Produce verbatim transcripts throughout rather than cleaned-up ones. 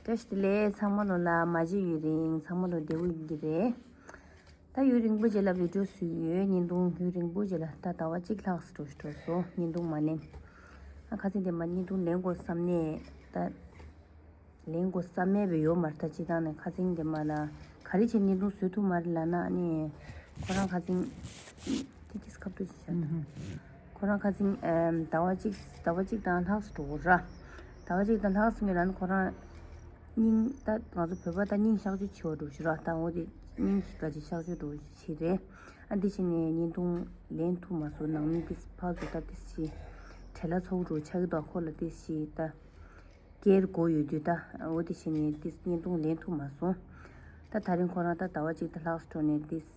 བཀྲ་ཤིས་བདེ་ལེགས། ཚང་མ་ལོ་ལ་མ་བརྗེད་ཡུན་རིང་། ཚང་མ་ལོ་བདེ་པོ་ཡིན་གྱི་རེད། ད་ཡུན་རིང་པོ་རྗེས་ལ་བི་ཌིའོ་བཟོས་ཡོད། བརྙན་ཐུང་ཡུན་རིང་པོ་རྗེས་ལ། ད་ཟླ་བ་གཅིག་ལྷག་འགྲོ་འགྲོ་སོང་བརྙན་ཐུང་མ་ལེན། ཨ་ཁ་སང་དེ་མ་བརྙན་ཐུང་ལེན་དགོས་བསམ་ནས་ད། ལེན་དགོས་བསམ་མེད་པའི་ཡོད་མ་རེད། ད་སྤྱིར་བཏང་ནས་ཁ་སང་དེ་མ་ལ་ག་རེ་བྱས་བརྙན་ཐུང་བཟོ་ཐུབ་མ་རེད་ལབ་ན། ཨ་ནི་ཁོ་རང་ཁ་སང་ཏི་ཀིས་ཁབ་ཏུ་ཅིག་བཞག་ད། ཁོ་རང་ཁ་སང་ཨམ་ཟླ་བ་གཅིག་ཟླ་བ་གཅིག་དང་ལྷག་ཙམ་འགྲོ་གི་ར། ཟླ་བ་གཅིག་དང་ལྷག་ཙམ་ངོས་ལ་ནི་ཁོ་རང་སྙིང་ད་ང་ཚོ་བོད་པ་ད་སྙིང་གཤག་བཅོས་བྱེད་པ་འགྲོ་ཞིག་ར། ད་འོ་དེ་སྙིང་ག་ཅིག་གཤག་བཅོས་འགྲོ་ཞིག་རེད། ཨ་འདི་བྱས་ནས་བརྙན་ཐུང་ལེན་ཐུབ་མ་སོང་། ནང་མི་ཏིས་ཕར་ཚུར་ད་ཏིས་ཞིག་བྲེལ་བ་ཚ་པོ་འགྲོ་ཆགས་ཀྱི་འདུག་ཁོ་ལ་ཏིས་ཞིག་ད། སྐྱེལ་དགོས་ཡོད་དུས་ད་འོ་དེ་བྱས་ནས་ཏིས་བརྙན་ཐུང་ལེན་ཐུབ་མ་སོང་། ད་ད་རིང་ཁོ་རང་ད་ཟླ་བ་གཅིག་དང་ལྷག་འགྲོ་ནས་ཏིས་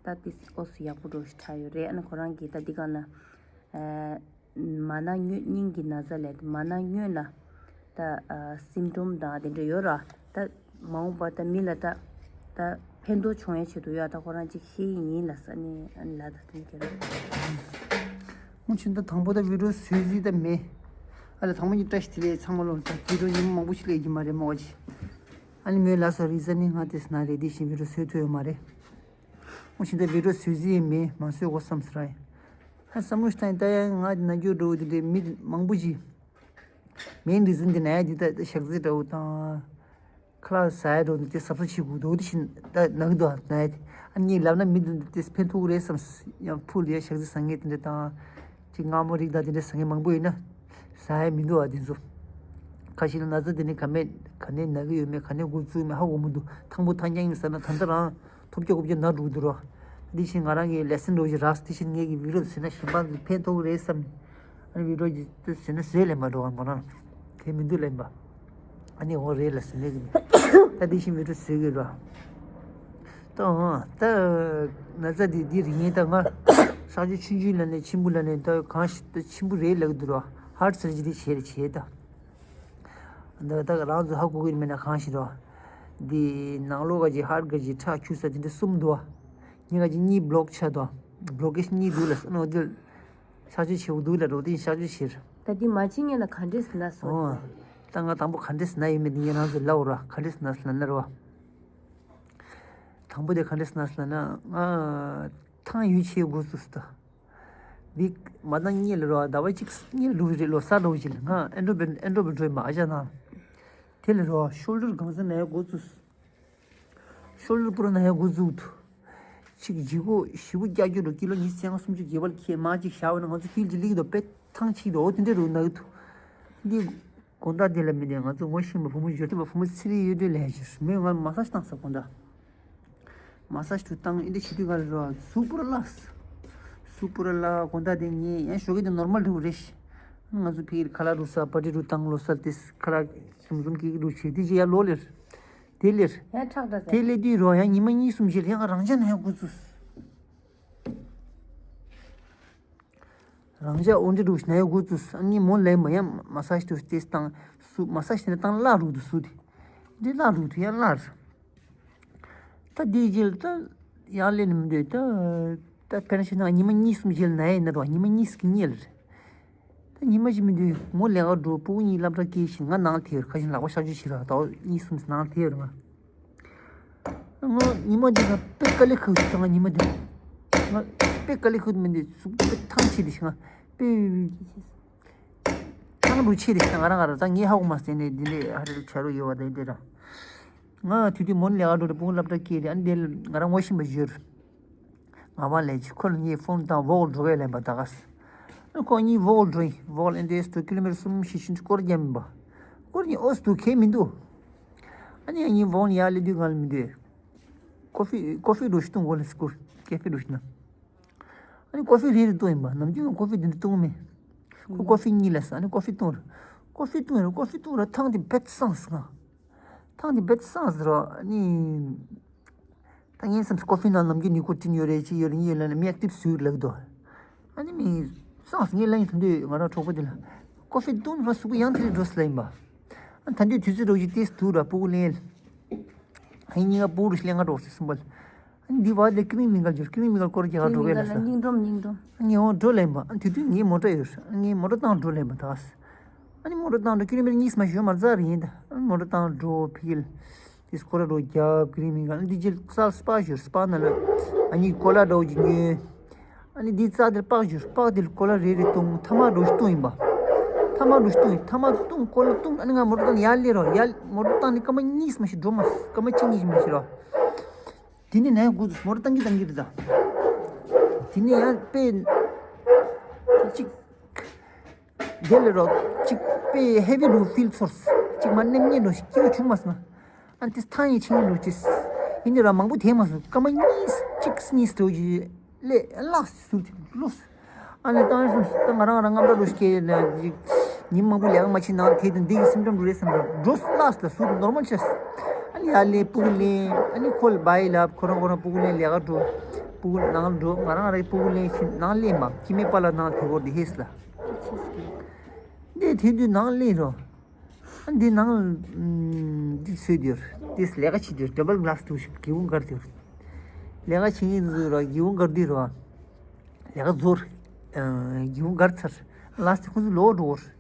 ད་ཏིས་ཨོ་སུ་ཡག་པོ་འགྲོ་ཞིག་ཆགས་ཡོད་རེད། ཨ་ནི་ཁོ་རང་གིས་ད་འདི་ག་ལ་ཨ་མ་ན་སྔོན་སྙིང་གི་ན་ཚ་ལས་མ་ན་སྔོན་ལ་ད་ཨ་སིམ་ཊོམ་དང་དེ་འདྲ་ཡོད་ར། ད་མ་འོངས་པ་ད་མི་ལ་ད་ད་ཕན་ཐོགས་བྱུང་ཡ་ཆེད་དུ་ཡ་ད་ཁོ་རང་ཅིག་ཤེས་ཡིན་ལ་ས་ནི་ཨ་ནི་ལ་ད་དེ་འདྲ་རེད། ཨོ་ཕྱིན་ད་དང་པོ་ད་བི་ཌིའོ་བཟོས་ཟིན་ད་མེད། ཨ་ལ་དང་པོ་ཉིད་བཀྲ་ཤིས་བདེ་ལེགས། ཚང་མ་ལོ་ད་བི་ཌིའོ་ཉིན་མོ་མང་པོ་ཞིག་ལས་ཀྱི་མ་རེད་མོ་ཅི། ཨ་ནི་མོས་ལ་སོ་རི་ས་ནི་ང་དེ་ས་ན་རེད། དེ་བཞིན་བི་ཌིའོ་བཟོས་ཐུབ་ཡོད་མ་རེད། ཨོ་ཕྱིན་ད་བི་ཌིའོ་བཟོས་ཟིན་ཡིན་མེད་མ་བཟོས་གོ་བསམ་ས་ར་ཡིན། ཨ་བསམ་བློ་ཞིག་བཏང་ཡིན་ད་ཡ་ང་ན་རྒྱུ་འགྲོ་དེ་འདྲའི་མི་མང་པོ་ཞིག་མེན་རི་ཛན་དེ་ན་ཡ་འདི་ལྟ་ཞག་རྩི་འདྲ་བོ་དང་། ཁ་ལག་ཟ་ཡ་འགྲོ་འདི་དེ་གཟབ་གཟབ་བྱེད་དགོས་འདུག་དེ་བཞིན་ད་ན་གི་འདུག་ན་ཡ་དེ། ཨ་ནི་ངས་ལབ་ན་མི་འདི་དེ་ཕན་ཐོགས་རེད་བསམ། ཡང་ཕུལ་ཡ་ཞག་རྩི་ཟ་མཁན་དེ་འདྲ་དང་། ཅིག་མངར་མོ་རིགས་དང་དེ་འདྲ་ཟ་མཁན་མང་པོ་ཡོད་ན། ཟ་ཡ་མི་འདུག་ཨ་དེ་ཚོ། ཁ་ཤས་ལ་ན་ཚ་དེ་ནི་ག་མེད་ག་ནས་ན་གི་ཡོད་མེད་ག་ནས་འགོ་བཙུགས་མེད་ཧ་གོ་མི་འདུག་ཐང་པོ་ཐང་རྐྱང་ཡིན་ཟ་ན་ད་ལྟ་རང་ཐོབ་རྒྱ་གོ་རྒྱ་ན་འགྲོ་གི་འདུག་ར། དེ་བཞིན་ང་རང་གི་ལེ་སན་འགྲོ་གི་རག་དེ་བཞིན་ངེད་ཀྱི་བི་ཌིའོ་ཟེར་ན་གཞན་པ་གི་ཕན་ཐོགས་རེད་བསམ། ཨ་ནི་བི་ཌིའོ་གི་དེ་ཟེར་ན་ཟས་ལེན་པ་འགྲོ་བ་མོ་རང་དེ་མི་འདུག་ལེན་པ། ཨ་ནི་འོ་རེད་ལ་ཟེར་ནས་ད་དེ་བཞིན་བི་ཌིའོ་ཟེར་གི་ར། ད་འོ་ད་ན་ཚ་དེ་འདི་རིགས་ངེད་ད་ང་ཤག་ཆུ་ཆུང་ཆུང་ལ་ནས་ཆེན་པོ་ལ་ནས་ད་གང་ཞིག་ད་ཆེན་པོ་རེད་ལབ་གི་འདུག་ར། ཧར་ཊི་སར་ཇི་རི་བྱས་རེད་བྱས་ད། འདི་ད་རང་ཚོ་ཧ་གོ་གི་མེད་ན་གང་ཞིག་རོ། འདི་ནང་ལོགས་ག་ཅིག་ཧར་ག་ཅིག་ཁྲག་འཁྱུག་ས་དེ་འདྲ་གསུམ་འདུག་བ། ཉིན་ག་ཅིག་གཉིས་བློག་ཆགས་འདུག་བློ་ཀེ་ཤི་གཉིས་འདུག་ལ་ས་ནོ་དེ། གཤག་བཅོས་བྱེད་དགོས་འདུག་ལ་རོ་དེ་གཤག་བཅོས་བྱེད། ད་འདི་མ་བྱེད་ངེས་ལ་ག་འདྲས་ན་སོ། ཨོ། ད་ང་དང་པོ་ག་འདྲས་ན་ཡོད་མེད་འདི་ངས་རང་ཚོ་ལབ་རོ་ག་འདྲས་ན་སོ་ལ་ན་རོ། དང་པོ་དེ་ག་འདྲས་ན་སོ་ལ་ན་ང་ཐང་ཡུལ་ཆེ་དགོས་སུ་སུ་ད། འདི་མ་ནང་གཉིས་ལ་རོ་ཟླ་བ་གཅིག་གཉིས་ལ་འགྲོ་གི་རེད་ལོ་གསར་འགྲོ་གི་ལ་ང་ཨེ་འགྲོ་བེ་ཨེ་འགྲོ་བེ་འགྲོ་ཡི་མ་ཨ་ཅག་ནང་། དེ་ལ་རོ་ཤོལ་ཌར་གང་ས་ན་ཡ་འགོ་བཙུགས། ཤོལ་ཌར་པུ་ར་ན་ཡ་འགོ་བཙུགས་འདུག་ཅིག་ལྗིད་ཁོག་ཞེ་པོ་རྒྱག་རྒྱུ་འགྲོ་ཀི་ལོ་ཉི་ཤུ་རྩ་ལྔ་སུམ་ཅུ་བརྒལ་བ་ལ་ཁྱེད་མ་ཅིག་བཞག་འོ་ན་ང་ཚོ་ཧིལ་གྱི་ལིག་དོ་དཔེ་ཐང་ཆིག་དོ་འོ་དེ་འདྲས་རུ་ན་གི་འདུག་འདི། དགོང་དག་འདི་ལ་མི་འདི་ང་ཚོ་ངོ་ཤེས་པ་བུ་མོ་ཡོད་དེ་བ་བུ་མོ་ཚེ་རིང་ཡོད་དུས་ལས་ཞུ་མོས་ང་མ་སཱ་ཇི་བཏང་ས་དགོང་དག་མ་སཱ་ཇི་དུ་བཏང་ཨིན་དེ་བྱེད་དུས་ག་ལ་རོ་གཟུགས་པོ་ར་བརླགས། གཟུགས་པོ་ར་བརླགས་དགོང་དག་དེ་ངས་ཡང་ཞོགས་ཀས་དེ་ནོར་མལ་འགྲོ་རེད། ང་ཚོ་ཕ་གིར་ཁ་ལག་རུ་ས་པ་ཏི་རུ་བཏང་ལོ་སར་དེ་ཁ་ལག་ཟུམ་ཟུམ་ཀི་རུ་བྱེད་དེ་ཅི་ཡ་ལོ་ལེར། དེ་ལེར། ཡང་ཁྲག་འདྲ་དེ་ཟེར། ལེ་དུས་རོ་ཡང་ཉི་མ་གཉིས་གསུམ་རྗེས་ལ་ཡང་རང་ཅག་ན་ཡང་འགོ་བཙུགས། རང་ཅག་འོ་འདྲི་རུ་ན་ཡང་འགོ་བཙུགས་ཨ་ནི་མོ་ལས་མ་ཡང་མ་སཱ་ཇི་དུ་ཏེས་བཏང་སུ་མ་སཱ་ཇི་ནས་བཏང་བརླག་རུ་དུ་སུ་དེ། འདི་བརླག་རུ་དུ་ཡང་བརླག་རུ། ད་དེའི་རྗེས་ལ་ད་ཡང་ལེན་མི་འདོད་ད། ད་ཕན་ཆད་ན་ཉི་མ་གཉིས་གསུམ་རྗེས་ལ་ན་ཡིན་ན་རོ་ཉི་མ་གཉིས་ཀྱི་གཉིས་ལ་རེད། ད་ཉི་མ་གཅིག་མི་འདོད་མོ་ལས་ཀ་འགྲོ་སྤུ་གུ་གཉིས་སློབ་གྲྭ་སྐྱེལ་ཞིང་ང་ནང་ལ་ཐེ་ཡོད་ཁ་ཞིང་ལག་པ་གཤག་བཅོས་བྱེད་ར་ད་གཉིས་གསུམ་ནང་ལ་ཐེ་ཡོད་ར་ང་། ང་ཉི་མ་འདི་ང་དཔེ་དཀའ་ལས་ཁག་ཅིག་ང་ཉི་མ་འདི། ང་དཔེ་དཀའ་ལས་ཁག་མི་འདུག་གཟུགས་དཔེ་ཐང་ཆད་དེ་ཞིང་ང་དཔེ། ཐང་རུ་ཆེ་རེད་ང་རང་ང་རང་ད་ངའི་ཧ་གོ་མ་ཟེར་ནས་འདི་འདྲས་ཧ་རེ་བྱ་རུ་ཡོད་བ་དེ་འདྲས་ར། ང་དུས་དུས་མོ་ནི་ལས་ཀ་འགྲོ་རེད་སྤུ་གུ་སློབ་གྲྭ་སྐྱེལ་རེད་ཨ་ནི་དེ་ང་རང་ངོ་ཤེས་པ་ཡོད་རེད། ང་བ་ལས་ཀྱི་ཁོ་ལ་ངས་ཕོན་བཏང་བོག་ལ་འགྲོ་གས་ལན་པ་ད་ག་ས། ཁོ་གཉིས་བོག་ལ་འགྲོ་ཡིན་བོག་ལ་ཨེ་འདྲས་སུ་ཀི་ལོ་མི་ཊར་གསུམ་བཞི་བཞི་འདྲ་སྐོར་རྒྱབ་མིན་པ། སྐོར་གཉིས་ཨོ་སི་འདུག་གས་མི་འདུག་ཨ་ནི་ང་གཉིས་བོག་ལ་ཡར་སླེབས་དུས་ང་ལ་མི་འདུག་ཀོ་ཧྥི་ཀོ་ཧྥི་འགྲོ་ཞིག་བཏུང་དགོས་ལ་སྐོར་ཀེ་ཧྥེ་འགྲོ་ཞིག་ན། ཨ་ནི་ཀོ་ཧྥི་རེ་རེ་བཏུང་ཡིན་པ་ནམ་རྒྱུན་ཀོ་ཧྥི་འདི་འདྲ་བཏུང་མེད། ཁོ་ཀོ་ཧྥི་གཉིས་ལ་ཟ་ཨ་ནི་ཀོ་ཧྥི་བཏུང་ར། ཀོ་ཧྥི་བཏུང་ར་ཀོ་ཧྥི་བཏུང་ར་ཐང་དེ་བེད་སངས་སོང་། ཐང་དེ་བེད་སངས་ར་ཨ་ནི། ད་ངའི་སེམས་སུ་ཀོ་ཧྥི་ནང་ནམ་རྒྱུན་ནི་ཀོ་ཊིན་ཡོད་རེད་ཅི་ཡོད་རེད་གཉིས་ཡོད་ལ་ནི་མི་ཨེག་ཊིབ་སུ་ཡོད་ལབ་འདུག་ཨ་ནི་མི་སངས་ངས་ལན་ཐུང་དུས་ང་རང་གྲོགས་པོ་དེ་ལ་ཀོ་ཧྥི་བཏུང་ར་སུ་གུ་ཡང་དེ་རེ་འགྲོ་སི་ལ་ཡིན་པ། ཨ་ད་འདི་དུས་ཚོད་འགྲོ་གི་ཏིས་དུ་ར་སྤུ་གུ་ལེན། ཨ་ནི་གཉིས་ཀ་སྤུ་གུ་རུ་ཤི་ལེན་ག་འགྲོ་སི་སུམ་པ་ལ། ཨ་ནི་འདི་བ་ལས་ཀི་མི་མི་འགལ་འབྱོར་ཀི་མི་མི་འགལ་སྐོར་རྒྱག་ག་འགྲོ་གི་ལ་ས། སྙིང་འགྲོམ་སྙིང་འགྲོམ། ཨ་ངས་འོང་འགྲོ་ལེན་པ་ཨ་དུས་དུས་ངའི་མོ་ཊ་ཡོད་ཨ་ངའི་མོ་ཊ་བཏང་འགྲོ་ལེན་པ་ད་ས། ཨ་ནི་མོ་ཊ་བཏང་འགྲོ་ཀི་ལོ་མི་ཊར་གཉིས་མ་ཞོན་མར་ཙག་རེད་ཡིན་ད། ཨ་ནི་མོ་ཊ་བཏང་འགྲོ་ཕི་གིལ། དེ་སྐོར་ར་འགྲོ་རྒྱབ་ཀི་རིམ་ཡིན་ག་ཨ་ནི་དེ་རྗེས་སལ་སྤ་ཞོར་སྤ་ན་ལ། ཨ་ནི་ཀོ་ལ་འགྲོ་གི་ཉོས། ཨ་ནི་དེ་རྩ་དེར་སྤག་ཞོར་སྤག་དེ་ལ་ཀོ་ལ་རེ་རེ་བཏུང་ཐ་མག་འགྲོ་ཞིག་བཏུང་ཡིན་པ། ཐ་མག་འགྲོ་ཞིག་བཏུང་ཡིན་ཐ་མག་བཏུང་ཀོ་ལ་བཏུང་ཨ་ནི་ང་མོ་ཊ་བཏང་ཡར་སླེབས་རོགས་ཡར་མོ་ཊ་བཏང་ནི་སྐར་མ་གཉིས་མ་ཞིག་འགྲོ་མ་སྐར་མ་གཅིག་གཉིས་ཞིག་མ་ཞིག་རོགས། དེ་ནས་ནས་འགོ་ཚུགས་མོ་ཊ་བཏང་གི་བཏང་གི་རེད་ད། དེ་ནས་ཡང་དཔེ་གཅིག་དེ་ལས་རོགས་གཅིག་དཔེ་ཧེ་བི་འགྲོ་ཕིལ་ཚོར་གཅིག་མ་ནེམ་ཉེ་འགྲོ་སྐྱིད་པོ་བྱུང་མ་སོང་། ཨ་ནི་དེ་ཐང་ཡིན་ཆིང་འགྲོ་ཅིས་ཡིན་དེ་ར་མང་པོ་དེ་མ་སོང་སྐར་མ་གཉིས་གཅིག་གཉིས་འགྲོ་ཅི་ལས་ལགས་ཟུར་དེ་ལོས། ཨ་ནི་ཏང་ཧྲན་ཏང་ང་རང་རང་རྔམ་ར་རུ་སྐྱེ་ན་ཉིན་མང་པོ་ལས་ཀ་མ་བྱེད་ནང་དེ་དང་འདི་གི་སེམས་ཁྲམ་རུ་རེད་བསམ་ར་འགྲོ་ལགས་ལ་ཟུར་ནོར་མལ་ཆེས། ཨ་ནི་ཡར་ལས་སྤུ་གུ་ལེན་ཨ་ནི་ཁོ་ལ་བའི་ལབ་ཁོ་རང་ཁོ་རང་སྤུ་གུ་ལེན་ལས་ཀ་འགྲོ། སྤུ་གུ་ནང་འགྲོ་ང་རང་རའི་སྤུ་གུ་ལེན་ཕྱིན་ནང་ལེན་མ་ཀི་མེ་པ་ལ་ནང་དེ་བོར་དེ་ཧེས་ལ། འདི་དེ་དུས་ནང་ལེན་རོ། ཨ་འདི་ནང་འདི་སུས་དེར་དེས་ལས་ཀ་བྱེད་དེར་ཌབ་བལ་གྷ་ལ་སི་དུ་ཞིག་སྒེའུ་ཁུང་སྒར་དེར། ལས་ཀ་བྱེད་ངེས་འཛུལ་རོ་སྒེའུ་ཁུང་སྒར་དེ་རོ། ལས་ཀ་ཟོར། སྒེའུ་ཁུང་སྒར་ཚར། ལ་སི་ཁོང་ཚོ་ལོག་འགྲོ་བར།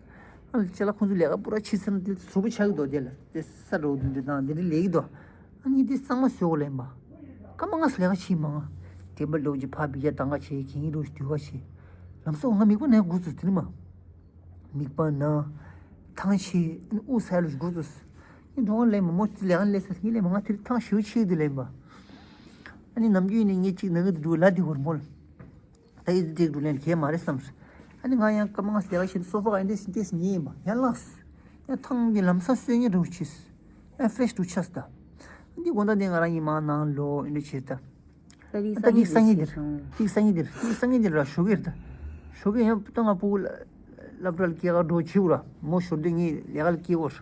ཨ་ལ་ཅ་ལག་ཁོང་ཚོ་ལས་ཀ་པུ་ར་ཕྱི་ཚར་ན་དེ་ཚོ་བུ་ཆགས་ཀྱི་འདུག་དེ་ལ་དེ་ས་འགྲོ་འདི་དང་འདི་འདྲ་ལས་ཀྱི་འདུག་ཨ་ནི་འདི་གཙང་མ་བཟོས་གོ་ལེན་པ། སྐར་མ་ལྔ་ལས་ཀ་བྱེད་མང་། ཊེ་བལ་འགྲོ་གི་ཕ་བི་ཡ་དང་ག་བྱེད་གིན་འགྲོ་དུས་ག་བྱེད། ལམ་སང་ང་མིག་པ་ནས་འགོ་ཚུགས་དེ་ནི་མ། མིག་པ་ན། ཐང་ཆད་ཨ་ནི་དབུགས་ས་ལ་འགོ་ཚུགས། ཨ་ནི་འགྲོ་ག་ལེན་པ་མོ་ལས་ཀ་ལས་ས་ངས་ལེན་པ་ང་དེ་རིང་ཐང་ཞེ་པོ་ཆད་དུ་ལེན་པ། ཨ་ནི་ནམ་རྒྱུན་ནས་ངས་གཅིག་ན་གི་འདུག་ལ་དེ་གོར་མོ་ལ། ད་ཨི་ཙི་ཏིག་འགྲོ་ལེན་གལ་མ་རེད་བསམས། ཨ་ནི་ང་ཡང་སྐར་མ་ལྔ་ལས་ཀ་བྱེད་སོ་ཕ་ཨ་འདྲས་འདྲས་ཉེ་ཡིན་པ་ཡང་ལགས། ཡང་ཐང་གི་ལམ་སང་གསོད་ངེས་འགྲོ་ཆེས། ཡང་ཧྥེ་རེཤ་འགྲོ་ཆས་ད། འདི་དགོང་དག་འདི་ང་རང་ཡིན་མ་ནང་ལོ་ཨ་འདྲས་བྱེད་ད། ད་ད་གི་སང་ཉིན་དེར་གི་སང་ཉིན་དེར་གི་སང་ཉིན་དེར་ར་ཞོགས་ཀས་ད། ཞོགས་ཀས་ཡང་ད་ང་སྤུ་གུ་སློབ་གྲྭ་ལ་སྐྱེལ་ག་འགྲོ་བྱེད་འུ་ར་མོ་ཞོར་དུ་ངས་ལས་ཀ་ལ་སྐྱེལ་འུ་ར།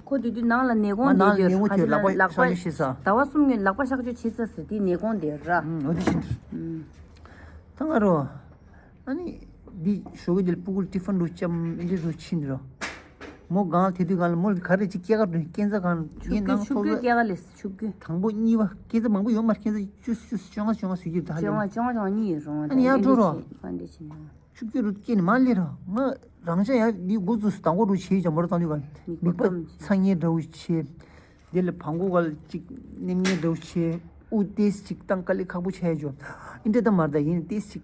ཁོ་དུས་དུས་ནང་ལ་ནད་ང་ནང་ལ་ནད་ངོ་ཁྱོད་ལག་པ་གཤག་བཅོས་བྱེད་ས། ཟླ་བ་གསུམ་ངོས་ལག་པ་གཤག་བཅོས་བྱེད་ས་ཟེར་དེ་ནད་ངོ་དེ་ར། ཨུམ་འོ་དེ་བཞིན་དུ། ད་ང་རོ། ཨ་ནི། འདི་ཞོགས་ཀས་དེ་ལ་སྤུ་གུ་ལ་ཊི་ཕན་རུ་ལྕམ་ཨིན་དྲི་རུ་ཕྱིན་རོ། མོ་གང་དེ་དུས་གང་ལ་མོ་ལ་ག་རེ་ཅིག་སྐྱེ་ག་འགྲོ་སྐྱེ་འཛའ་གང་ངས་ནང་ཆུ་ཚོགས་རྒྱུ་སྐྱེ་ག་ལས་ཆུ་རྒྱུ། དང་པོ་གཉིས་པ་སྐྱེ་འཛའ་མང་པོ་ཡོད་མ་རེད་སྐྱེ་འཛའ་བཅུ་བཅུ་བཅོ་ལྔ་བཅོ་ལྔ་ཟེར་རྒྱུ་ད་ལས། བཅོ་ལྔ་བཅོ་ལྔ་བཅོ་ལྔ་གཉིས་ཡོད་རུང་ཨ་ནི་ཡར་འགྲོ་རོ། ཕན་འདྲེ་བྱེད་ན། ཆུ་རྒྱུ་རུ་སྐྱེ་ནི་མ་ལས་རོ་ང་རང་ཅག་ཡང་འདི་འགོ་ཚུགས་དང་པོ་རུ་བྱེད་ཀྱང་མོ་རུ་བཏང་དུས་གང་མིག་པ་ཚ་ངེས་འདྲ་བོ་བྱེད། དེ་ལ་བང་གོ་ག་ལ་ཅིག་ནེམ་ཉེ་འདྲ་བོ་བྱེད། དབུགས་ཏེས་ཅིག་བཏང་དཀའ་ལས་ཁག་པོ་བྱས་ཡོད། ཨིན་དྲ་ད་མར་ད་ཡིན་ཏེས་ཅིག་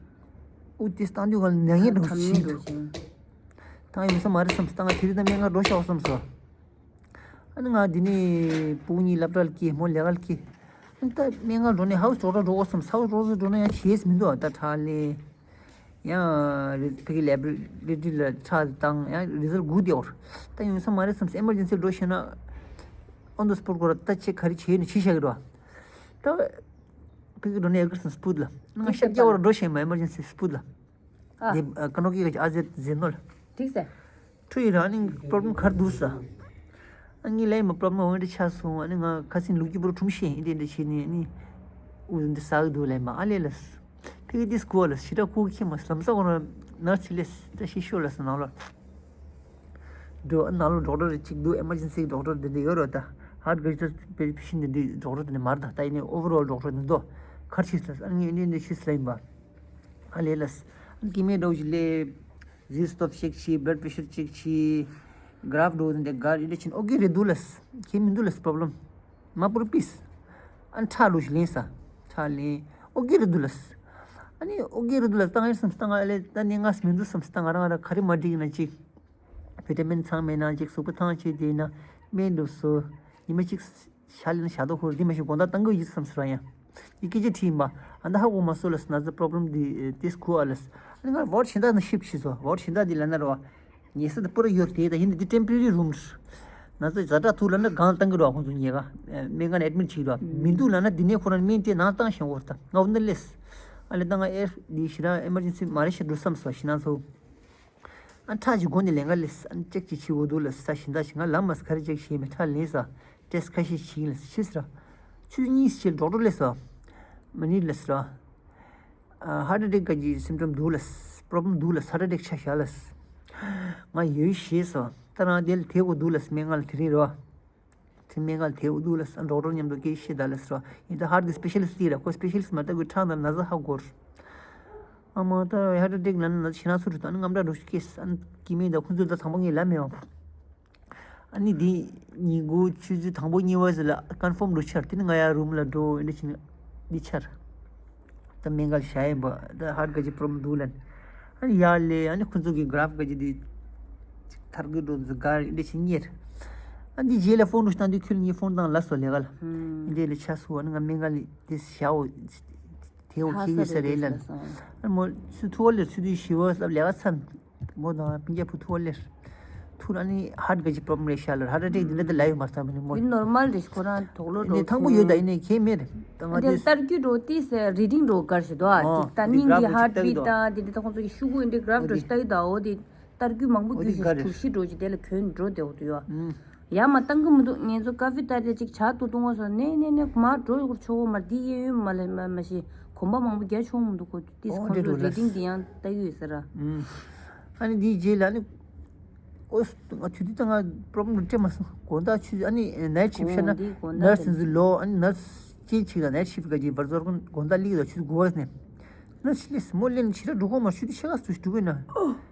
དབུགས་ཏེས་བཏང་དུས་ག་ལ་ནད་ངན་འདྲ་བོ་ཞིག་འདུག་ད་ཡོང་ས་མ་རེད་བསམ་སོང་ད་ང་དེ་རིང་ད་སྨན་ཁང་འགྲོ་ཤོག་བསམ་སོང་། ཨ་ནི་ང་འདི་ནས་སྤུ་གུ་གཉིས་སློབ་གྲྭ་ལ་སྐྱེལ་མོ་ལས་ཀ་ལ་སྐྱེལ། ཨ་ནི་ད་སྨན་ཁང་འགྲོ་ནས་ཧའུ་སི་ཌོག་ཊར་འགྲོ་དགོས་བསམ་ཧའུ་སི་ཌོག་ཊར་འགྲོ་ན་ཡང་བྱེད་ས་མི་འདུག་ད་ཁྲག་ལེན། ཡང་རི་ཕ་གི་ལེབ་རི་ཊི་རི་ལ་ཕྱག་བཏང་ཡང་རི་ཛལ་སྒུག་བསྡད་ཡོད། ད་ཡོང་ས་མ་རེད་བསམས་ཨེ་མར་ཇེན་སི་འགྲོ་ཤེས་ན་ཨོན་ད་སྤོ་ཊི་ཁོ་ར་ད་ཆེ་ག་རེ་བྱས་ནས་བྱེད་བཞག་གི་རེད་བ། ད་ཕ་གི་འགྲོ་ནས་ཨེ་གར་སོང་སྤུ་ལ་ང་ཤར་རྒྱག་བར་འགྲོ་ཤེས་མ་ཨེ་མར་ཇེན་སི་སྤུ་ལ། ཨ། དེ་ཀ་ནོ་ཀི་ག་ཨ་ཟེར་ཟེར་ནོ་ལ། འགྲིག་སེ། ཁྲུ་ཡི་རང་ནི་པོ་རོབ་ལེམ་ག་རེ་འདུག་ས། ཨ་ངའི་ལས་མ་པོ་རོབ་ལེམ་འོ་འདྲ་ཆགས་སོང་ཨ་ནི་ང་ཁ་སང་ལུག་གི་པོ་རོ་ཁྲུམ་ཤེས་ཨིན་དེ་འདྲ་བྱས་ནས་ཨ་ནི། ཨུ་འདི་ཟ་གི་འདུག་ལས་མ་ཨ་ལས་ལས། ཕ་གི་དེ་སྐུ་བ་ལ་ཞི་དྲག་ཁུག་ཁྱི་མ་ལམ་ས་གོ་ན་ནར་ཚི་ལས་ད་ཤི་ཤོ་ལ་ས་ནང་ལ། འགྲོ་ཨ་ནང་ལ་ཌོག་ཊར་གཅིག་འདུག་ཨེ་མར་ཇེན་སི་ཌོག་ཊར་འདི་འདྲ་ཡོད་རོ་ད། ཧར་ཊི་ག་ཅི་པེ་ཤེན་འདི་འདྲ་ཌོག་ཊར་འདི་འདྲ་མར་ད་ད་ཡིན་ནའི་ཨོ་ཝར་ཨོལ་ཌོག་ཊར་འདི་འདུག་ཁར་ཆིས་ལ་ཨ་ནི་ཨེ་འདྲ་འདྲ་ཤི་སི་ལ་ཡིན་པ། ཨ་ལས་ལས། ཨ་ནི་ཀི་མོ་འདྲ་བོ་ཞིག་ལས། ཟིར་སྟོབ་ཅེག་བྱས། བླཌ་པེ་ཤར་ཅེག་བྱས། གྷ་རབ་འགྲོ་འདི་ག་རེ་ལས་ཕྱིན་ཨོ་གེ་རེད་འདུག་ལས། ཁྱེད་མི་འདུག་ལས་པོ་རོབ་ལེམ། མ་པུར་པིས། ཨ་ནི་ཁྲག་ལོ་ཞིག་ལེན་ས། ཁྲག་ལེན། ཨོ་གེ་རེད་འདུག་ལས། ཨ་ནི་ཨོ་གེ་རེད་འདུག་ལས་བཏང་ཡར་སམ་བཏང་ཨ་ལས་ད་ནི་ངས་མི་འདུག་སམ་བཏང་ང་རང་ར་ག་རེ་མ་འགྲིག་ན་ཅིག་བི་ཊ་མིན་ཚང་མེད་ན་ཅིག་གཟུགས་པོ་ཐང་ཆད་དེ་ན་སྨན་འདུག་སོ། ཉི་མ་གཅིག་ཤ་ལེན་ཤ་དོ་ཁོར་འདི་མ་ཤི་དགོང་དག་བཏང་གི་ཡོད་བསམ་སོ་ར་ཡང་། ཡི་སྐད་ཆ་དྲིས་ཡིན་པ། ཨ་ད་ཧ་གོ་མ་སོ་ལ་སོ་ན་ཚ་པོ་རོབ་ལེམ་འདི་ཏེ་སྐུ་ཨ་ལས། ཨ་ནི་ང་ཝོར་ཌི་གཞན་དག་ན་ཤིབ་ཤི་སོ་ཝོར་ཌི་གཞན་དག་འདི་ལ་ན་རོ། ཉལ་ས་དེ་པུ་ར་ཡོད་དེ་ད་ཡིན་འདི་ཊེམ་པོ་རེ་རི་རུམ། ན་ཚ་ཛ་དྲག་ཐུག་ལ་ན་གང་བཏང་གི་རོ་ཁོང་ཚོ་ཉལ་ག་སྨན་ཁང་ཨེ་མིཊ་བྱེད་རོ་མི་འདུག་ལ་ན་འདི་ནས་ཁོ་རང་སྨན་དེ་ནང་བཏང་ཤེས་འོར་ད་ང་འོ་ན་ལས། ཨ་ལས་ད་ང་ཨེ་འདི་ཞི་ར་ཨེ་མར་ཇེན་སི་མ་རེད་ཤ་འགྲོ་བསམ་སོ་ཤི་ན་ཚོ། ཨ་ཁྲག་ཅིག་དགོས་ནས་ལེན་ག་ལས་ཨ་ཅེག་ཅིག་བྱེད་འོ་འདུག་ལ་ས་ཞིན་ད་ཞིག་ང་ལམ་མ་ས་ག་རེ་ཅེག་བྱེད་མེད་ཁྲག་ལེན་ས་ཊེ་སི་ཁ་ཤས་བྱེད་ལ་ཤི་ས་ར། ཆུ་གཉིས་བྱེད་ཌོག་ཊར་ལས་ས། མ་ནི་ལས་ས་ར། ཧར་ཊི་ཨ་ཊེག་ག་ཅི་སིམ་ཊོམ་འདུག་ལ་པོ་རོབ་ལེམ་འདུག་ལ་ཧར་ཊི་ཨ་ཊེག་ཆ་བཞག་ལ། ང་ཡོད་ཤེས་ས་ད་རང་དེ་ལ་དེ་གོ་འདུག་ལ་སྨན་ཁང་ལ་དེ་རིང་ར། དེ་སྨན་ཁང་དེ་འུ་དུ་ལ་ས་ཌོག་ཊར་མཉམ་དུ་སྐད་བཤད་ད་ལ་ཟེར་བ་ཡིན་ད་ཧར་གི་སི་པེ་ཤ་ལི་སི་ཊི་ལ་ཁོ་སི་པེ་ཤ་ལི་སི་ཊི་མ་ལྟ་དགོས་ཁྲག་དང་ན་ཚ་ཧ་གོ་ར། ཨ་མ་ད་ཧར་ཊི་ཨ་ཊེག་ལ་ན་ཚ་ཞེ་ན་ཚུར་རུ་ད་ནི་རྔམ་དྲག་འགྲོ་ཤི་སྐད་ས་ཨ་ཀི་མེད་ད་ཁོང་ཚོ་ད་དང་པོ་ངས་ལབ་མེད་བ། ཨ་ནི་འདི་ཉིན་གུང་ཆུ་ཚོད་དང་པོ་གཉིས་པ་ཟེར་ལ་ཀོན་ཕོམ་འགྲོ་ཆར། དེ་ནི་ང་ཡར་རུམ་ལ་འགྲོ་འདི་ཕྱིན་འདི་ཆར། ད་སྨན་ཁང་བཞག་ཡིན་པ་ད་ཧར་ག་ཅིག་པོ་རོམ་འདུག་ལན། ཨ་ནི་ཡར་ལས་ཨ་ནི་ཁོ་ཚོ་གི་གྷ་རབ་ག་ཅིག་འདི་ཐར་གི་འགྲོ་འཛུ་གར་འདི་ཕྱིན་གཉེར། ཨ་འདི་རྗེས་ལ་ཕོན་འགྲོ་བཏང་དུས་ཁྱོད་ངའི་ཕོན་བཏང་ལ་སོ་ལས་ག་ལ། ཨ་འདི་ལས་ཆ་སུ་ཨ་ནི་ང་སྨན་ཁང་ལ་དེ་བཞག་འོ། དེ་འོ་ཁྱེད་ཀྱི་ས་རེད་ལན། ཨ་མོ་སུ་ཐུ་བ་ལེར་སུ་དུས་ཞི་བ་ལབ་ལས་ག་ཚམ། མོ་དང་སྤུན་ཀྱག་བུ་ཐུ་བ་ལེར། ཐུ་ཨ་ནི་ཧར་ག་ཅིག་པོ་རོམ་རེད་ཤག་ལ་ཧར་ཊ་ཨ་ཊེག་འདི་འདྲ་ད་ལ་ཡོད་མ་རེད་ད་མི་ནི་མོ། འདི་ནོར་མལ་རེད་ཁོ་རང་དོགས་ལོ་འདི་འགྲོ་ཐང་པོ་ཡོད་ད་ཡིན་ནའི་ཁྱེད་མེད་རེད་ད་ང་དེ་དུས། ལྟར་རྒྱུ་འགྲོ་ཏི་སེ་རི་ཌིང་འགྲོ་གར་ཞིག་འདུག་ཨ། ཨོ་ད་འདི་སྣིང་གི་གྷ་རབ་ཧར་ཊི་ཅིག་བི་ཊི་བཏང་དང་དེ་འདྲ་ད་ཁོང་ཚོ་གི་ཤུ་གུ་འདི་གྷ་རབ་འགྲོ་ཞིག་ལྟ་གི་ད་འོ་དེ། ལྟར་རྒྱུ་མང་པོ་ཨོ་རྒྱུ་དེ་ཞིག་ག་རེ། དུག་ཤི་འགྲོ་ཅིག་དེ་ལ་གྱོན་འགྲོ་དེ་འོ་དུ་ཡོད། ཨུམ། ཡ་མ་བཏང་གི་མི་འདུག་ངེད་ཚོ་ཀ་ཧྥེ་ལྟ་དེ་ཅིག་ཇ་བཏུང་བཏུང་བ་སོང་ནས་ནས་ནས་མར་འགྲོ་ཡོང་ཆོག་གོ་མར་འདི་གཡས་གཡོན་མ་ལས་མ་མ་ཤེས་གོམ་པ་མང་པོ་རྒྱག་ཆོག་མི་འདུག་གོ་ཏིས་ཨོ་ཁོང་འདྲེ་ཚོ་འགྲོ་རེ་ལས། ཏིང་འདི་ཡང་ལྟ་གི་ཡོད་ཟེར་ར། ཨུམ། ཨ་ནི་འདིའི་རྗེས་ལ་ནི། ཨོ་ང་དུས་དུས་ད་ང་པོ་རོམ་འདྲེ་མ་སོང་དགོང་དག་ཆུ་ཨ་ནི་ནའིཊ་ཤིཕ་ཤར་ན་འདི་དགོང་དག་ནར་སི་འཛུལ་ལོ་ཨ་ནི་ནར་སི་ཅན་ཆིག་ལ་ནའིཊ་ཤིཕ་ག་ཅིག་བར་ཟོར་གོན་དགོང་དག་ལིག་ལ་ཆུ་དགུ་བ་ནས་ནར་སི་ལིས་མོ་ལེན་ཕྱི་ར་འགྲོ་གོ་མ་ཆུ་དུས་ཆེ་ག་སུ་འགྲོ་གོ་ན།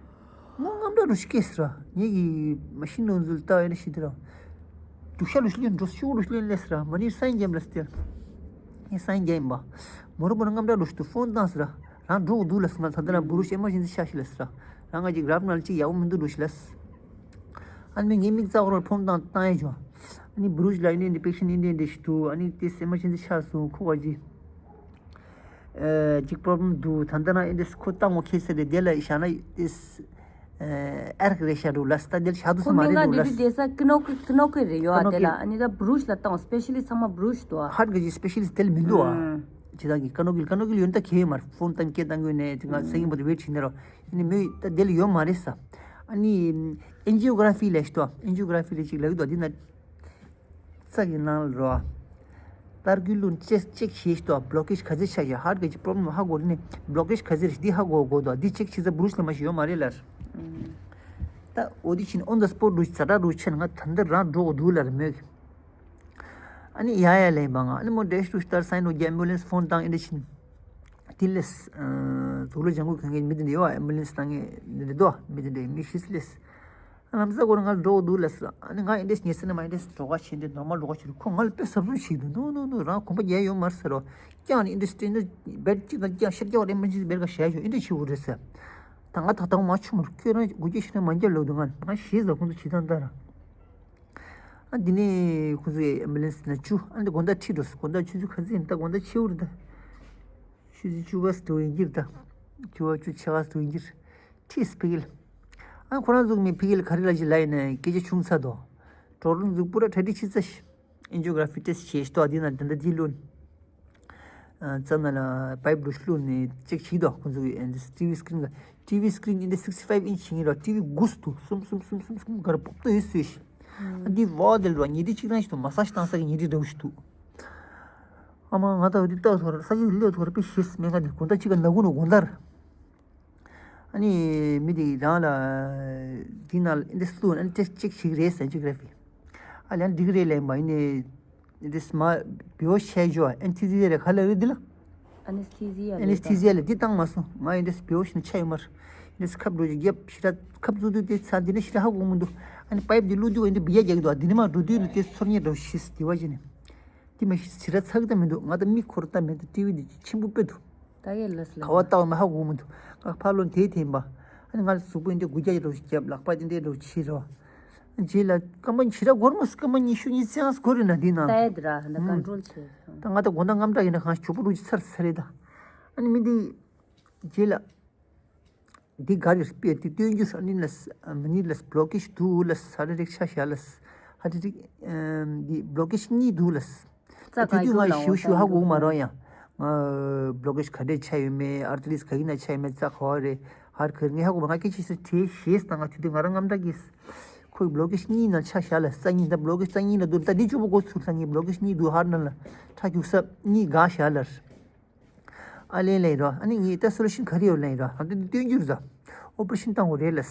ངོ་རྔམ་དྲག་རུ་ཤི་སྐྱེས་སི་ར། ངེད་ཀྱི་མ་ཤི་ནོར་འཛུལ་ལྟ་ཡོད་ན་ཤི་དེ་ར། དུག་ཤ་རུ་ཤི་ལེན་འགྲོ་ཤུགས་རུ་ཤི་ལེན་ལས་སི་ར་མ་ནི་སན་རྒྱབ་ལ་སྟེར། ངས་སན་རྒྱབ་ཡིན་པ། མོ་རུ་པོ་ན་རྔམ་དྲག་རུ་ཤི་དུ་ཕོན་བཏང་སི་ར། རང་འགྲོ་གི་འདུག་ལ་སི་ང་ད་ལྟ་ར་བུ་རུ་ཤི་ཨེ་མར་ཇེན་སི་ཆ་ཤི་ལ་སི་ར། རང་ང་ཅིག་རབ་ན་ལ་ཅིག་ཡག་པོ་མི་འདུག་རུ་ཤི་ལ་སི། ཨ་ནི་ངའི་མིག་རྩ་བོ་ར་ཕོན་བཏང་བཏང་ཡ་བྱུང་། ཨ་ནི་བུ་རུ་ཤི་ལ་ཨི་ནི་འདི་པེ་ཤན་ཨི་འདི་འདི་ཤི་དུ་ཨ་ནི་དེ་ཨེ་མར་ཇེན་སི་ཆ་སོང་ཁུག་བ་ཅིག་ཅིག་པོ་རོ་བྷི་ལེམ་འདུག་ད་ལྟ་ན་ཨེ་འདྲས་ཁོ་ལྟ་ངོ་ཁེལ་ཟེར་རེད་དེ་ལ་བཞག་ན་ཨེ་ཨེར་གི་རེད་ཤ་འདུག་ལ་སི་ད་དེ་ལ་བཞག་དུ་ཁོ་སི་མ་མིང་རེད་ང་འདུག་ལ་འདི་སི། དེ་ས་ཀི་ནོ་ཀི་ཀི་ནོ་ཀི་རེད་ཡོད་ཨ། ཀི་ནོ་དེ་ལ་ཀི། ཨ་ནི་ད་བུ་རུ་ཤི་ལ་ལྟ་ངོ་སི་པེ་ཤ་ལི་སི་ཚང་མ་བུ་རུ་ཤི་འདུག་ཨ། ཧར་གི་ཅི་སི་པེ་ཤ་ལི་སི་དེ་ལ་མི་འདུག་ཨ། ཨུམ། ཇི་ལྟར་གི་ཀི་ནོ་ཀི་ཀི་ནོ་ཀི་ལི་ཡོད་ད་ཁེལ་ཡོད་མ་རེད། ཕོན་བཏང་སྐད་བཏང་དགོས་ནས་དེ་ང་སེང་གི་བར་དུ་ཝེ་ཊི་བྱེད་ནས་རོ། ཨ་ནི་མི་ད་དེ་ལ་ཡོད་མ་རེད་ས། ཨ་ནི་ཨེན་ཇི་ཡོ་གྷ་ར་ཕི་ལ་ཤི་འདུག་ཨ། ཨེན་ཇི་ཡོ་གྷ་ར་ཕི་ལ་ཅིག་ལ་ཡོད་དོ་འདི་ན། རྩ་གི་ནང་ལ་རོ། ལྟར་རྒྱུ་ལུང་ཅེག་ཅེག་བྱེད་ཤི་དོ་བྷི་ལོ་ཀེ་ཇི་ག་ཚོད་ཆགས་ཤག་ཧར་གི་ཅི་པོ་རོ་བྷི་ལེམ་ཧ་གོ་རེད་ནི་བྷི་ལོ་ཀེ་ཇི་ག་ཚོད་རེད་འདི་ཧ་གོ་གོ་དོ་འདི་ཅེག་བྱེད་ས་བུ་རུ་ཤི་ལ་མ་ཤི་ཡོད་མ་རེད་ལར། ད་འོ་དི་ཕྱིན་ཨོན་ད་སི་པོ་ཊི་རུ་ཛ་དྲག་རུ་ཆེན་ང་ད་འདི་རང་འགྲོ་གོ་འདུག་ལར་མོད། ཨ་ནི་ཡ་ཡ་ལན་པ་ང་ཨ་ནི་མོ་འདྲེ་ཤུ་ཤུ་ལྟར་སའིན་འོ་རྒྱ་ཨེམ་བུ་ལེན་སི་ཕོན་བཏང་ཨེ་འདྲ་ཕྱིན། དེ་ལས། དུག་ལོག་ལྗང་གུ་གོན་མཁན་མི་དེ་འདྲ་ཡོད་ཨ། ཨེམ་བུ་ལེན་སི་བཏང་མཁན་འདི་འདྲ་འདུག་ཨ། མི་དེ་འདྲ་མི་ཤི་སི་ལས། ལམ་སང་ཁོ་རང་ང་འགྲོ་འདུག་ལ་ཟེར། ཨ་ནི་ང་ཨེ་འདྲས་ཉེ་སེ་ནས་མ་ཨེ་འདྲས་འགྲོ་ག་བྱེད་འདི་ནོར་མལ་འགྲོ་ག་བྱེད་རུ་ཁོ་ང་ལ་དཔེ་གཟབ་གཟབ་བྱེད་འདུག་ནོ་ནོ་ནོ་རང་གོམ་པ་རྒྱག་ཡོད་མ་རེད་ཟེར་རོ། ཀྱང་ནི་ཨེ་འདྲས་སྤྲད་ན་བེད་ཅིག་ལ་ཀྱང་ཤར་རྒྱག་རེད་མ་ཅིག་བེད་ག་བྱས་ཡོད་ཨེ་འདྲས་བྱེད་འུ་རེད་ཟེར། ད་ང་ད་ལྟ་མ་ཆུ་མར་ཁྱོད་རང་དགུ་རྒྱ་ཤི་ན་མ་རྒྱབ་ལོག་འདུག་ང་ང་ཞེས་ཟ་ཁོང་ཚོ་བྱེད་སྟངས་ལྟར། ཨ་འདི་ནས་ཁོང་ཚོས་ཨེམ་བུ་ལེན་སི་ན་བཅུ་ཨ་འདི་དགོང་དག་ཁྲིད་འགྲོ་སོང་དགོང་དག་ཆུ་ཚོད་ག་ཚོད་ཡིན་ད་དགོང་དག་ཕྱི་པོ་རེད་ད། ཆུ་ཚོད་བཅུ་པ་སུ་ཡིན་གྱིར་ད། བཅུ་པ་བཅུ་ཆ་ག་སུ་ཡིན་གྱིར། ཁྲིས་ཕི་གིལ། ཨ་ཁོ་རང་ཚོ་མི་ཕི་གིལ་ག་རེ་ལ་ཞིག་ལ་ཡིན་ན་སྐད་ཆ་ཆུང་ཚ་དོ། གྲོག་རོང་ཚོ་པུ་ར་གྲ་སྒྲིག་བྱེད་ཚ་ཤི། ཨེན་ཇི་ཡོ་གྷ་ར་ཕི་ཊེ་སི་བྱེད་ཤི་དོ་འདི་ན་དེ་འདྲ་འདི་ལོན། རྩ་ན་ལ་པའིབ་འགྲོ་ཤི་ལོན་ནས་ཅེག་བྱེད་དོ་ཁོ་ཚོ་གི་ཨེ་འདི་ཊི་ཝི་སི་ཀི་རིན་ག་ཊི་ཝི་སི་ཀི་རིན་ཨེ་འདི་སིག་སི་ཕའིབ་ཨིན་ཅི་བྱེད་ངེས་རོ་ཊི་ཝི་དགུ་སུ་དུ་གསུམ་གསུམ་གསུམ་གསུམ་གསུམ་ག་ར་ཕོག་ཏོ་ཡོད་སུས་ཤི། ཨ་འདི་བ་དེ་ལ་རོ་ཉི་ཁྲི་གཅིག་རང་ཞིག་ཏུ་མ་སཱ་ཇི་བཏང་ས་གི་ཉི་ཁྲི་འདྲ་བོ་ཞིག་འདུག་ཨ་མ་ང་ད་འོ་དེ་ལྟ་ཐོར་ས་ཡི་ལོས་ཐོར་པའི་ཤེས་སི་སྨན་ཁང་དེ་དགོང་དག་གཅིག་ག་ནག་ཁུང་ནང་དགོང་དག་ར། ཨ་ནི་མི་དེ་རང་ལ་དེ་ནང་ལ་ཨེ་འདི་སུ་ཨ་ནི་ཊེ་སི་ཊི་གཅིག་ཞིག་རེད་ཟེར་ཅིག་རེད་པས། ཨ་ལན་འགྲིག་རེད་ལན་མ་ཡིན་ནི་ཨེ་འདི་སི་མ་བེའོ་ཤེ་ཇོ་ཨེན་ཐི་ཟི་ཡ་རེད་ག་ལ་རེད་འདི་ལ། ཨ་ནི་སི་ཐི་ཟི་ཡ་ཨེ་ནི་སི་ཐི་ཟི་ཡ་ལ་འདི་བཏང་མ་སོང་ང་ཨེ་འདི་སི་བེའོ་ཤིན་ཆ་ཡོད་མར་ཨེ་འདི་སི་ཁབ་འགྲོ་ཅིག་རྒྱབ་ཤི་ར་ཁབ་བཙུགས་དུས་དེ་ཚ་འདི་ནི་ཤི་ར་ཧ་གོ་མི་འདུག་ཨ་ནི་པའིབ་འདི་བླུགས་དུས་ཨེ་འདི་བི་ཡ་རྒྱག་གི་འདུག་འདི་ནི་མ་འགྲོ་དུས་ལ་དེ་ཚོར་ཉེ་འགྲོ་ཤི་སི་དེ་བ་ཅི་ནི། དེ་མ་ཤི་ཞེ་དྲག་ཚ་གི་ད་མི་འདུག་ང་ད་མིག་ཁོར་ལྟ་མེད་ད་ཊི་ཝི་འདི་ཆེན་པོ་དཔེ་འདུག་ད་ཡེ་ལས་ལ་ག་བ་ལྟ་བ་མ་ཧ་གོ་མི་འདུག་ང་ཕར་ལོག་དེ་དེ་ཡིན་པ། ཨ་ནི་ང་ལ་གཟུགས་པོ་འདི་དགུ་རྒྱ་ཡི་རོ་ཞིག་རྒྱབ་ལག་པ་འདི་འདྲའི་རོ་ཆི་རོ། རྗེས་ལ་སྐར་མ་ཞེ་དྲག་འགོར་མ་སྐར་མ་ཉི་ཤུ་ཉི་ཤུ་རྩ་ལྔ་འགོར་རེད་ན་འདི་ན། ད་ཡེ་འདི་ར་ད་ཀོན་ཊོལ་བྱེད། ད་ང་ད་དགོང་དག་རྔམ་དྲག་ཡིན་ན་གང་ཞོགས་པ་རུ་ཅི་ཚར་ཚར་རེད་ད། ཨ་ནི་མི་འདི་རྗེས་ལ། འདི་ག་རེ་རེད་པས་འདི་སྟོན་རྒྱུ་ཧ་ནི་ལ་མི་ནི་ལ་བི་ལོ་ཀེ་ཇི་འདུག་ལ་ཧ་རི་རིག་ཆ་ཤ་ལ་ཧ་རི་རིག་འདི་བི་ལོ་ཀེ་ཇི་གཉིས་འདུག་ལ། རྩ་དེ་དུས་ང་ཞིའུ་ཞིའུ་ཧ་གོ་མ་རོ་ཡང་། ང་བི་ལོ་ཀེ་ཇི་ག་འདྲས་ཆ་ཡོད་མེད་ཨར་ཏི་རིས་ག་གི་ན་ཆ་ཡོད་མེད་རྩ་ག་བ་རེད་ཧར་ག་རེ་ངས་ཧ་གོ་མ་ང་སྐད་ཆ་ཞིག་དྲིས་ཞེས་དང་ང་དུས་དུས་ང་རང་རྔམ་དྲག་གིས། ཁོས་བི་ལོ་ཀེ་ཇི་གཉིས་ནང་ཆ་བཞག་ལ་རྩ་གཉིས་ད་བི་ལོ་ཀེ་ཇི་རྩ་གཉིས་ལ་འདུག་ད་འདི་གཅིག་པོ་འགོ་ཚུགས་ད་ངས་བི་ལོ་ཀེ་ཇི་གཉིས་འདུག་ཧར་ནང་ལ་ཁྲ་རྒྱུག་ས་གཉིས་འགག་བཞག་ལ། ཨ་ལན་ལན་རོ། ཨ་ནི་ངས་ད་སོ་ལུ་ཤིན་ག་རེ་ཡོད་ལན་རོ། ཨ་ད་འདི་སྟོན་རྒྱུ་རེད་ད། ཨོ་པ་རེ་ཤིན་བཏང་དགོས་རེད་ལ།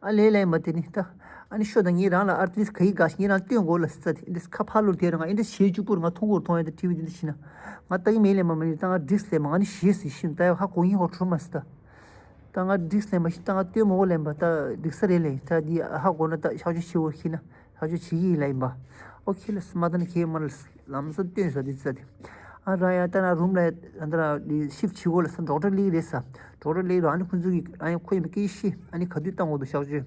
ཨ་ལན་ལན་མ་དེ་ནི་ད། ཨ་ནི་ཤོ་ད་ངས་རང་ལ་ཨར་ཏི་རིས་ག་ཡི་ག་ཤི་ངས་རང་སྟོན་དགོས་ལ་ས་དེ་འདི་ཁ་ཕར་ལོར་དེ་རང་ཨེ་འདྲ་བྱེད་བཅུག་པོར་ང་མཐོང་གོར་མཐོང་ཡ་ད་ཊི་ཝི་འདི་འདྲ་ཤི་ན། ང་ལྟ་གི་མེད་ལས་མ་མ་ནི་ད་ང་འགྲིག་ལས་མ་ང་ནི་ཞེས་སི་ཤིན་ད་ཡ་ཧ་གོ་ཡིན་ཧོ་ཁྲོ་མ་སི་ད། ད་ང་འགྲིག་ལན་པ་ཞིག་ད་ང་སྟོན་མོ་གོ་ལན་པ་ད་འགྲིག་ས་རེད་ལན། ད་འདི་ཧ་གོ་ན་ད་ཤག་ཆུ་ཆེ་བོ་ཤི་ན་ཤག་ཆུ་ཆེ་གི་ཡིན་ལ་ཡིན་པ། ཨོ་ཁེ་ལ་སི་མ་ད་ནི་ཁེ་མ་ལ་སི་ལམ་སང་སྟོན་ས་འདི་ཙ་དེ། ཨ་ར་ཡ་ད་ན་རུམ་ལ་ད་ན་འདི་ཤིབ་ཆེ་གོ་ལ་སི་ཌོག་ཊར་ལི་རེད་ས། ཌོག་ཊར་ལི་རོ་ཨ་ནི་ཁོ་ཚོ་གི་ཨ་ཡ་ཁོ་ཡིན་པ་ཀི་ཤི་ཨ་ནི་ག་དུས་བཏང་གོ་དུ་ཤག་ཆུ་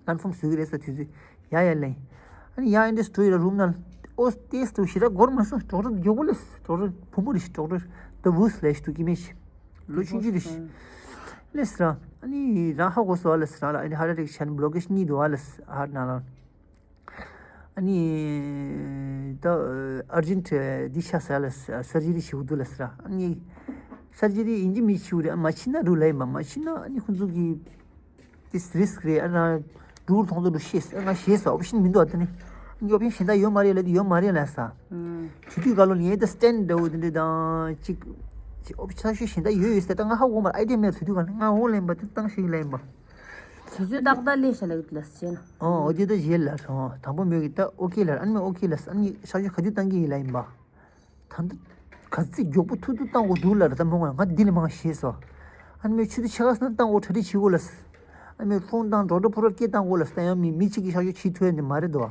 ཀོན་ཕོམ་བཟོ་གི་རེད་ས་དུས་ཚོད། ཡ་ཡ་ལེ། ཨ་ནི་ཡ་ཨིན་དུ་སི་ཊི་རི་ཡ་རུམ་ནང་། ཨོ་ཏེས་ཏུ་ཞི་ར་གོར་མ་སོང་ཌོག་ཊར་མགྱོགས་པོ་ལེ། ཌོག་ཊར་བུ་མོ་རེ་ཞིག་ཌོག་ཊར་ད་བུས་ལེ་ཞིག་ཏུ་ཀི་མེ་ཞིག་ལོ་ཆུང་ཆུང་རེ་ཞིག་ལེ་སི་ར། ཨ་ནི་རང་ཧ་གོ་སོ་ཨ་ལེ་སི་ར་ལ་ཨ་ནི་ཧར་ཊ་ཨ་ཊེག་ཆ་ནི་བློ་ཀེ་ཤི་གཉིས་འདུག་ཨ་ལེ་སི་ཧར་ཊ་ནང་ལ། ཨ་ནི་ད་ཨར་ཇེན་ཊི་འདི་ཆ་ས་ལེ་སི་སར་ཇི་རི་ཞིག་འདུག་ལེ་སི་ར། ཨ་ནི་སར་ཇི་རི་ཨིན་ཇི་མི་ཆིའུ་རེ་ཨ་མ་ཕྱིན་ན་རུ་ལ་ཡིན་པ་མ་ཕྱིན་ན་ཨ་ནི་ཁོང་ཚོ་གི་དེ་རིས་ཀི་རེད། ཨ་ན་འགྲུལ་ཐོང་དུ་འགྲོ་ཤེས། ཨ་ང་ཤེས་ས་ཨོ་པ་ཤན་མི་འདུག་ཨ་ད་ནི་ཨོ་པ་ཤན་གཞན་དག་ཡོད་མ་རེད་ལ་དེ་ཡོད་མ་རེད་ལ་ས། ཨུམ། དུས་དུས་ག་ལོ་ངས་ད་སི་ཊེན་ཌི་འདྲ་བོ་དེ་འདྲ་དང་ཅིག་ཅིག་ཨོ་པ་ཤན་གཞན་དག་ཡོད་ཡོད་ས་ད་ང་ཧ་གོ་མ་རེད། ཨའི་ཌི་ཡ་མེད་དུས་དུས་ག་ལ་ང་ཧ་གོ་ལེན་པ་དེ་བཏང་ཤེས་ལ་ཡིན་པ། དུས་ཚོད་ཏག་ཏག་ལས་བྱ་ལ་ཡོད་ལ་ཟེར་ན། ཨོ་ཨོ་དེ་ད་བཞེས་ལ་སོང་དང་པོ་མོས་ཀྱི་ད་ཨོ་ཁེ་ལ་ཨ་ནི་མོས་ཨོ་ཁེ་ལ་ཨ་ནི་ཤག་ཤག་ག་དུས་བཏང་གི་ཡིན་ལ་ཡིན་པ། ད་ལྟ་ག་ཚོད་མགྱོགས་པོ་ཐུག་ཐུག་བཏང་དགོས་འདུག་ལབ་རེད། ད་མོ་ང་ང་འདི་ལས་མང་ཤེས་སོ། ཨ་ནི་མོས་ཆུ་ཚོད་ཕྱེད་ཀ་ཙམ་བཏང་དགོས་གྲ་སྒྲིག་བྱེད་དགོས་ལབ། ཨ་ནི་མོས་ཕོན་བཏང་ཌོག་ཊར་ཕུ་ར་སྐད་བཏང་དགོས་ལབ། ད་ཡང་མི་མི་གཅིག་གིས་ཤག་ཤག་བྱེད་ཐུབ་ཡ་འདི་མ་རེད་དོ།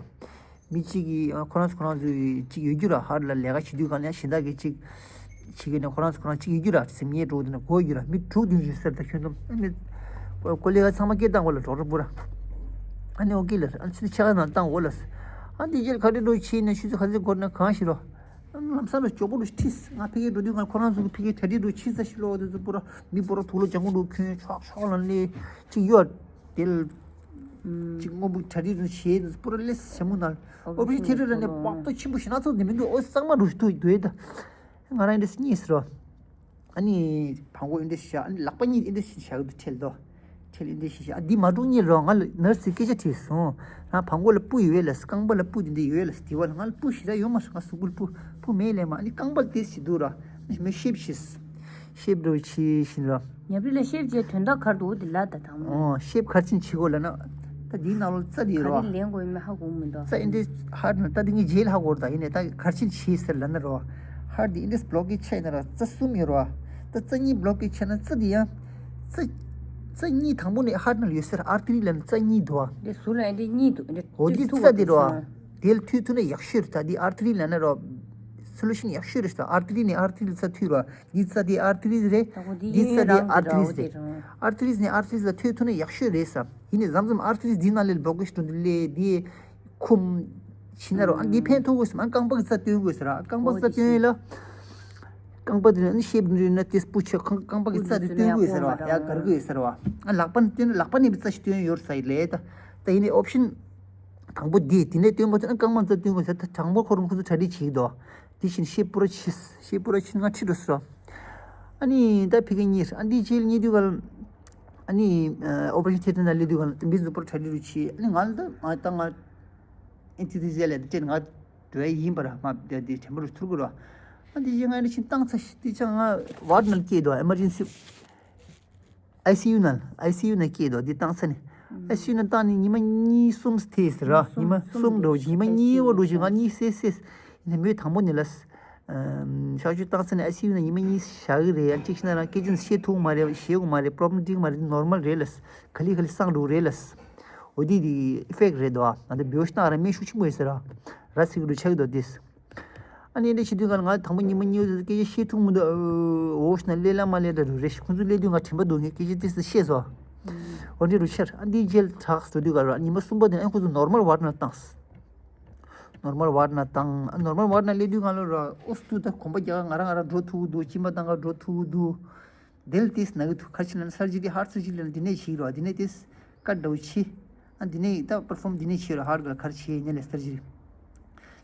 མི་གཅིག་གིས་ཨ་ཁོ་རང་ཚོ་ཁོ་རང་ཚོའི་གཅིག་ཡོད་རྒྱུ་ར། ཧར་ལ་ལས་ཀ་བྱེད་དུས་གང་ལ་ཡང་གཞན་དག་གིས་གཅིག་བྱེད་ཀྱི་ནས་ཁོ་རང་ཚོ་ཁོ་རང་གཅིག་ཡོད་རྒྱུ་ར། སེམས་ཉེས་འགྲོ་དུས་ན་དགོས་རྒྱུ་ར། མི་དྲུག་བདུན་ཞིག་ཟེར་ད་ཁྱོད་ཚོ་ཨ་ནི་མི་ཀོ་ལེ་ག་ཚང་མ་སྐད་བཏང་དགོས་ལབ་ཌོག་ཊར་ཕུ་ར། ཨ་ནི་ཨོ་ཁེ་ལབ། ཨ་ནི་ཆུ་ཚོད་ཕྱེད་ཀ་ནང་བཏང་དགོས་ལབ། ཨ་འདི་རྗེས་ལ་ག་རེ་འགྲོ་ཕྱིན་ནས་ཆུ་ཚོད་ག་ཚོད་འགོར་ན་གང་ཤེས་རོ། ལམ་སང་ལ་མགྱོགས་པོ་རུ་ཁྲིད། ང་ཕ་གིར་འགྲོ་དུས་ང་ཁོ་རང་ཚོ་གི་ཕ་གིར་གྲ་སྒྲིག་རུ་ཕྱིན་ས་ཞིག་ལོག་དུས་ཚོད་པུ་ར་མི་པུ་ར་དུག་ལོག་ལྗང་གུ་རུ་གྱོན་ཆོག་ཆོག་ལ་ནི་ཅིག་ཡོད། དེ་ལ་ཅིག་སྔོན་པོ་གྲ་སྒྲིག་རུ་བྱེད་དུས་པུ་ར་ལས་ཞྭ་མོ་ནང་ཨོ་པ་རེ་ཤན་ཐེ་ཊར་ནས་བག་ཏོ་ཆེན་པོ་ཞིག་སྣ་ཚོགས་འདི་མི་འདུག་ཨོ་གཙང་མ་རུ་ཞིག་ཐུག་འདུག་ད། ང་རང་འདི་གཉིས་ཟེར་རོ། ཨ་ནི་བང་གོ་ཨིན་འདྲ་ཞིག་བཞག་ཨ་ནི་ལག་པ་གཉིས་ཨིན་འདྲ་ཞིག་བཞག་འདུག་ཁྲལ་དོ། ཁྲལ་ཨིན་འདྲ་ཞིག་བཞག་ཨ་འདི་མ་འགྲོ་གཉིས་རོ། ང་ལ་ནར་སི་སྐད་ཆ་དྲིས་སོང་། ང་བང་གོ་ལ་སྤུ་ཡོད་ལ་རྐང་པ་ལ་སྤུ་འདི་འདྲ་ཡོད་ལ་དེ་བ་ལ་ང་ལ་སྤུ་ཞེ་དྲག་ཡོད་མ་སོང་། ང་གཟུགས་པོ་ལ་སྤུ་སྤུ་མེད་ལས་མ། ཨ་ནི་རྐང་པ་དེ་ཞིག་འདུག་ར། མི་ཤེབ་ཞིག་ཤེབ་འགྲོ་ཆི་ཞིག་ར། ཉབ་རི་ལ་ཤེབ་བྱས་དོན་དག་གར་འདུག་འདི་ལ་ད་དང་མོ། ཨོ་ཤེབ་གར་ཕྱིན་ཆི་གོ་ལ་ན། ད་འདིའི་ནང་ལོ་རྩ་དེ་ག་རེ་རོ། ལེན་དགོས་ཡོད་མེད་ཧ་གོ་མི་འདུག་རྩ་ཨིན་འདྲ་ཧར་ན་ད་འདི་ངའི་རྗེས་ལ་ཧ་གོ་ར། ད་ཡིན་ནས་ད་གར་ཕྱིན་ཆི་ཟེར་ལ་ན་རོ། ཧར་འདི་ཨིན་འདྲ་བློ་ཀེ་ཆ་ཡིན་ན་ར་རྩ་གསུམ་ཡོད་རོ། ད་རྩ་གཉིས་བློ་ཀེ་ཆ་ན་རྩ་འདི་ཡང་། རྩ་རྩ་གཉིས་དང་པོ་ནས་ཧར་ན་ལ་ཡོད་ཟེར། ཨར་ཏི་རི་ལ་ན་རྩ་གཉིས་འདུག་བ། འདི་ཟུར་ལ་ཨིན་འདྲ་གཉིས་འདུག་འདི་འོ་འདི་ཐུག་རྩ་འདི་རོ། འདི་ལ་མཐུད་ཐུབ་ན་ཡག་ཤོས་རེད། ད་འདི་ཨར་ཏི་རི་ལ་ན་རོ། སོ་ལུ་ཤན་ཡག་ཤོས་རེད་ཟེར། ཨར་ཏི་རི་ནས་ཨར་ཏི་རི་རྩ་མཐུད་རོ། འདི་རྩ་འདི་ཨར་ཏི་རི་རེད། ད་གོ་འདི་འདི་རྩ་འདི་ཨར་ཏི་རི་རེད། ཨར་ཏི་རི་ནས་ཨར་ཏི་རི་རྩ་མཐུད་ཐུབ་ན་ཡག་ཤོས་རེད་ཟེར། ཡིན་ནས་མཚམས་མཚམས་ཨར་ཏི་རི་འདི་ནང་ལས་བློ་ཀེ་ཤི་འགྲོ་འདི་ལས་འདི་ཁུམ་ཕྱིན་ན་རོ། ཨ་འདི་ཕན་ཐོགས་དགོས་ཟེར། མ་རྐང་པ་གི་རྩ་སྟོན་དགོས་ཟེར། རྐང་པ་གི་རྩ་སྟོན་ཡིན་ལ། རྐང་པ་འདི་ནི་ཤེབ་འདི་ན་ཏེ་སྤུ་ཆེ་རྐང་རྐང་པ་གི་རྩ་འདི་སྟོན་དགོས་ཟེར་བ། ཡ་གར་དགོས་ཟེར་བ། ཨ་ལག་པ་ནི་སྟོན་ལག་པ་ནི་རྩ་ཞིག་སྟོན་ཡོད་ས་ཡི་ལས་ད། ད་ཡིན་ནས་ཨོབ་ཤན་དང་པོ་འདི་དེ་ནས་སྟོན་པ་ཚོ་ནི་རྐང་པ་རྩ་སྟོན་དགོས་ཟེར། ད་དང་པོ་ཁོ་རང་ཁོ་ཚོ་གྲ་སྒྲིག་བྱེད་ཀྱི་འདུག་དེ་བཞིན་ཤེབ་པུ་ར་ཆིས། ཤེབ་པུ་ར་ཆིས་ང་ཁྲིད་འགྲོ་ཟེར་བ། ཨ་ནི་ད་ཕ་གི་གཉིས་ཨ་འདི་ཅིལ་གཉིས་དུས་ག་ལ། ཨ་ནི་ཨོ་པ་རེ་ཤན་ཐེ་ཊར་ནང་སླེབས་དུས་ག་ལ་མི་ཚོ་པུ་ར་གྲ་སྒྲིག་རུ་ཆི། ཨ་ནི་ང་ལ་ད་ང་ད་ང་ཨེན་ཐི་ཐི་ཟེར་ལས་ད་ཅེ་ང་འགྲོ་ཡ་ཡིན་པ་ར། མ་དེ་དེ་དྲན་པ་རུ་ཐུར་གི་ར། ཨ་འདི་ཅིལ་ང་ནི་ཕྱིན་བཏང་ཚ་ཤི་དེ་ཅང་ང་ཝར་ནང་སྐྱེས་འདུག་ཨེ་མར་ཇེན་སི། ཨའི་སི་ཡུ་ནང་ཨའི་སི་ཡུ་ནང་སྐྱེས་འདུག་འདི་བཏང་ས་ནས། ཨའི་སི་ཡུ་ནང་བཏང་ནས་ཉི་མ་གཉིས་གསུམ་ཐེ་ཟེར་ར། ཉི་མ་གསུམ་འགྲོ་ཉི་མ་གཉིས་པོ་འགྲོ་ཞིག་ང་གཉིད་སད་སད། ཡིན་ནས་མོས་དང་པོ་ནས་ལ། ཤག་ཆུ་བཏང་ས་ནས་ཨའི་སི་ཡུ་ནང་ཉི་མ་གཉིས་བཞག་གི་རེད། ཨ་གཅིག་ཤི་ན་རང་སྐད་ཆ་བཤད་ཐུབ་མ་རེད། བཤད་དགོས་མ་རེད། པོ་རོབ་ལེམ་འགྲིག་མ་རེད། ནོར་མལ་རེད་ལ། ག་ལེ་ག་ལེ་སངས་འགྲོ་རེད་ལ། འོ་དེ་དེ་ཨི་ཕེག་རེད་འདུག་ཨ་ང་ཚོ་བེའུ་ཤི་ན་ར་སྨན་ཤུགས་ཆེན་པོ་ཡོད་ཟེར་ར། ར་ཚིག་རུ་ཆགས་འདུག་དེས། ཨ་ནི་འདྲ་བྱེད་དུས་ག་ལ་ང་དང་པོ་ཉི་མ་གཉིས་པ་དེ་སྐད་ཆ་བཤད་ཐུབ་མི་འདུག་འོ་ཤི་ན་ལས་སླ་མ་ལས་འདྲ་རུ་རེད་ཤི། ཁོང་ཚོ་སླེབས་དུས་ང་དྲན་པ་འདུག་ངས་སྐད་ཆ་དེ་སུ་བཤད་སོ། འོ་འདྲ་རུ་ཆར་ཨ་འདི་རྗེས་དྲག་འགྲོ་དུས་ག་ལ་ཉི་མ་གསུམ་པ་དེ་ཨ་ཁོང་ཚོ་ནོར་མལ་ཝར་ན་བཏང་། ནོར་མལ་ཝར་ན་བཏང་། ཨ་ནོར་མལ་ཝར་ན་སླེབས་དུས་ག་ལ་ར་ཨོ་སི་ཏུ་ད་གོམ་པ་རྒྱག་ང་རང་ང་རང་འགྲོ་ཐུབ་ཀྱི་འདུག་གཅིན་པ་བཏང་ག་འགྲོ་ཐུབ་ཀྱི་འདུག་དེ་ལ་ཏིས་ན་གི་ཐུ་ཁར་ཆི་ལན་སར་ཇི་རི་ཧར་སར་ཇི་རི་ལན་འདི་ནས་བྱེད་རོ། འདི་ནས་ཏིས་ཀ་འདྲ་བོ་ཆི། ཨ་འདི་ནས་ད་པར་ཕོམ་འདི་ནས་བྱེད་རོ། ཧར་ག་ཁར་ཆི་ནས་ལས་སར་ཇི་རི།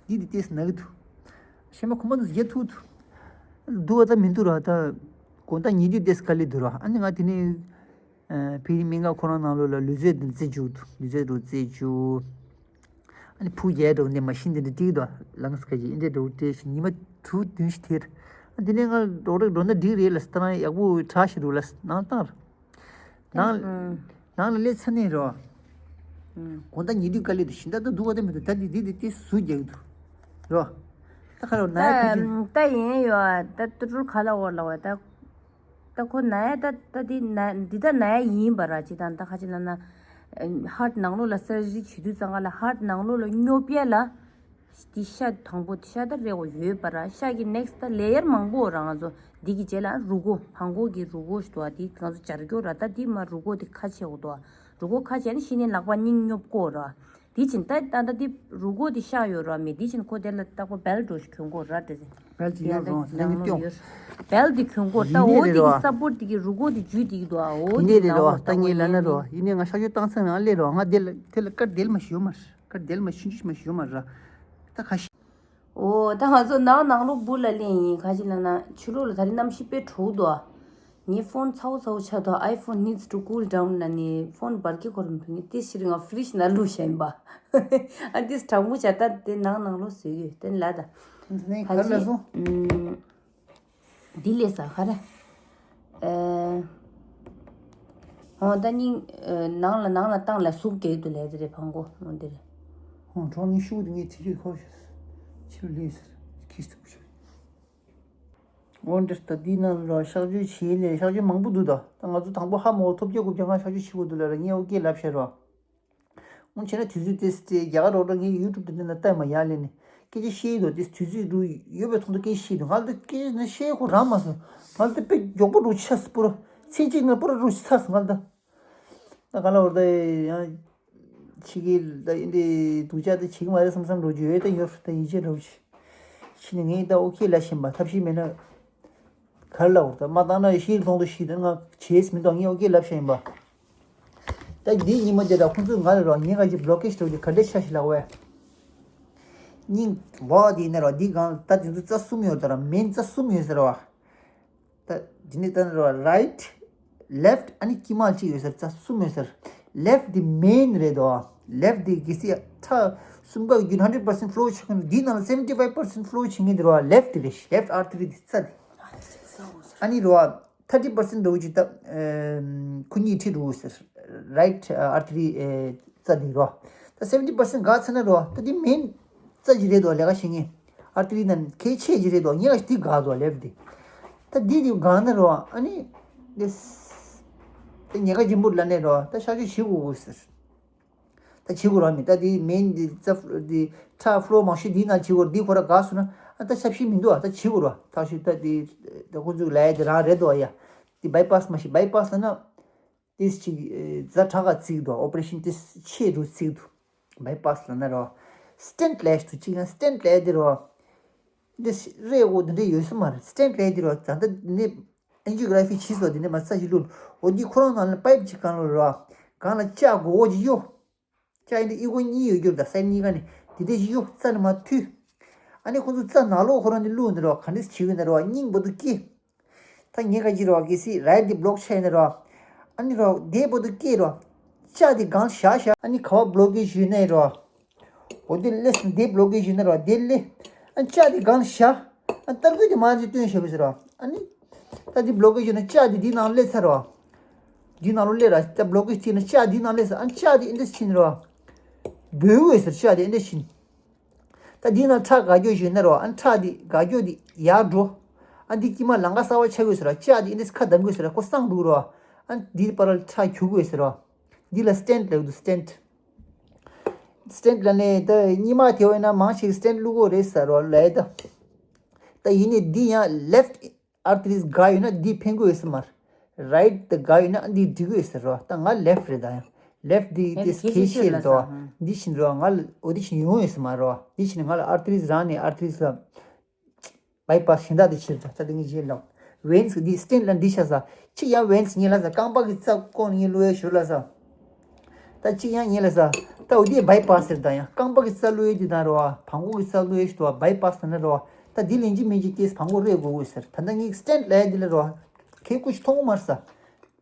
འདི་འདི་ཏིས་ན་གི་ཐུ། ཤེ་མ་ཁོ་མ་འདི་ཡ་ཐུ་ཐུ། འདུག་བ་ད་མི་འདུག་ར་ད། གོང་ད་ཉི་དུས་ཏིས་ཀ་ལི་འདུག་ར། ཨ་ནི་ང་དེ་ནས་ཕི་རི་མི་ང་ཁོ་རང་ནང་ལོ་ལ་ལུས་རྩལ་འདི་རྩེ་བཅུག་འདུག་ལུས་རྩལ་རུ་རྩེ་བཅུག་ཨ་ནི་ཕུ་རྒྱལ་འགྲོ་འདི་མ་ཤིན་འདི་འདྲ་ཏིག་དོ་ལངས་ཀ་ཅིག་འདི་འདྲ་འགྲོ་ཏེ་ཞིག་ཉི་མ་དྲུག་བདུན་ཞིག་ཐེར། ཨ་འདི་ནས་ང་རོགས་རེག་འགྲོ་ན་འགྲིག་རེད་ལ་སི་ཏ་ན་ཡག་པོ་དྲག་ཞིག་རུ་ལ་སི་ནང་བཏང་ར། ནང་ནང་ལ་སླེབས་ཚར་ནས་རོ། གོང་ད་ཉི་དུས་ཀ་ལི་དུ་ཞིན་ད་ད་འདུག་ག་ད་མི་འདུག་ད་འདི་འདི་འདི་ཏེ་ཟུག་རྒྱག་གི་འདུག་རོ། ད་ཁ་རོ་ན་ཡ་ཁུ་ཅིན། ད་ཡིན་ཡོད་ད་ཏུ་ཏུར་ཁ་ལ་འོར་ལ་བ་ད། ད་ཁོ་ན་ཡ་ད་ད་འདི་ན་འདི་ད་ན་ཡ་ཡིན་པ་ར། ཅི་དང་ད་ཁ་ཅིག་ལ་ན་ཧར་ཊི་ནང་ལོགས་ལ་སར་ཇི་རི་བྱེད་དུས་ཙང་ག་ལ་ཧར་ཊི་ནང་ལོགས་ལ་སྙོབ་ཡ་ལ། འདི་ཤ་དང་པོ་ཤ་ད་རེ་བ་ཡོད་པ་ར། ཤ་གི་ནེག་སི་ཊི་ད་ལེ་ཡར་མང་པོ་ར། ང་ཚོ་འདི་གི་རྗེས་ལ་རུས་ཁོག་བྲང་ཁོག་གི་རུས་ཁོག་ཞིག་འདུག་བ། འདི་ང་ཚོ་སྦྱར་སྐྱོ་ར། ད་འདི་མ་རུས་ཁོག་འདི་ཁ་ཕྱེ་འོ་འདུག་བ། རུས་ཁོག་ཁ་ཕྱེ་ནི་ཤི་ནི་ལག་པ་སྙིང་སྙོབ་དགོས་ར། འདི་བྱིན་ད་ད་ད་འདི་རུས་ཁོག་འདི་ཤ་ཡོད་ར་མེད། འདི་བྱིན་ཁོ་དེ་ལ་ལྟ་ཁོ་བེལ་འགྲོ་ཞིག་གྱོན་དགོས་ར་འདྲ་ཟེར། བེལ་ཅིག་ཡོད་རོང་ཟེར་ནི་སྐྱོ། བེལ་འདི་གྱོན་དགོས་ད། ཡིན་ནི་འོ་རེད་འདི་རོ། གི་སཔོར་འདི་གི་རུས་ཁོག་འདི་འཇུས་འདི་གི་འདུག་ཨ། འོ་ཡིན་ནི་འདི་རེད་རོ། ནང་ད་ངས་ལབ་ན་རོ། ཡིན་ནི་ང་ཤ་ཡོད་བཏང་ཚར་ང་སླེབས་རོ། ང་དེ་ལ་དེ་ལ་སྐར་དེ་ལ་མ་ཞུ་མ་རེད། སྐར་དེ་ལ་མ་ཞུ་ཞུ་མ་རེད། ད་ཁ་ཤས། ཨོ་ད་ང་ཚོ་ནང་ནང་ལོགས་སྦུག་ལ་གླེང་ཡིན། ག་ཅི་ལབ་ན་ཕྱི་ལོགས་ལ་ད་རེས་གནམ་གཤིས་དཔེ་དྲོ་འདུག་ཨ། ངའི་ཕོན་ཚ་བོ་ཚ་བོ་ཆགས་འདུག iPhone needs to cool down ལབ་ནས་ཕོན་འབར་གི་ཁོ་རང་བུད་ངེས་དེ་ཕྱིར་ང་ཕི་རིཇ་ནང་བླུགས་བཞག་ཡིན་པ། ཨ་འདིས་གྲང་མོ་བྱ་ད་དེ་ནང་ནང་ལོགས་བཟོས་ཡོད་དེ་ལ་ད། ནས་ག་ག་ལ་ཅི་སོང་། ཨུམ། འདི་ལས་ས་ག་རེ། ཨེ། ཧོ་ད་སྙིང་ཨེ་ནང་ལ་ནང་ལ་བཏང་ལ་ཟུག་རྒྱག་ཏུ་ལས་དེ་རེད་བང་གོ་འོ་འདི་རེད། ཧོ་གྲོགས་ནི་ཤུགས་དེ་ངས་དེ་དུས་ཁོ་ཕྱིར་ལུས་ཟེར་ཁྱི་སྟུག་ཤོག་འོ་འདིར་ད་འདི་ནང་ལ་གཤག་བཅོས་བྱེད་ལས་གཤག་བཅོས་མང་པོ་འདུག་ད་ད་ང་ཚོ་དང་པོ་ཧ་མ་གོ་ཐོབ་རྒྱག་དགོས་ཀྱང་ང་གཤག་བཅོས་བྱེད་དགོས་འདུག་ལ་ར་ངས་ཨོ་ཀེ་ལབ་ཤེས་རོགས། སྔོན་ཆད་ན་དུས་ཚོད་དེ་དེ་རྒྱ་གར་རོགས་འདྲ་ངས་ཡུ་ཊུབ་དེ་འདི་ན་ལྟ་མ་ཡག་ལས་ནས་སྐད་ཆ་བཤད་ཡི་འདུག་དེ་དུས་ཚོད་འགྲོ་ཡོད་པའི་ཐོག་ཏུ་སྐད་ཆ་བཤད་འདུག་ང་ལ་སྐད་ཆ་ན་བཤད་ཁོ་རང་མ་སོང་། ང་ལ་དེ་དཔེ་མགྱོགས་པོ་འགྲོ་ཆགས་སོང་པུ་ར་ཚིག་གཅིག་ན་པུ་ར་འགྲོ་ཆགས་སོང་ང་ལ་ད། ད་ག་ལ་བར་ད་ཡང་ཕྱི་གི་ད་ཡིན་དེ་སྡུག་ཅག་དེ་བྱེད་ཀྱི་མ་རེད་བསམ་བསམ་འགྲོ་རྒྱུ་ཡོད་ད་ཡོད་ད་ཡིད་ཆེས་འགྲོ་ཆེ། ཕྱི་ནས་ངས་ད་ཨོ་ཁེ་ལབ་བཞིན་པ་ཐབས་ཤེས་མེད་ན། གར་ལ་འོར་ད་མ་བཏང་ན་ཤིའི་ལྷོང་དུ་ཤི་དོན་ང་བྱེས་མི་འདུག་ངས་ཨོ་ཀེ་ལབ་བཞིན་ཡིན་པ། ད་འདི་ཉི་མ་དེ་དང་ཁོང་ཚོས་ང་ལ་རོགས་ཉིན་ག་ཅིག་བློ་ཀེ་ཤི་འགྲོ་རྒྱུ་ག་འདྲས་ཆ་ཞིག་ལབ་བས། སྙིང་བོ་དེ་ཡིན་ན་རོགས་འདི་གང་ད་དེ་ཚོ་རྩ་གསུམ་ཡོད་ད་ར་མེན་རྩ་གསུམ་ཡོད་ཟེར་བ། ད་འདི་ནས་ད་རོགས་right left ཨ་ནི་དཀྱིལ་མ་གཅིག་ཡོད་ཟེར་རྩ་གསུམ་ཡོད་ཟེར། left དེ་མེན་རེད་དོ། left དེ་གལ་སྲིད་ཁྲག་གསུམ་ཀ་རྒྱུ་hundred percent flow ཆགས་ཀྱི་འདུག་འདི་ནང་ལ་seventy five percent flow བྱེད་མཁན་དེ་རོ་left དེ་རེད། left artery དེ་རྩ་དེ། ཨ་ནི་རོ་thirty percent འགྲོ་གི་ད་ཁོ་གཉིས་ཁྲིད་འགྲོ་ཟེར། right artery རྩ་དེ་རོ། ད་seventy percent འགག་ཚར་ན་རོ་ད་དེ་མེན་རྩ་གཅིག་རེད་དོ། ལས་ཀ་བྱེད་མཁན་artery ནང་གལ་ཆེ་གཅིག་རེད་དོ། ངས་ལ་དེ་འགག་དོ་left དེ། ད་དེ་དེ་འགག་ན་རོ་ཨ་ནི་དེ་ད་ཉེན་ཁ་ཆེན་པོ་ལ་ནས་རོ་ད་གཤག་བཅོས་བྱེད་དགོས་ཟེར། ད་བྱེད་དགོས་ར་མི་ད་དེ་མེན་དེ་རྩ་དེ་ཁྲག་flow མང་ཤོས་འདི་ནང་བྱེད་དགོས་འདི་ཁོ་ར་འགག་སོང་ན་ཨ་ད་ཞབས་ཕྱི་མི་འདུག་ཨ་ད་བྱེད་དགོས་ར་ཐག་ཆོད་ད་དེ་ད་ཁོ་ཚོས་ལབ་ཡ་དེ་རང་རེད་དོ་ཨ་ཡ། དེ་bypass མ་ཤེས་bypass ལ་ན་ཏིས་ཅིག་ཛ་དྲག་ག་བརྩིས་འདུག operation ཏིས་ཆེ་རུ་བརྩིས་འདུག bypass ལ་ན་རོ། stent ལས་དུ་ཅིག་ན་stent ལས་དེ་རོ། འདི་རེད་འོ་འདི་འདྲ་ཡོད་ས་མ་རེད། stent ལས་དེ་རོ་ད་ལྟ་ནི་angiography བྱས་སོ་དེ་ནི་མ་རྩ་ཞིག་བླུགས་འོ་འདི་ཁོ་རང་ནང་ལ་pipe ཅིག་གང་ལ་རོ། གང་ལ་ལྕགས་སྒོ་འོ་ཅིག་གཡོ། ལྕགས་ཡིན་དེ་ཨི་གོ་གཉིས་ཡོད་རྒྱུར་ད་སའི་གཉིས་ཀ་ནི་དེ་འདྲ་ཞིག་གཡོ་རྩ་ནི་མ་མཐུད། ཨ་ནི་ཁོ་ཚོ་རྩ་ནང་ལོགས་ཁོ་རང་ནི་བླུགས་འདི་རོ་ག་འདྲ་བྱེད་ཀྱི་ན་རོ་སྙིང་བོ་དུ་སྐྱེ། ད་ངས་ག་ཅི་རོ་གལ་སྲིད་right འདི་block བྱས་ན་རོ། ཨ་ནི་རོ་དེ་བར་དུ་སྐྱེས་རོ། ལྕགས་འདི་སྒང་བཞག་བཞག་ཨ་ནི་ག་བ་blockage ཡོད་ན་རོ། འོ་དེ་སླེབས་སོང་དེ་blockage ཡོད་ན་རོ་དེ་སླེབས། ཨ་ལྕགས་འདི་སྒང་བཞག་ཨ་ཏར་སྐུད་དེ་མར་ཅིག་བཏོན་བཞག་པ་ཟེར་རོ། ཨ་ནི། ད་འདི་blockage ཡོད་ན་ལྕགས་འདི་འདི་ནང་སླེབས་ཚར་རོ། འདི་ནང་ལོ་སླེབས་ར་ད་blockage བྱས་ན་ལྕགས་འདི་ནང་སླེབས་ཚར་ཨ་ལྕགས་འདི་ཨེ་འདྲས་ཕྱིན་རོ། སྦོས་འོས་ཟེར་ལྕགས་འདི་ཨེ་འདྲས་ཕྱིན། ད་འདི་ན་ཁྲག་འགག་རྒྱུ་ཡོད་ན་རོ། ཨ་ཁྲག་འདི་འགག་རྒྱུ་འདི་ཡར་འགྲོ། ཨ་འདི་དཀྱིལ་མ་ལམ་ཁ་གསར་པ་ཆགས་དགོས་ཟེར་རོ། ལྕགས་འདི་ཨེ་འདྲས་ཁ་བསྡམ་དགོས་ཟེར་རོ། ཁོ་སངས་འགྲོ་རོ། ཨ་འདི་བར་ལ་ཁྲག་རྒྱུག་དགོས་ཟེར་རོ། འདི་ལ་stent ལབ་འདུག stent། stent ལ་ནས་ད་གཉིད་མ་ཐེ་བས་ན་མང་ཞིག་stent བླུག་དགོས་རེད་ཟེར་རོ་ལས་ད། ད་ཡིན་ནས་འདི་ཡང་left arteries འགག་ཡོད་ན་འདི་ཕན་གོ་ཡོད་ས་མ་རེད། right དེ་འགག་ཡོད་ན་འདི་འགྲིག་གོ་ཡོད་ཟེར་རོ། ད་ང་left རེད་ད་ཡང་left འདི་ཡང་དེ་གལ་ཆེ་ཤོས་ལ་ཟེར་འདུག་འདི་བཞིན་རོ་ང་ལ་འོ་འདི་བཞིན་ཡོང་ཡོད་ས་མ་རོ། འདི་བཞིན་ང་ལ་arteries རང་ནས་arteries ལ་bypass གཞན་དག་དེ་ཕྱིར་ད་ད་འདི་ངས་བརྗེད་ལོག veins འདི་stent ལ་འདི་ཤ་ཟ་གཅིག་ཡང་veins ངས་ལ་ཟ་རྐང་པ་གི་རྩ་ཀོང་ངས་བླུག་ཡ་ཞུ་ལ་ཟ། ད་གཅིག་ཡང་ཡིན་ལ་ཟ། ད་འོ་དེ་bypass ཟེར་ད་ཡང་རྐང་པ་གི་རྩ་བླུག་ཡས་དེ་དང་རོ། བྲང་ཁོག་གི་རྩ་བླུག་ཡས་ཞིག་ཏུ་བ་bypass ཟེར་ན་རོ། ད་དེ་ལན་གཅིག་མིན་གཅིག་སྐྱེས་བྲང་ཁོག་རེག་དགོས་དགོས་ཟེར། ད་ལྟ་ངས་stent ལས་དེ་ལ་རོ། ཁའི་ཀུ་ཤུ་མཐོང་གི་མ་རེད་ས།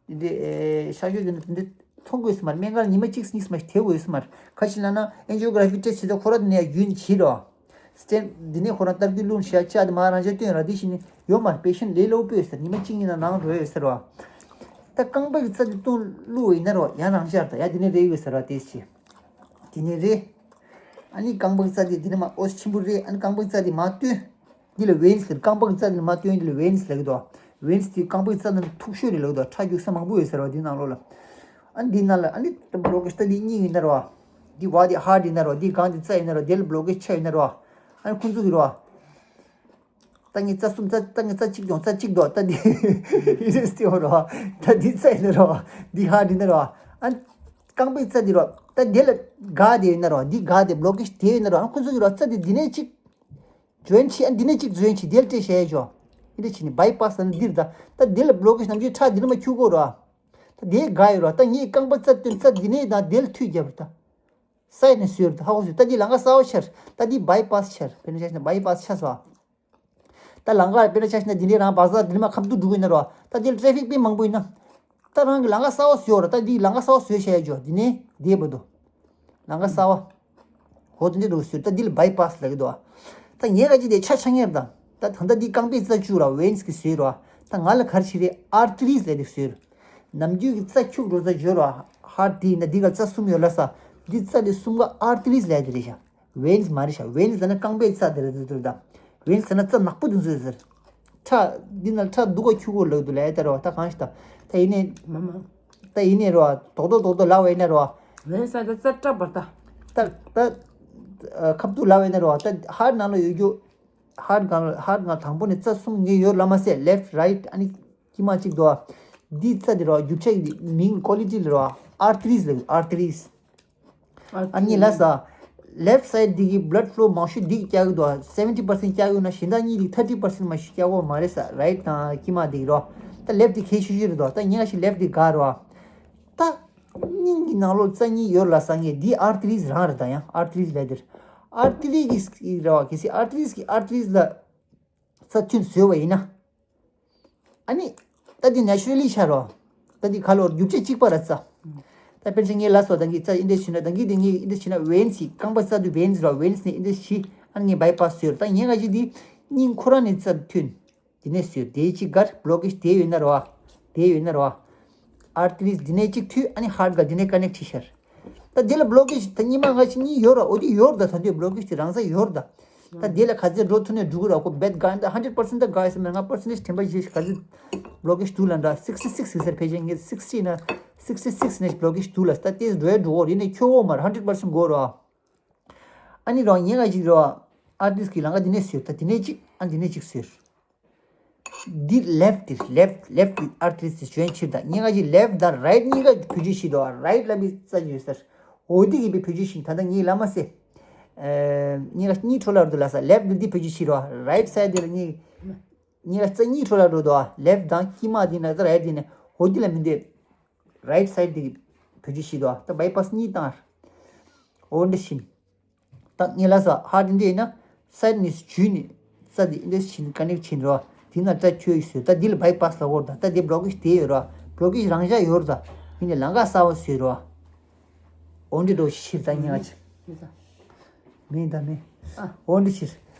དེ་འདྲའི་ཤ་ཤོད་དེ་འདྲ་དེ་འདྲ་མཐོང་དགོས་ས་མ་རེད། སྨན་ཁང་ཉི་མ་གཅིག་གཉིས་མ་ཞིག་དེ་དགོས་ས་མ་རེད། ཁ་ཅིག་ལ་ན་angiography test བྱེད་ད་ཁོ་ར་དེ་ནས་རྒྱུན་བྱེད་རོ། stent འདི་ནས་ཁོ་རང་ལྟར་རྒྱུ་བླུགས་ཤ་ལྕགས་དེ་མ་རང་ཆ་སྟོན་ར་དེ་བཞིན་ནི་ཡོད་མ་རེད། patient ལས་སླ་པོ་ཡོད་ཟེར། ཉི་མ་གཅིག་གཉིས་ནང་ནང་འགྲོ་ཡོད་ཟེར་བ། ད་རྐང་པ་གི་རྩ་དེ་བཏོན་བླུགས་ཡིན་ན་རོ་ཡང་རང་ཆར་ད་ཡ་དེ་ནས་རེད་ཡོད་ཟེར་བ་དེ་ཆེ། དེ་ནས་རེད། ཨ་ནི་རྐང་པ་གི་རྩ་དེ་དེ་ནས་མ་ཨོ་ཆེན་པོ་རེད། ཨ་ནི་རྐང་པ་གི་རྩ་དེ་མ་བཏོན། འདི་ལ་veins ཟེར། རྐང་པ་གི་རྩ་དེ་ལ་མ་བཏོན་འདི་ལ་veins ལབ་ཀྱི་འདུག་ཝེནས་དེ་རྐང་པའི་རྩ་ནང་མཐུག་ཤོས་རེད་ལབ་འདུག་ཁྲག་རྒྱུག་ས་མང་པོ་ཡོད་ས་རེད་བ། དེ་ནང་ལོགས་ལ། ཨ་ནི་འདི་ནང་ལ་ཨ་ནི་ད་བློ་ཀེ་ཤི་ད་འདི་སྙིང་ཡིན་ན་རེད་བ། འདི་བ་དེ་ཧར་ཊི་ཡིན་ན་རེད་བ། འདི་སྒང་དེ་རྩ་ཡིན་ན་རེད་བ། འདི་ལ་བློ་ཀེ་ཤི་ཆགས་ཡོད་ན་རེད་བ། ཨ་ནི་ཁོང་ཚོ་གི་རེད་བ། ད་ངས་རྩ་གསུམ་རྩ་ད་ངས་རྩ་གཅིག་ཀྱང་རྩ་གཅིག་འདུག་ད་འདི་ཡིན་རེད་སྟེ་འོ་རེད་བ། ད་འདི་རྩ་ཡིན་ན་རེད་བ། འདི་ཧར་ཊི་ཡིན་ན་རེད་བ། ཨ་ནི་རྐང་པའི་རྩ་འདི་རེད་བ། ད་འདི་ལ་འགག་དེ་ཡོད་ན་རེད་བ། འདི་འགག་དེ་བློ་ཀེ་ཤི་དེ་ཡོད་ན་རེད་བ། ཨ་ནི་ཁོང་ཚོ་གི་རེད་བ། རྩ་དེ་འདི་ནས་གཅིག་ཇོ་ཡིན་བྱེད། ཨ་འདི་ནས་གཅིག་ཇོ་ཡིན་བྱེད། དེ་ལ་སྤྲད་བཞག་ཡས་ཅོ། འདི་འདྲ་བྱས་ནས་བྷའི་པཱ་སི་ལ་འདིར་ད། ད་འདི་ལ་བློ་ཀེ་ཤི་ནམ་རྒྱུན་ཁྲག་འདི་ལ་མ་འཁྱུག་གོ་ར། ད་དེ་དགའ་ཡོད་ར། ད་ངས་རྐང་པ་རྩ་བཏོན་རྩ་འདི་ནས་དང་དེ་ལ་མཐུད་རྒྱབ་ར་ད། སའི་ནས་བཟོས་ར་ད། ཧ་གོ་སོང་། ད་འདི་ལམ་ཁ་གསར་བ་ཆགས་ར། ད་འདི་བྷའི་པཱ་སི་ཆགས་ར། དཔེར་ན་ཆ་བཞག་ན་བྷའི་པཱ་སི་ཆགས་སོང་། ད་ལམ་ཁ་དཔེར་ན་ཆ་བཞག་ན་འདི་ནས་རང་བག་ཚ་འདི་ནས་མ་ཁ་མཐུད་འགྲོ་གི་ཡིན་ན་ར། ད་འདི་ལ་ཊེ་ཕིག་དཔེ་མང་པོ་ཡིན་ན། ད་རང་གི་ལམ་ཁ་གསར་བ་བཟོས་ར། ད་འདི་ལམ་ཁ་གསར་བ་བཟོས་བཞག་ཡས་ཅོ། འདི་ནས་འདི་བར་དུ། ལམ་ཁ་གསར་བ། འོ་དེ་འདྲ་འགྲོ་ཟེར། ད་འདི་ལ་བྷའི་པཱ་སི་ལབ་ཀྱི་འདུག་ད་ངས་ག་ཅི་དེ་ཆ་ཆ་ངེར་ད། ད་ད་ལྟ་འདི་རྐང་པའི་རྩ་བཅུ་ར་ཝེནས་ཀྱི་བཟོས་ར། ད་ང་ལ་ག་རེ་བྱེད་རེད། ཨར་ཏི་རིས་ལབ་དེ་བཟོས་ར། ནམ་རྒྱུན་གྱི་རྩ་འཁྱུག་འགྲོ་ས་འཇོར་ར། ཧར་ཊི་དེ་ཡིན་ན་འདི་ག་རྩ་གསུམ་ཡོད་ལ་ས། འདི་རྩ་དེ་གསུམ་ཀ་ཨར་ཏི་རིས་ལབ་དེ་རེད་ཤག་ཝེནས་མ་རེད་ཤག་ཝེནས་ཟེར་ན་རྐང་པའི་རྩ་དེ་རེད་འདུག་ད་ཝེནས་ཟེར་ན་རྩ་ནག་པོ་དེ་ཚོ་ཟེར། ཁྲག་འདི་ན་ཁྲག་འདུག་ག་འཁྱུག་གོ་ལབ་འདུག་ལབ་ཡ་ད་ར་བ། ད་གང་ཞིག་ད། ད་ཡིན་ནས། མ་མ། ད་ཡིན་ནས་ར་བ། རྡོག་རྡོག་རྡོག་རྡོག་ལབ་པ་ཡིན་ན་ར་བ། ཝེནས་ཟེར་ན་རྩ་བཀྲ་བར་ད། ད་ད་ཁ་ཐུག་ལབ་པ་ཡིན་ན་ར་བ། ད་ཧར་ཊི་ནང་ལ་ཡོད་རྒྱུ། ཧར་ཊི་སྒང་ལ་ཧར་ཊི་སྒང་དང་པོ་ནས་རྩ་གསུམ་ངེས་ཡོད་ལ་མ་ཟད་ལེཕ་ཊི་རའིཊ་ཨ་ནི་དཀྱིལ་མ་གཅིག་འདུག་བ། འདི་རྩ་འདི་ར་བ་རྒྱུ་ཆ་གི་མིང་ཀོ་ལི་ཊི་ལ་ར་བ་ཨར་ཏི་རིས་ལབ། ཨར་ཏི་རིས། ཨ་ནི་ལ་ས། ལེཕ་སའིཌ་འདི་གི་བྷ་ལཌ་ཕ་ལོ་མང་ཤོས་འདི་གི་རྒྱག་གི་འདུག་བ། སེ་ཝེན་ཊི་པར་སེན་ཊི་རྒྱག་གི་ཡོད་ན་གཞན་དག་གཉིས་འདི་ཐར་ཊི་པར་སེན་ཊི་མ་ཤོས་རྒྱག་གི་མ་རེད་ས། རའིཊ་དང་དཀྱིལ་མ་འདི་གི་ར་བ། ད་ལེཕ་འདི་གལ་ཆེ་ཤོས་རེད་འདུག་ད་ངས་ང་ཞིག་ལེཕ་འདི་དགའ་ར་བ། ད་སྙིང་གི་ནང་ལོགས་རྩ་གཉིས་ཡོད་ལ་ས། ངས་འདི་ཨར་ཏི་རིས་རང་རེད། ད་ཡང་ཨར་ཏི་རིས་ལབ་འདིར། ཨར་ཏི་རིས་ཀྱི་ར་བ་གལ་སྲིད་ཨར་ཏི་རིས་ཀྱི་ཨར་ཏི་རིས་ལ་རྩ་མཐུད་བཟོས་པ་ཡིན་ན། ཨ་ནི། ད་འདི་ནེ་ཅུ་ར་ལི་ཤར་རོ། ད་འདི་ཁ་ལོར་རྒྱུ་ཆ་གཅིག་པ་ར་རྩ། ད་དཔེར་ཆ་ངས་ལབ་སོང་། ད་འདི་རྩ་འདི་འདྲ་བྱས་ན། ད་འདི་འདི་ངས་འདི་འདྲ་བྱས་ན་ཝེནས་ཀྱི་རྐང་པ་རྩ་དུ་ཝེནས་རོ། ཝེནས་ནས་འདི་འདྲ་བྱས། ཨ་ནི་ངས་བྷའི་པཱ་སི་བཟོས་ར། ད་ངས་ག་ཅི་འདི་སྙིང་ཁོ་རང་ནས་རྩ་མཐུད། འདི་ནས་བཟོས། དེའི་གཅིག་གར་བློ་ཀེ་ཤི་དེ་ཡོད་ན་རོ། དེ་ཡོད་ན་རོ། ཨར་ཏི་རིས་འདི་ནས་གཅིག་མཐུད། ཨ་ནི་ཧར་ཊི་ག་འདི་ནས་ཀ་ནེག་བྱས་ཤར། ད་འདི་ལ་བློ་ཀེ་ཤི་ད་གཉིས་མ་ང་ཞིག་གཉིས་ཡོད་ར། འོ་འདི་ཡོད་ར། ད་ད་འདི་བློ་ཀེ་ཤི་དེ་རང་ས་ཡོད་ར། ད་འདི་ལ་ག་ཚད་འགྲོ་ཐུབ་ནས་འགྲོ་གི་ར། ཁོ་བེད་དགའ་ཡིན་ད། ཧན་ཌེ་རེཌ་པར་སེན་ཊི་ད་དགའ་ཡོད་ས་མེད། ང་པར་སེན་ཊེཇ་དྲན་པ་ཞིག་ག་ཚད་བློ་ཀེ་ཤི་འདུག་ལབ་འདྲ། སིག་སི་སིག་ཟེར། ཕལ་ཆེར་ངས་སིག་སི་ན་སིག་སི་སིག་ནས་བློ་ཀེ་ཤི་འདུག་ལབ། ད་དེ་འགྲོ་ཡ་འགྲོ་གོ་རེད། ནས་ཁྱོད་འོ་མར་ཧན་ཌེ་རེཌ་པར་སེན་ཊི་དགོས་ར། ཨ་ནི་རང་ཉེ་ག་ཞིག་ར། ཨར་ཏི་རིས་ཀྱི་ལམ་ཁ་འདི་ནས་བཟོས། ད་འདི་ནས་གཅིག་ཨ་འདི་ནས་གཅིག་བཟོས། འདི་ལེཕ་ཊི་དེ། ལེཕ་ཊི་ལེཕ་ཊི་ཀྱི་ཨར་ཏི་རིས་དེ་ཇོ་ཡིན་ཕྱིར། ད་ངས་ག་ཅི་ལེཕ་ཊི་དང་རའིཊ་གཉིས་ཀ་བེད་སྤྱོད་བྱེད་དོ། རའིཊ་ལ་མི་རྩ་ཡོད་ས། འོ་འདི་གི་བེད་སྤྱོད་བྱེད། ད་ལྟ་ངས་ལབ་མ་ཟད། ཨེ། ངས་གཉིས་འཕྲོ་བརླག་འགྲོ་ལ་ས། ལེཕ་ཊི་འདི་བེད་སྤྱོད་བྱེད་རོ། རའིཊ་སའིཌ་འདི་ལ་ངས། ངས་རྩ་གཉིས་འཕྲོ་བརླག་འགྲོ་དོ། ལེཕ་ཊི་དང་དཀྱིལ་མ་འདི་ན་ད་རའིཊ་འདི་ན། འོ་འདི་ལ་མི་འདོད། རའིཊ་སའིཌ་འདི་གི་བེད་སྤྱོད་བྱེད་དོ། ད་བྷའི་པཱ་སི་གཉིས་བཏང་། འོ་འདི་བཞིན། ད་ངས་ལབ་ས་ཧར་ཊི་འདི་ཡིན་ན་སའིཌ་ནས་འཇུས་ནས་རྩ་འདི་འདི་བཞིན་ཀ་ནེག་བྱིན་རོ། དེ་ན་རྩ་ཁྱོད་ཡིས་བཟོས། ད་འདི་ལ་བྷའི་པཱ་སི་ལབ་དགོས་ར། ད་འདི་བློ་ཀེ་ཤི་དེ་ཡོད་ར། བློ་ཀེ་ཤི་རང་བཞག་ཡོད་ར། ད་ཡིན་ནས་ལམ་ཁ་གསར་བ་བཟོས་ར། འོ་འདི་འགྲོ་ཕྱིར། ད་ངས་ང་ཅི་མིན་ད་མིན། ཨ། འོ་འདི་ཕྱིར།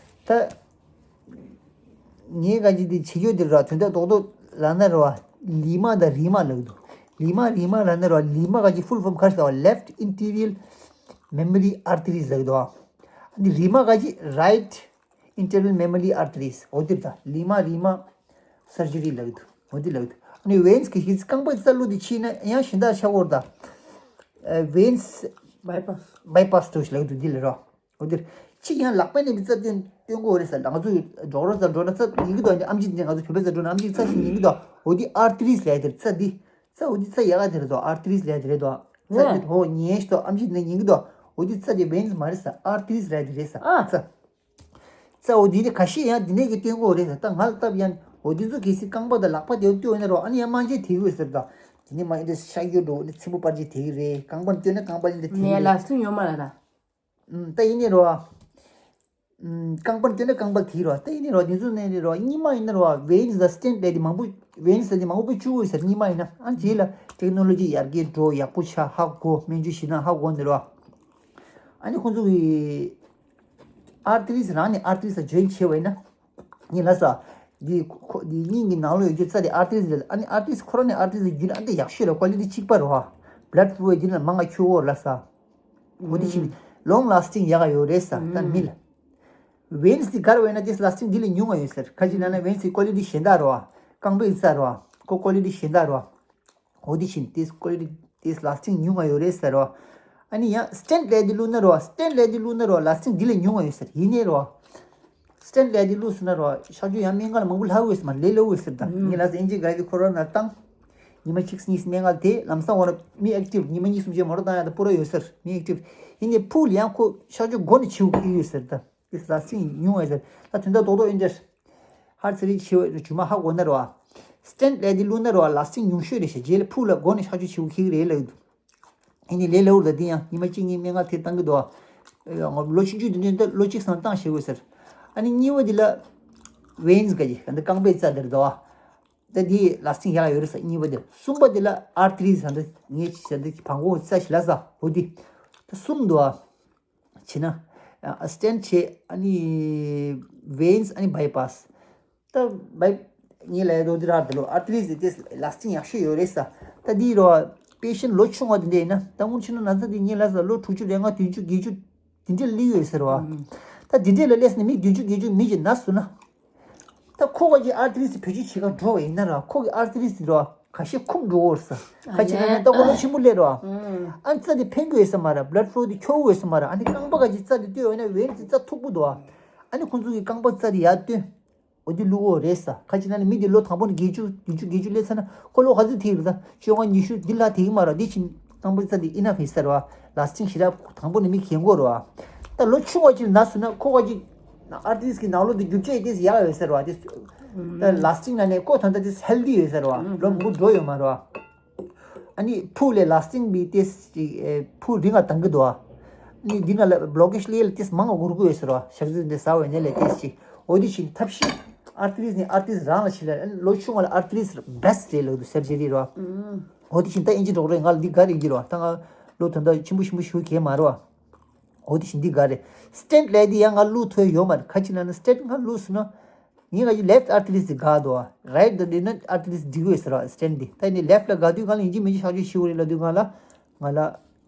ད་ངས་ག་ཅི་འདི་བྱེད་རྒྱུ་འདི་ར། དོན་དག་རྡོག་རྡོག་ལབ་ན་ར་བ། ལི་མ་དང་རི་མ་ལབ་འདུག་ལི་མ་རི་མ་ལབ་ན་ར་བ། ལི་མ་ག་ཅི་ཕུལ་ཕོམ་ག་རེ་ཟེར་བ། ལེཕ་ཊི་ཨིན་ཊི་རི་ཡལ་མེ་མོ་རི་ཨར་ཏི་རིས་ལབ་འདུག་ཨ་འདི་རི་མ་ག་ཅི་རའིཊ་ཨིན་ཊར་ནལ་མེ་མོ་རི་ཨར་ཏི་རིས། འོ་འདིར་ད་ལི་མ་རི་མ་སར་ཇི་རི་ལབ་འདུག་འོ་འདི་ལབ་འདུག་ཨ་ནི་ཝེནས་ཀྱི་ཤིས་རྐང་པའི་རྩ་ལུ་འདི་ཕྱིན་ན་ཡང་གཞན་དག་ཆགས་ཡོད་ར། ད་ཝེནས་བྷའི་པཱ་སི། བྷའི་པཱ་སི་འགྲོ་ཞིག་ལབ་འདུག་འདི་ལ་ར། འོ་འདིར། གཅིག་ཡང་ལག་པ་ནས་མི་རྩ་སྟོན་སྟོན་དགོས་རེད་ས། ང་ཚོ་ཌོག་ཊར་རྩ་འགྲོ་ན་རྩ་ཉན་གི་འདུག་ཨ་ནི་ཨམ་ཆི་འདི་ང་ཚོ་བོད་པའི་རྩ་འགྲོ་ན་ཨམ་ཆི་རྩ་ཞིག་ཉན་གི་འདུག་འོ་འདི་ཨར་ཏི་རིས་ལབ་དེ་རེད། རྩ་འདི། རྩ་འོ་འདི་རྩ་ཡག་ག་དེ་རེད་འདུག་ཨར་ཏི་རིས་ལབ་དེ་རེད་འདུག་རྩ་འདི་ཧོ་ཉན་ཞིག་འདུག་ཨམ་ཆི་འདི་ཉན་གི་འདུག་འོ་འདི་རྩ་འདི་ཝེནས་མ་རེད་ས། ཨར་ཏི་རིས་ལབ་དེ་རེད་ས། ཨ། རྩ། རྩ་འོ་འདི་ནི་ཁ་ཤས་ཡང་འདི་ནས་གི་སྟོན་གོ་རེད་ས། ད་ང་ལ་སྟབས་ཡང་འོ་འདི་ཚོ་གལ་སྲིད་རྐང་པ་དང་ལག་པ་དེ་བ་སྟོན་ན་རོ། ཨ་ནི་ཡང་རྨ་བྱས་དེ་གི་ཟེར་ད། འདི་ནི་མ་ཡིན་ཏེ་ཤ་རྒྱུ་འགྲོ་ནི་ཚིམ་པོ་པར་ཅིག་དེ་གི་རེད། རྐང་པ་སྟོན་ན་རྐང་པ་ཡིན་ཏེ་དེ་གི་ངས་རེད། ལ་སུ་ཡོད་མ་ལ་ད། ཨུམ། ད་ཡིན་ནི་རོ། ཨུམ། རྐང་པར་སྐྱོན་ན་རྐང་པ་དེ་རོ། ད་ཡིན་ནི་རོ། དེ་ཚོ་ནས་ནི་རོ། གཉིས་མ་ཡིན་ན་རོ། ཝེནས་ལ་སི་ཊེན་ཊི་ལས་དེ་མང་པོ། ཝེནས་ལ་དེ་མང་པོ་བཅུག་ཡོད་ཟེར། གཉིས་མ་ཡིན་ན། ཨ་རྗེས་ལ་ཊེག་ནོ་ལོ་ཇི་ཡར་རྒྱས་འགྲོ། ཡག་པོ་ཆགས། ཧ་གོ། སྨན་བཅོས་ཞིག་ན་ཧ་གོ་ནི་རོ། ཨ་ནི་ཁོང་ཚོ་གི་ཨར་ཏི་རིས་རང་ནས་ཨར་ཏི་རིས་ལ་ཇོ་ཡིན་བྱས་པ་ཡིན་ན། ངས་ལབ་ས། འདི་ཁོ་འདི་སྙིང་གི་ནང་ལོགས་ཡོད་རྒྱུ་རྩ་དེ་ཨར་ཏི་རིས་རེད། ཨ་ནི་ཨར་ཏི་རིས་ཁོ་རང་ནས་ཨར་ཏི་རིས་ལ་བརྒྱུད་ན་ཨ་འདི་ཡག་ཤོས་ལ་ཀོ་ལི་ཊི་གཅིག་པ་རེད་བ། བྷ་ལཌ་ཕུ་ལོ་འདི་ན་མང་ང་ཁྱོད་འོ་ལབ་ས། འོ་འདི་ཕྱིན་ལོང་ལ་སི་ཊིང་ཡག་ག་ཡོད་རེད་ས། ད་མི་ལ། ཝེནས་འདི་གར་བས་ན་དེ་ལ་སི་ཊིང་འདི་ལས་ཉུང་ང་ཡོད་ཟེར། ཁ་ཅིག་ན་ན་ཝེནས་ཀྱི་ཀོ་ལི་ཊི་གཞན་དག་རེད་བ། རྐང་པའི་རྩ་རོ། ཁོ་ཀོ་ལི་ཊི་ཞན་དག་རོ། འོ་དེ་བཞིན་དེ་ཀོ་ལི་ཊི་དེ་ལ་སི་ཊིང་ཉུང་བ་ཡོད་རེད་ཟེར་རོ། ཨ་ནི་ཡང་སི་ཊེན་ཊི་ལས་དེ་བླུགས་ན་རོ། སི་ཊེན་ཊི་ལས་དེ་བླུགས་ན་རོ། ལ་སི་ཊིང་འདི་ལས་ཉུང་བ་ཡོད་ཟེར། ཡིན་ནའི་རོ། སི་ཊེན་ཊི་ལས་དེ་བླུགས་སོང་ན་རོ། གཤག་བཅོས་ཡང་སྨན་ཁང་ལ་མང་པོ་ལྷག་ཡོད་ཟེར་མ་ལས་སླ་བོ་ཡོད་ཟེར། ད་ངས་ལ་སི་ཊིང་ཨེན་ཇི་ག་གི་ཁོ་རང་ན་བཏང་། ཉི་མ་གཅིག་གཉིས་སྨན་ཁང་དེ་ལམ་སང་འོ་ན་མི་ཨེག་ཊིབ་ཉི་མ་གཉིས་གསུམ་བྱས་མ་རོ་བཏང་ཡ་ད་པུ་ར་ཡོད་ཟེར། མི་ཨེག་ཊིབ་ཡིན་ནའི་ཕུག་ལ་ཡང་ཁོ་གཤག་བཅོས་མགོ་ནས་བྱེད་དགོས་ཀྱི་ཡོད་ཟེར། ད་དེ་ལ་སི་ཊིང་ཉུང་བ་ཡོད་ཟེར། ད་དོན་དག་རྡོག་རྡོག་ཨེ་འདྲ། ཧར་སི་རི་ཇི་བྱེད་པའི་རྒྱུ་མ་ཧ་གོ་ན་རོ། སི་ཊེན་ཊི་ལས་དེ་བླུགས་ན་རོ། ལ་སི་ཊིང་ཉུང་ཤོས་རེད་ཤག་རྗེས་ལ་ཕུག་ལ་མགོ་ནས་གཤག་བཅོས་བྱེད་དགོས་ཀྱི་རེད་ལབ་འདུག་ཨ་ནི་ལས་སླ་བོ་ལ་དེ་ཡང་ཉི་མ་གཅིག་གཉིས་སྨན་ཁང་དེ་བཏང་གི་འདུག་ཨ། ལོ་ཆུང་ཆུང་དེ་འདྲ་ད་ལོ་གཅིག་ཙམ་བཏང་ཤེས་དགོས་ཟེར། ཨ་ནི་གཉིས་པ་དེ་ལ་ཝེན་སི་ག་ཅིག་ད་རྐང་པའི་རྩ་དེར་འདུག་ཨ། ད་དེ་ལ་སི་ཊིང་ཡག་ཡོད་རེད་ཟེར་གཉིས་པ་དེ། གསུམ་པ་དེ་ལ་ཨར་ཐི་རིས་ད་ངས་ཅིག་ཟེར་འདི་བང་གོ་རྩ་ཞིག་ལ་ཟ་འོ་དེ། ད་གསུམ་འདུག་ཨ། བྱས་ན། ཨ་སི་ཊེན་ཊི་བྱས། ཨ་ནི་ཝེན་སི། ཨ་ནི་བའི་པ་སི། ད་བའི་ངས་ལབ་ཡ་དོ་དེ་རག་དེ་ལོ་ཨར་ཐི་རིས་དེ་ལ་སི་ཊིང་ཡག་ཤོས་ཡོད་རེད་ས། ད་འདི་རོ། པེ་ཤན་ལོ་ཆུང་བ་དེ་འདྲ་ཡིན་ན་ད་སྔོན་ཕྱིན་ན་ན་ཚ་དེ་ངས་ལབ་ས་ལོ་དྲུག་ཅུ་རེ་ལྔ་བདུན་ཅུ་བརྒྱད་ཅུ་དེ་འདྲ་སླེབས་ཡོད་ཟེར་བ། ད་དེ་འདྲ་ལ་སླེབས་ན་མི་བདུན་ཅུ་བརྒྱད་ཅུ་མི་གཅིག་ན་སོང་ན། ད་ཁོ་ག་གི་ཨར་ཐི་རིས་བེད་སྤྱོད་བྱེད་ག་འགྲོ་བ་ཡིན་ན་ར་ཁོ་གི་ཨར་ཐི་རིས་དེ་རོ། ཁ་ཤས་འཁུམ་འགྲོ་འོར་ས། ཁ་ཅིག་ན་ནི་ལྟ་གོ་ལོ་ཆེན་པོ་སླེབས་རོ། ཨ་ནི་རྩ་དེ་འཕེན་གི་ཡོད་ས་མ་ར། བླ་ཌི་ཕོ་ལོ་དེ་འཁྱོག་གི་ཡོད་ས་མ་ར། ཨ་ནི་རྐང་པ་ག་ཅིག་རྩ་དེ་ལྟོས་ཡོད་ན་ཝེན་སི་རྩ་མཐུག་པོ་འདུག་ཨ་ནི་ཁོང་ཚོ་གི་རྐང་པ་རྩ་དེ་ཡར་བཏོན། འོ་དེ་བླུག་གོ་རེད་ས། ཁ་ཅིག་ན་ནི་མི་དེ་ལོ་དང་པོ་ནས་བརྒྱད་ཅུ་བདུན་ཅུ་བརྒྱད་ཅུ་སླེབས་ཚར་ན་ཁོ་ལོ་ག་ཚོད་ཐིག་རེད། ད་བཅོ་ལྔ་ཉི་ཤུ་འདི་ལྷག་ཐིག་གི་མ་ར། འདི་ཕྱིན་རྐང་པ་རྩ་དེ་ཨི་ནཕ་ཡིན་ས་ར་བ། ལ་སི་ཊིང་ཞེ་དྲག་དང་པོ་ནས་མི་གྱོན་གོ་ར་བ། ད་ལོ་ཆུང་བ་ཅིག་ན་སོང་ན་ཁོ་ག་ཅིག་ཨར་ཐི་རིས་ཀྱི་ནང་ལོགས་དེ་རྒྱུ་ཆ་དེ་ཡག་ཡོད་ཟེར་བ་དེ། ད་ལ་སི་ཊིང་ན་ནས་ཁོ་ད་ལྟ་དེ་ཧེལ་ཐི་ཡོད་ཟེར་བ། ལོ་མང་པོ་འགྲོ་ཡོད་མ་རེད་བ། ཨ་ནི་ཕུག་ལས་ལ་སི་ཊིང་བི་དེ་ཅིག་ཕུག་རིང་ང་བཏང་གི་འདུག་ཨ་ནི་འདི་ང་ལ་བློ་ཀེ་ཤི་ལི་ལ་དེ་མང་ང་འགོར་གི་ཡོད་ཟེར་བ། ཞག་རྩི་འདི་ཟ་བའི་ནས་ལས་དེ་ཅིག་འོ་དེ་ཞིག་ཐབས་ཤེས་ཨར་ཐི་རིས་ནི་ཨར་ཐི་རིས་རང་ལ་ཞིག་ལ་ཨ་ནི་ལོ་ཆུང་བ་ལ་ཨར་ཐི་རིས་བེ་སི་ཊི་རེད་ལབ་འདུག་སེར་བྱེད་རེད་ར། འོ་དེ་བཞིན་ད་ཨིན་ཇི་ཌོག་ཊར་ང་ལ་འདི་དགའ་རེད་ཀྱི་རེད་བ། ད་ང་ལོ་ད་ལྟ་ཆེན་པོ་ཆེན་པོ་ཞུ་གི་མ་རེད་བ། འོ་དེ་བཞིན་འདི་དགའ་རེད། སི་ཊེན་ཊི་ལས་འདི་ཡང་ང་བླུག་ཐུབ་ཡོད་མ་རེད། ཁ་ཅིག་ན་ན་སི་ཊེན་ཊི་ང་བླུག་སོང་ན། ངས་ང་ཡི་ལེབ་ཊི་ཨར་ཐི་རིས་འདི་དགའ་འདུག་བ། རའིཊ་དང་འདི་ན་ཨར་ཐི་རིས་འགྲིག་ཡོད་ཟེར་བ་སི་ཊེན་ཊི་འདི། ད་ཡིན་ནའི་ལེབ་ཊི་ལ་དགའ་དུས་གང་ལ་ཡིན་གཅིག་མིན་གཅིག་གཤག་བཅོས་ཞུ་དགོས་རེད་ལབ་དུས་གང་ལ། ང་ལ་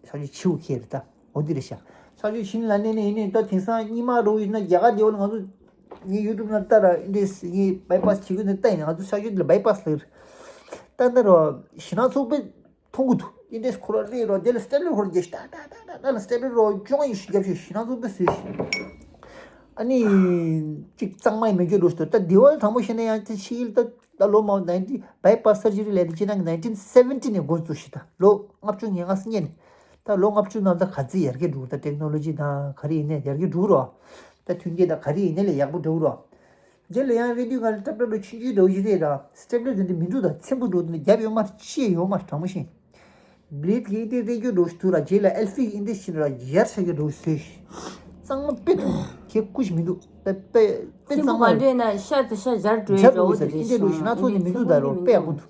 གཤག་བཅོས་བྱེད་དགོས་ཁེལ་རེད་ད། འོ་འདི་རེད་ཤག་གཤག་བཅོས་བྱིན་ལ་ནས་ནས་ཡིན་ནའི་ད་དེང་སང་སྙིགས་མ་རུ་ཡིན་ན་རྒྱ་གར་དེ་བ་ལ་ང་ཚོ་ངའི་ཡུ་ཊུབ་ནང་ལྟ་ར་འདི་ངའི་བའི་པ་སི་བྱེད་དགོས་འདི་ལྟ་ཡིན་ན་ང་ཚོ་གཤག་བཅོས་འདི་ལ་བའི་པ་སི་ལབ་རེད། ད་ནི་རོ་ཞེ་སྣང་ཚོགས་པའི་མཐོང་གི་འདུག་ཨིན་ཌེག་སི་ཁོ་ར་རེད་རོ། དེ་ལ་སི་ཊེབ་ལར་ཁོ་ར་རྒྱབ་ཤིག་ཏག་ཏག་ཏག་ཏག་ཏག་ལ་སི་ཊེབ་ལར་རོ་ཅོང་ཡིན་ཤིག་རྒྱབ་ཤིག་ཞེ་སྣང་ཚོགས་པའི་བཟོས་ཤིག་ཨ་ནི་གཅིག་གཙང་མ་ཡིན་མེད་རྒྱུ་འགྲོ་ཤི་ད་དེ་བ་ལ་དྲང་པོ་བཤད་ན་ཡང་དེ་ཕྱི་ཡིལ་ད་ད་ལོ་མ་ནའིན་ཊིན་བའི་པ་སི་སར་ཇི་རི་ལས་དེ་ཅི་ན་ནའིན་ཊིན་སེ་ཝེན་ཊི་ནས་འགོ་བཙུགས་ཤིག་ད་ལོ་ལྔ་བཅུ་ང་ལྔ་སྔོན་ནས་ད་ལོ་ལྔ་བཅུ་ནང་ད་ག་ཚོད་ཡར་རྒྱས་འགྲོ་ད་ཊེག་ནོ་ལོ་ཇི་དང་ག་རེ་ཡིན་ནའི་ཡར་རྒྱས་འགྲོ་རོ། ད་མཐུན་རྐྱེན་དང་ག་རེ་ཡིན་ནའི་ལས་ཡག་པོ་འགྲོ་རོ། དེ་ལ་ཡང་རེ་དུས་གང་ལ་ཏྲབ་ཏྲབ་ལོ་ཆུང་ཆུང་འདྲ་བོ་ཞིག་རེད་ར། སི་ཊེབ་ལར་དེ་འདྲ་མི་འདུག་ད་ཚེམ་བུ་འགྲོ་དེ་འདྲ་རྒྱབ་ཡོད་མ་རེད། ཅི་ཡོད་མ་རེད། དྲང་མོ་བཤད། བི་ལེཌ་གི་ཨིན་དེ་རེ་རྒྱུ་འགྲོ་ཞིག་འདུག་ར། རྗེས་ལ་ཨེལ་ཕི་གི་ཨིན་དེ་ཤིན་ར་ཡར་ཤ་གི་འགྲོ་ཞིག་བཟོས་ཤིག་གཙང་མ་དཔེ་ཐུབ་ཁྱེད་སྐུ་ཞིག་མི་འདུག་དཔེ་དཔེ་དཔེ་ཚེམ་བུ་གཙང་མ་ག་རེད། འདྲ་ན་ཤ་དེ་ཤ་སྦྱར་འགྲོ་ཡས་འདྲ་བོ་དེ་རེད། ཨིན་དེ་འགྲོ་ཞིག་ན་ཚོགས་དེ་མི་འདུག་ད་རོ་དཔེ་ཡག་པོ་འདུག་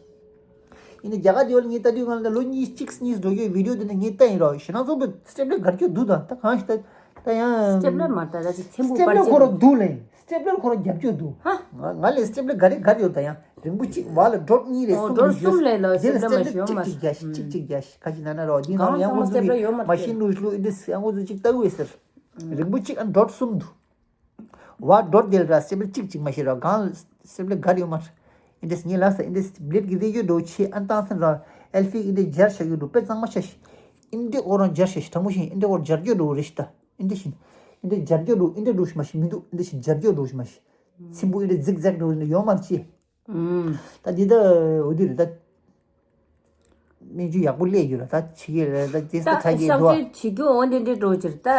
ཡིན་ན་རྒྱ་གར་དེ་བ་ལ་ངས་ལྟ་དུས་གང་ལ་ལོ་གཉིས་གཅིག་གཉིས་འགྲོ་རྒྱུའི་བི་ཌིའོ་དེ་ནི་ངས་ལྟ་ཡིན་རོགས། ཞེ་སྣང་ཚོགས་པའི་སི་ཊེབ་ལར་སྒར་རྒྱུ་འདུག་ད་ད་གང་ཞིག་ད་ད་ཡང་སི་ཊེབ་ལར་མ་ད་ད་ཅིག་ཚེམ་བུ་སི་ཊེབ་ལར་ཁོ་ར་འདུག་ལེ། སི་ཊེབ་ལར་ཁོ་ར་རྒྱབ་སྐྱོར་འདུག་ཧ། ང་ང་ལས་སི་ཊེབ་ལར་ག་རེ་ག་རེ་ཡོད་ད་ཡང་རིང་པོ་གཅིག་བ་ལ་སྒྲོབ་གཉིས་རེ་ཨོ་གསུམ་རེ་སྒྲོབ་གསུམ་ལས་ལ་དེ་ལ་སི་ཊེབ་ལར་གཅིག་གཅིག་རྒྱག་ཤིག་གཅིག་གཅིག་རྒྱག་ཤིག་ག་ཅི་ན་ན་རོགས་འདི་ང་ལ་ཡང་ཁོ་ཚོ་གི་མ་ཤིན་རུ་ལུ་ཨིན་དེ་སི་ཡང་ཁོ་ཚོ་གཅིག་ལྟ་བུ་ཡོད་ཟེར། རིང་པོ་གཅིག་ཨ་སྒྲོབ་གསུམ་འདུག་བ་འགྲོ་དེ་ལ་ར་སི་ཊེབ་ལར་གཅིག་གཅིག་མ་ཤེས་ར་གང་སི་ཊེབ་ལར་གར་ཡོད་མ་རེད། ཨིན་དེ་སི་ངས་ལ་ས་ཨིན་དེ་སི་བི་ལེཌ་གི་རེ་རྒྱུ་འགྲོ་ཆེ་ཨན་ཏང་སན་ར་ཨེལ་ཕི་ཨིན་དེ་སྦྱར་བྱ་རྒྱུ་འགྲོ་དཔེ་གཙང་མ་ཆ་ཤི། ཨིན་དེ་ཨོ་རང་སྦྱར་བྱ་ཤི་དྲང་མོ་ཤི་ཨིན་དེ་ཨོ་སྦྱར་རྒྱུ་འགྲོ་རེ་ཤི་ད་ཨིན་དེ་ཤི། ཨིན་དེ་སྦྱར་རྒྱུ་འགྲོ་ཨིན་དེ་འགྲོ་ཤི་མ་ཤི་མི་འདུག་ཨིན་དེ་ཤི་སྦྱར་རྒྱུ་འགྲོ་ཤི་མ་ཤི། ཚིམ་པོ་ཨིན་དེ་ཛིག་ཛེག་འགྲོ་ཡོད་མ་རེད་ཅི། ད་འདི་ད་འོ་དེ་རེད་ད། སྨན་བཅོས་ཡག་པོ་སླེབས་ཡོད་ལ་ད་བྱེད་ཀྱི་རེད་ད་དེ་ད་ས་ཆ་གི་གཤག་འགྲོ་བཅོས་བྱེད་རྒྱུ་འོ་འདི་འདྲའི་འགྲོ་ཕྱིར་ད།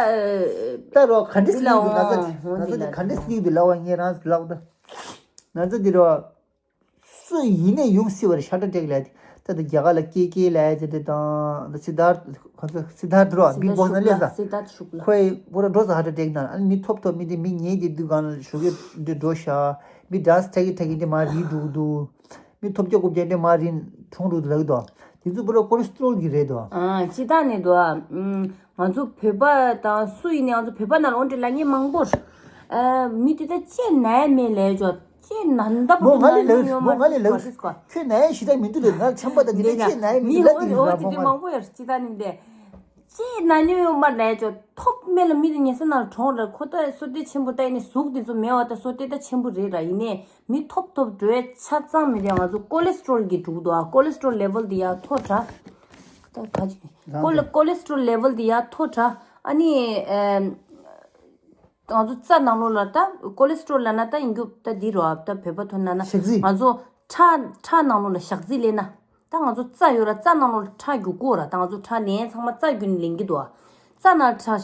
ད་རོ་ག་འདྲས་འདི་ལ་སླེབས་འོང་འདུག་ན་ཚ་འོང་ན་ཚ་འདི་འདི་ལ་ག་འདྲས་སླེབས་འདུག་ལབ་པ་ངས་རང་ལབ་ད། ན་ཚ་འདི་རོ། སུ་ཡིན་ནས་ཡོང་སྲིད་པ་རེད་ཤ་ཏྲ་ཏྲེག་ལ་དེ་ད་ད་རྒྱ་གར་ལ་ཀེ་ཀེ་ལ་དེ་འདྲ་དང་ད་སི་དར་ཁོ་ཚོ་སི་དར་རོ་སི་བིག་ད་བོ་སི་ན་ཤུག་ལ་སླེབས་ད། སི་ད་ཤུག་ལ་ཁོའི་པོ་ར་འགྲོ་ས་ཧ་ཏྲ་ཏྲེག་ན་ཨ་ནི་མི་ཐོབ་ཐོབ་མི་དེ་མི་ཉེ་དེ་དུས་གང་ལ་ཞོགས་ཀས་འདི་འགྲོ་ཤ་མི་འདྲ་སི་ཏྲེག་གི་ཏྲེག་གི་དེ་མ་རིག་འགྲོ་གི་འདུག་མི་ཐོབ་རྒྱ་རྐུབ་རྒྱ་འདྲེ་མ་རིན་གྲོང་རུ་ལག་དོ། དེ་ཚོ་པུ་ར་ཀོ་ལེ་སི་ཊོ་རོལ་གྱི་རེད་དོ། ཨ་ཅི་ད་ནི་དོ། ང་ཚོ་བོད་པ་དང་སུ་ཡིན་ནའི་ང་ཚོ་བོད་པ་ནང་ལ་འོ་འདྲ་ལ་ངས་མང་པོ་རེད། ཨ་མི་དེ་ད་ཅི་ན་ཡ་མེད་ལས་ཅོ་ཅི་ན་འདབ་མོ་ང་ལས་ལགས་མོ་ང་ལས་ལགས་ཁྱོད་ན་ཡ་ཞི་དྲག་མི་འདུག་ལས་ང་ཆམ་པ་དང་འདི་ལས་ཅི་ན་ཡ་མི་འདུག་ལ་འདི་ར་མོ་ང་མང་པོ་ཡོད་ཅི་ད་ནི་འདི། ཅི་ན་ནི་ཡོད་མ་ལས་ཅོ་ཐོབ་མེད་ལ། མི་དེ་ཉལ་ས་ནང་གྲོངས་ར། ཁོ་ད་སོ་ཏེ་ཆེན་པོ་ད་ཡིན་ནི་གཟུགས་དེ་ཚོ་མེད་བ། ད་སོ་ཏེ་ད་ཆེན་པོ་རེད་ར། ཡིན་ནི་མི་ཐོབ་ཐོབ་འགྲོ་ཆ་ཚང་མི་རེད། ང་ཚོ་ཀོ་ལེ་སི་ཊོ་རོལ་གི་འགྲོ་གི་འདུག་ཨ། ཀོ་ལེ་སི་ཊོ་རོལ་ལེ་ཝལ་དེ་ཡར་མཐོ་དྲགས། ད་ག་ཅིག་རང་ཀོ་ལེ་ད་ཀོ་ལེ་སི་ཊོ་རོལ་ལེ་ཝལ་དེ་ཡར་མཐོ་དྲགས། ཨ་ནི་ཨེམ། ང་ཚོ་རྩ་ནང་ལོགས་ལ་ད་ཀོ་ལེ་སི་ཊོ་རོལ་ལབ་ན་ད་ཡིན་རྒྱུ་ད་འདི་རོ། ད་བོད་པ་ཐོན་ན་ན་ཞག་རྩི། ང་ཚོ་ཁྲག་ཁྲག་ནང་ལོགས་ལ་ཞག་རྩི་སླེབས་ན། ད་ང་ཚོ་རྩ་ཡོད་ར། རྩ་ནང་ལོགས་ལ་ཁྲག་རྒྱུག་གོ་ར། ད་ང་ཚོ་ཁྲག་ནད་ཚང་མ་རྩ་བརྒྱུད་ནས་ལེན་གྱི་འདུག་ཨ། རྩ་ནང་ཁྲག་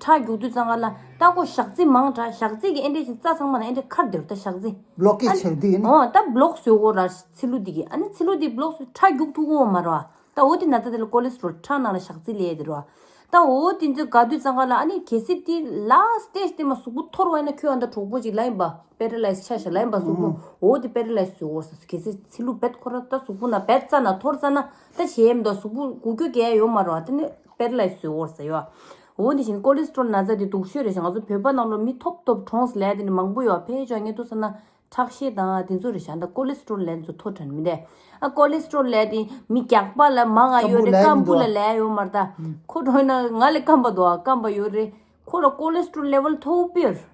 ཁྲག་རྒྱུག་དུས་ཙང་ཀ་ལ་ད་ཀོ་ཞག་རྩི་མང་དྲགས། ཞག་རྩི་གི་ཨེ་འདྲས་ཤིག་རྩ་ཚང་མ་ན་ཨེ་འདྲས་ཁར་སྡོད་ད་ཞག་རྩི། བློ་སྐྱེད་ཨ་ཆེར་འདི་ཡིན། འོ་ད་བློག་བཟོས་གོ་ར། ཚི་ལུ་འདི་གི་ཨ་ནི་ཚི་ལུ་འདི་བློག་བཟོས་ཁྲག་རྒྱུག་ཐུབ་གོ་མ་ར། ད་འོ་དེ་ན་ཚ་དེ་ལ་ཀོ་ལེ་སི་ཊོ་རོལ་ཁྲག་ནང་ལ་ཞག་རྩི་ལས་དེ་རོ། ད་འོ་དེ་ཚོ་ག་དུས་ཙང་ཀ་ལ་ཨ་ནི་གལ་སྲིད་དེ་ལ་སི་ཊེ་ཇི་དེ་མ་གཟུགས་པོ་འཐོར་བ་ཡིན་ན་ཁྱོད་ཨ་ད་གྲོགས་པོ་ཅིག་ལ་ཡིན་པ་པེ་ར་ལའི་སི་ཆ་ཤ་ལ་ཡིན་པ་གཟུགས་པོ། འོ་དེ་པེ་ར་ལའི་སི་ཡོད་ས་གལ་སྲིད་ཚི་ལུ་བེད་ཁོ་ར་ད་གཟུགས་པོ་ན་བེད་རྩ་ན་འཐོར་རྩ་ན་ད་ཞེ་མི་འདུག་གཟུགས་པོ་འགུལ་སྐྱོད་གས་ཡོད་མ་རོ། ཨ་དེ་ནི་པེ་ར་ལའི་སི་ཡོད་ས་ཡོད། འོ་དེ་བཞིན་ཀོ་ལེ་སི་ཊོ་རོལ་ན་ཚ་དེ་སྡུག་ཤོས་རེད་ཤག་ང་ཚོ་བོད་པ་ནང་ལོ་མི་ཐོབ་ཐོབ་གྲོངས་ལས་དེ་ནི་མང་པོ་ཡོད། ཕལ་ཆེར་ངས་ཐུག་ས་ན། ཁྲག་ཤེད་དང་དེ་ཚོ་རེད་ཤག་ད་ཀོ་ལེ་སི་ཊོ་རོལ་ལན་ཚོ་མཐོ་དྲན་མི་འདས། ཨ་ཀོ་ལེ་སི་ཊོ་རོལ་ལན་དེ་མི་རྒྱགས་པ་ལ་མང་ང་ཡོད་རེད། སྐམ་པོ་ལ་ཡོད་མ་རེད་ད། ཁོ་གྲོངས་ན་ང་ལས་སྐམ་པ་འདུག་ཨ། སྐམ་པ་ཡོད་རེད། ཁོ་ལ་ཀོ་ལེ་སི་ཊོ་རོལ་ལེ་ཝལ་མཐོ་པོ་ཡོད་རེད།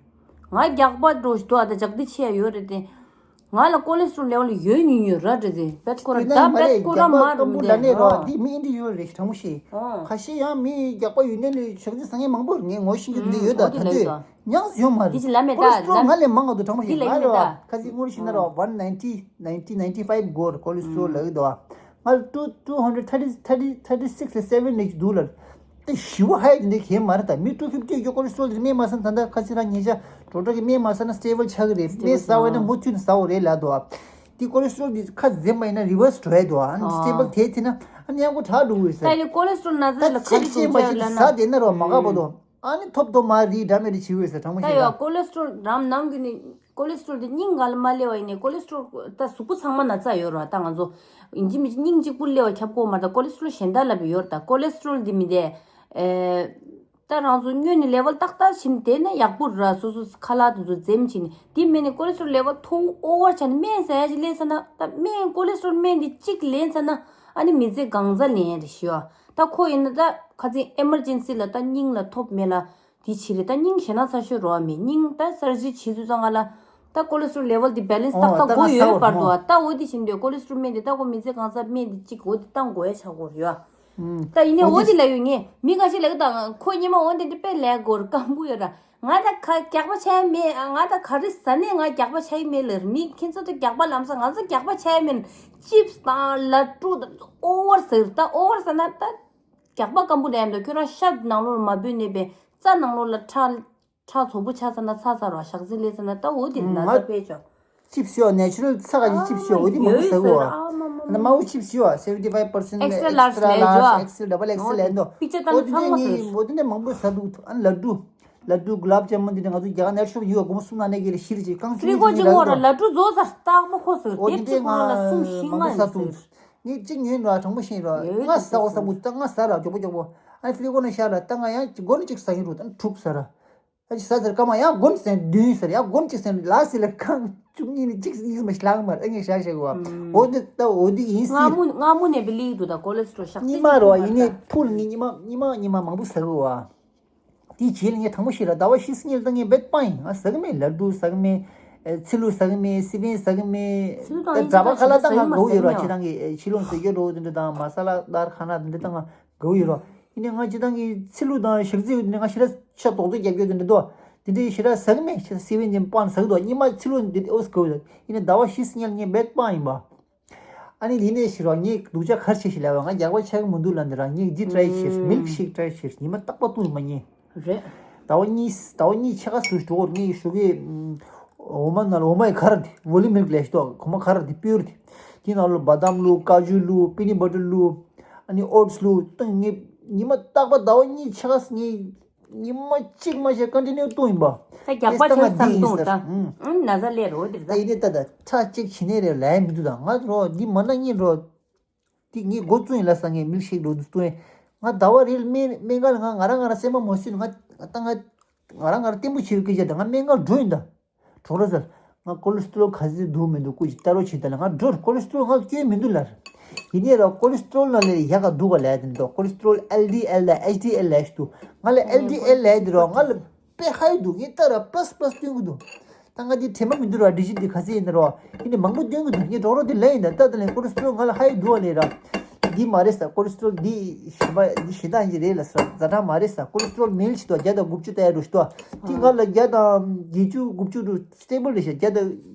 ང་རྒྱགས་པ་འགྲོ་ཞིག་འདུག་ཨ། ད་རྒྱགས་འདི་ཆེ་ཡ་ཡོད་རེད་དེ། ང་ལ་ཀོ་ལེ་སི་ཊོ་རོལ་ལེ་ཝལ་ཡོད་ཉུང་ཉུང་ར་འདྲ་ཟེ། བེད་ཁོ་ར་ད་བེད་ཁོ་ར་མ་རུ་མི་འདས་ཨ། འདི་མི་ཨིན་འདྲ་ཡོད་རེད་དྲང་མོ་ཤེས། ཨ་ཁ་ཤས་ཡང་མི་རྒྱགས་པ་ཡོད་ནས་ལས་ཤག་ཅི་ས་ངན་མང་པོ་ངས་ངོ་ཤེས་ཀྱི་འདི་ཡོད་ད། ད་དུས་ཉག་ཡོད་མ་རེད། འདི་ཅི་ལ་མེད་ད། ཀོ་ལེ་སི་ཊོ་རོལ་ང་ལས་མང་ང་འདུག་དྲང་མོ་ཤེས། ང་ལ་ཁ་ཅིག་ངོ་ཤེས་ན་ར་one ninety, ninety, ninety five འགོར་ཀོ་ལེ་སི་ཊོ་རོལ་ལ་ཡོད་དོ། ང་ལ་two, two hundred thirty, thirty, thirty six ལ་seven ནས་འདུག་ལ། དེ་ཞི་བ་ཧའི་འདི་གས་མ་རེད་ད། མི་two fifty ཡོད་ཀོ་ལེ་སི་ཊོ་རོལ་དེ་མེད་མ་སོང་། ད་ལྟ་ཁ་སི་ར་ཉེ་ཆ་ཌོག་ཊར་གི་མེད་མ་སོང་ན་སི་ཊེ་བལ་ཆགས་ཀྱི་རེད། མེད་ཟ་བས་ན་མུ་མཐུད་ཟ་བ་རེད་ལ་དོ། དེ་ཀོ་ལེ་སི་ཊོ་རོལ་དེ་ཁ་འཛེམ་པ་ཡིན་ན་རི་ཝར་སི་འགྲོ་ཡ་དོ། ཨ་ནི་སི་ཊེ་བལ་དེ་དེ་ན་ཨ་ནི་ཡང་ཁོ་དྲག་འགྲོ་གི་ཟེར། ད་ནི་ཀོ་ལེ་སི་ཊོ་རོལ་ན་ད་ཚ་ལ་ཁ་ཅི་ཅི་མ་ཅི་ཟ་དེ་ན་རོ་མ་ག་པོ་དོ། ཨ་ནི་ཐོབ་ཐོབ་མ་རི་འདྲ་མི་རི་བྱིའུ་ཟེར་དྲང་མོ་ད་ཤེས་ཡོད་ད། ཀོ་ལེ་སི་ཊོ་རོལ་རམ་ནང་གི་ནི་ཀོ་ལེ་སི་ཊོ་རོལ་དེ་སྙིང་ག་ལ་མ་སླེབས་པ་ཡིན་ནི། ཀོ་ལེ་སི་ཊོ་རོལ་ད་གཟུགས་པོ་ཚང་མ་ན་ཚ་ཡོད་ར། ད་ང་ཚོ་ཡིན་གཅིག་མིན་གཅིག་སྙིང་གཅིག་པུ་སླེབས་པ་ཁྱབ་ཀོ་མ་རེད། ད་ཀོ་ལེ་སི་ཊོ་རོལ་གཞན་དག་ལ་བི་ཡོད་ར། ད་ཀོ་ལེ་སི་ཊོ་རོལ་དེ་མི་དེ་ཨེ་ད་རང་ཚོ་སྔོན་ནས་ལེ་ཝལ་ཏག་ཏག་ཕྱིན་དེ་ན་ཡག་པོ་ར། སོ་སོ་ཁ་ལག་དེ་ཚོ་འཛེམ་ཕྱིན་ནས། དེ་མིན་ནས་ཀོ་ལེ་སི་ཊོ་རོལ་ལེ་ཝལ་མཐོ་ཨོ་ཝར་ཆགས་ནས་སྨན་ཟ་ཡ་ཅིག་ལེན་ཚར་ན། ད་སྨན་ཀོ་ལེ་སི་ཊོ་རོལ་སྨན་དེ་གཅིག་ལེན་ཚར་ན་ཨ་ནི་མི་ཚེ་གང་ཚ་ལེན་ཡ་རེད་ཤི་ཡོད། ད་ཁོ་ཡིན་ན་ད་ཁ་ཚིག་ཨེ་མར་ཇེན་སི་ལ་ད་སྙིང་ལ་ཐོབ་མེད་ལ་དེ་བྱེད་རེད། ད་སྙིང་ཞེ་ན་ཚ་ཤོས་རོ་བ་མེད། སྙིང་ད་སར་ཇི་བྱེད་དུས་ཙང་ང་ལ་ད་ཀོ་ལེ་སི་ཊོ་རོལ་ལེ་ཝལ་དེ་བེ་ལེན་སི་ཏག་ཏག་དགོས་ཡོད་པར་འདུག་ད་འོ་དེ་བཞིན་དུ་ཀོ་ལེ་སི་ཊོ་རོལ་སྨན་དེ་ད་ཁོ་མི་ཚེ་གང་ཚ་སྨན་དེ་གཅིག་འོ་དེ་བཏང་དགོས་ཡ་ཆགས་དགོས་རེད་ཡ། ད་ཡིན་ནའི་འོ་དེ་ལ་ཡོད་ངེས་མི་ཁ་ཤས་ལ་གི་ད་ཁོ་ཉི་མ་འོ་དེ་འདྲ་དཔེ་ལས་དགོས་རེད། སྐམ་པོ་ཡོད་ར། ང་ད་ཁ་རྒྱགས་པ་ཆགས་ཡ་མེད། ང་ད་ག་རེ་ཟ་ནས་ང་རྒྱགས་པ་ཆགས་ཡ་མེད་ལ། མི་ཁྱེད་ཚོ་ད་རྒྱགས་པ་ལམ་སང་ང་ཚོ་རྒྱགས་པ་ཆགས་ཡ་མེད། ཅིབ་སི་དང་ལ་ཀྲུ་དང་ཨོ་ཝར་ཟེར། ད་ཨོ་ཝར་ཟ་ན་ད་རྒྱགས་པ་སྐམ་པོ་ལས་འདུག་ཁྱོད་རང་ཤ་ནང་ལོགས་ལ་མ་བུད་ནས་པའི་རྩ་ནང་ལོགས་ལ་ཁྲག་ཁྲག་ཚོགས་པོ་ཆགས་ཚར་ན་ཚ་ཚ་རོ། ཞག་ཚི་ལས་ཚར་ན་ད་འོ་དེ་ན་ཚ་ཕེ་ཆོག་ཅིབ་སི་ཡོད། ནེ་ཆུ་རལ་ཚ་ག་ཅིག་ཅིབ་སི་ཡོད། འོ་དེ་མང་པོ་ཟ་གི་བ། ཨ་མ་མ་ན་མ་མང་པོ་ཅིབ་སི་ཡོད། seventy five percent extra large extra large ལས་ཇོ། ཨེག་སི་ཨེལ་ཌབ་ལ་ཨེག་སི་ཨེལ་ལས་འདུག་པིག་ཅར་ད་འོ་ན་དེ་ཚང་མ་ནི་ཟ་འོ་དེ་ནས་མང་པོ་ཟ་འདུག་ཨ་ནི་ལ་ཌུ། ལ་ཌུ་གུ་ལབ་ཇ་མུན་དེ་འདྲ་ང་ཚོ་རྒྱ་གར་ནེ་ཆུ་རལ་ཡོད། སྒོར་མོ་གསུམ་ནང་ནས་གི་ལ་ཤི་རེ་ཅིག་རྐང་ཕྲུག་ཅིག་ངོ་ར་ལ་ཌུ་བཟོ་ས་རྟག་པོ་ཁོ་ཟེར། འོ་དེ་དེབ་ཅིག་ཁོ་ན་ལ་གསུམ་བཞི་ལྔ་ཡིན་ཟེར། ངས་གཅིག་ཉོས་ར་དྲང་པོ་ཤེས་ར། ང་ཟ་འོ་ས་མུ་ད་ང་ཟ་ར་མགྱོགས་པོ་མགྱོགས་པོ། ཨ་ནི་ཕི་ལི་ཀོ་ན་ཤར་ར་ད་ང་ཡང་སྒོར་ནས་གཅིག་ཟ་ཡིན་རུ་ད་ནི་དྲུག་ཟ་ར། ཨ་ཅི་ཟ་ཟེར་ཀ་མ་ཡང་སྒོར་ཟེར་བདུན་ཟེར། ཡང་སྒོར་གཅིག་ཟེར་ལ་ཟེར་ལ་ཁང་བཅུ་གཉིས་ནི་གཅིག་ཡིག་མ་ཤི་ལག་མར་ཨ་ངས་ཤ་ཤ་གི་བ། འོ་འདི་ད་འོ་འདི་ཡིན་སྲིད། སྔ་མོ་སྔ་མོ་ནས་བི་ལིག་འདུག་ད་ཀོ་ལེ་སི་ཊོལ་ཤག་ཉི་མ་རོ་ཡིན་ནས་ཕུལ་ངས་ཉི་མ་ཉི་མ་ཉི་མ་མང་པོ་ཟ་གི་བ། དེའི་རྗེས་ལ་ངས་དྲང་པོ་ཞིག་ལ་ཟླ་བ་བཞི་སྲིད་ཉལ་ད་ངས་བེད་པ་ཡིན། ང་ཟ་གི་མེད། ལ་ཌུ་ཟ་གི་མེད། ཚི་ལུ་ཟ་གི་མེད། སི་པན་ཟ་གི་མེད། ཚི་ལུ་དང་ད་ཡིན་ཟ་ག་ཁ་ལ་ད་ང་ཟ་གི་མ་དགའ་བོ་ཡོད་རོ། ཟ་གི་མ་ཁྱེད་རང་གི་ཕྱི་ལོགས་ཟ་རྒྱུ་འགྲོ་འདི་འདྲ་དང་མ་ས་ལ་དར་ཁ་ན་འདི་འདྲ་དང་། དགའ་བོ་ཡོད་རོ། ཡིན་ནའི་ང་སྤྱིར་བཏང་གི་ཚི་ལུ་དང་ཞག་རྩི་ཡོད་དེ་ནས་ང་ཞེ་དྲག་ཤ་རྡོག་རྡོག་རྒྱབ་རྒྱུ་དེ་འདྲ་འདུག་དེ་འདྲའི་ཞེ་དྲག་ཟ་གི་མེད། ཞེ་དྲག་སི་བན་ཅན་པང་ཟ་གི་འདུག་ཉི་མ་ཚི་ལུ་འདི་ཨོ་སི་གོ་ཡོད། ཡིན་ནའི་ཟླ་བ་བཞི་སྲིད་ཉལ་ངས་བེད་པང་ཡིན་པ། ཨ་ནི་ཡིན་ནའི་ཞེ་དྲག་ངས་སྡུག་ཅག་གར་བྱེད་ཞེས་ལབ་པ། ང་རྒྱགས་པ་ཆགས་ཀྱི་མི་འདུག་ལབ་འདི་རང་ངས་འདི་ཊ་རའི་བྱས། མིལ་ཤེག་ཊ་རའི་བྱས། ཉི་མ་རྟག་པར་བཏུང་ཡིན་པ་ངས། རེད། ཟླ་བ་གཉིས་ཟླ་བ་གཉིས་ཕྱེད་ཀ་ཟུར་འགྲོ་གི་ངས་ཞོགས་ཀས། འོ་མ་ནང་ལ་འོ་མ་ཡི་ཁ་ར་དེ་ཝོ་ལི་མིལ་ལས་ཤི་ཏོ་གོ་མ་ཁ་ར་དེ་སྤོས་ར་དེ། དེ་ནང་ལ་བ་དམ་བླུགས། ཀ་ཇུ་བླུགས། པི་ནི་བ་ཊར་བླུགས། ཨ་ནི་ཨོ་ཊི་སི་བླུགས། ཏང་ངས་ཉི་མ་རྟག་པར་ཟླ་བ་གཉིས་ཕྱེད་ཀ་ངས་ཉི་མ་གཅིག་མ་ཤེས་ཀོན་ཊི་ནིའུ་བཏུང་ཡིན་པ། ད་རྒྱགས་པ་ཆགས་སམ་བཏུང་ད། ཨང་ན་ཚ་ལས་རོ་དེ་ར་ད། ད་ཡིན་ནའི་ད་ད་ཁྲག་གཅིག་བྱིན་ནའི་རེད་ལས་མི་འདུག་ད་ང་རོ་འདི་མ་ན་ཉིན་རོ། དེ་ངས་འགོ་བཙུགས་ཡིན་ལ་ས་ངས་མིལ་ཤེག་འགྲོ་འདུག་བཙུགས་ཡིན། ང་ཟླ་བ་རེ་ལ་སྨན་སྨན་ཁང་ལ་ང་ང་རང་ང་རང་སེམས་པ་མ་བཟོད་ནས་ང་ད་ང་ང་རང་ང་རང་བརྟན་པོ་བྱེད་པའི་སྐད་ཆ་ད་ང་སྨན་ཁང་འགྲོ་ཡིན་ད། གྲོགས་ར་ཟེར། ང་ཀོ་ལེ་སི་ཊོ་རོལ་ག་ཚོད་འདུག་མི་འདུག་སྐུ་མཁྱེན་ལྟ་རོགས་བྱེད་དང་ལ། ང་འགྲོ་ཀོ་ལེ་སི་ཊོ་རོལ་ང་ལ་སྐྱོན་མི་འདུག་ལ། ཡིན་ནའི་ར་ཀོ་ལེ་སི་ཊོ་རོལ་ནང་ལས་ཡག་ག་སྡུག་ག་ལབ་ཡ་དེ་འདུག་ཀོ་ལེ་སི་ཊོ་རོལ་ཨེལ་ཌི་ཨེལ་ལ་ཨེཆ་ཌི་ཨེལ་ལ་ཞིག་འདུག་ང་ལ་ཨེལ་ཌི་ཨེལ་ལབ་ཡ་དེ་ར་ང་ལ་དཔེ་ཧའི་འདུག་ངས་ལྟ་ར་པ་ལ་སི་པ་ལ་སི་སྟོན་གི་འདུག་ད་ང་འདི་དྲན་པ་མི་འདུག་ར། འགྲེལ་བཤད་འདི་ག་ཚད་ཡིན་ན་ར། ཡིན་ནའི་མང་པོ་སྟོན་གི་འདུག་ངས་ཌོག་ཊར་དེ་ལབ་ཡིན་ད། ལྟ་ད་ལན་ཀོ་ལེ་སི་ཊོ་རོལ་ང་ལ་ཧའི་འདུག་ཨ་ལས་ར། འདི་མ་རེད་ས། ཀོ་ལེ་སི་ཊོ་རོལ་འདི་ཞེ་པ་འདི་ཞེ་དྲག་ཡིན་གྱི་རེད་ལ་ས། ཛ་དྲག་མ་རེད་ས། ཀོ་ལེ་སི་ཊོ་རོལ་མེལ་ཞིག་འདུག་བརྒྱ་དང་དགུ་བཅུ་ལྟ་ཡ་འགྲོ་ཞིག་འདུག་དེ་ང་ལ་བརྒྱ་དང་བརྒྱད་ཅུ་དགུ་བཅུ་འགྲོ་སི་ཊེ་བལ་རེད་ཤག་བརྒྱ་དང་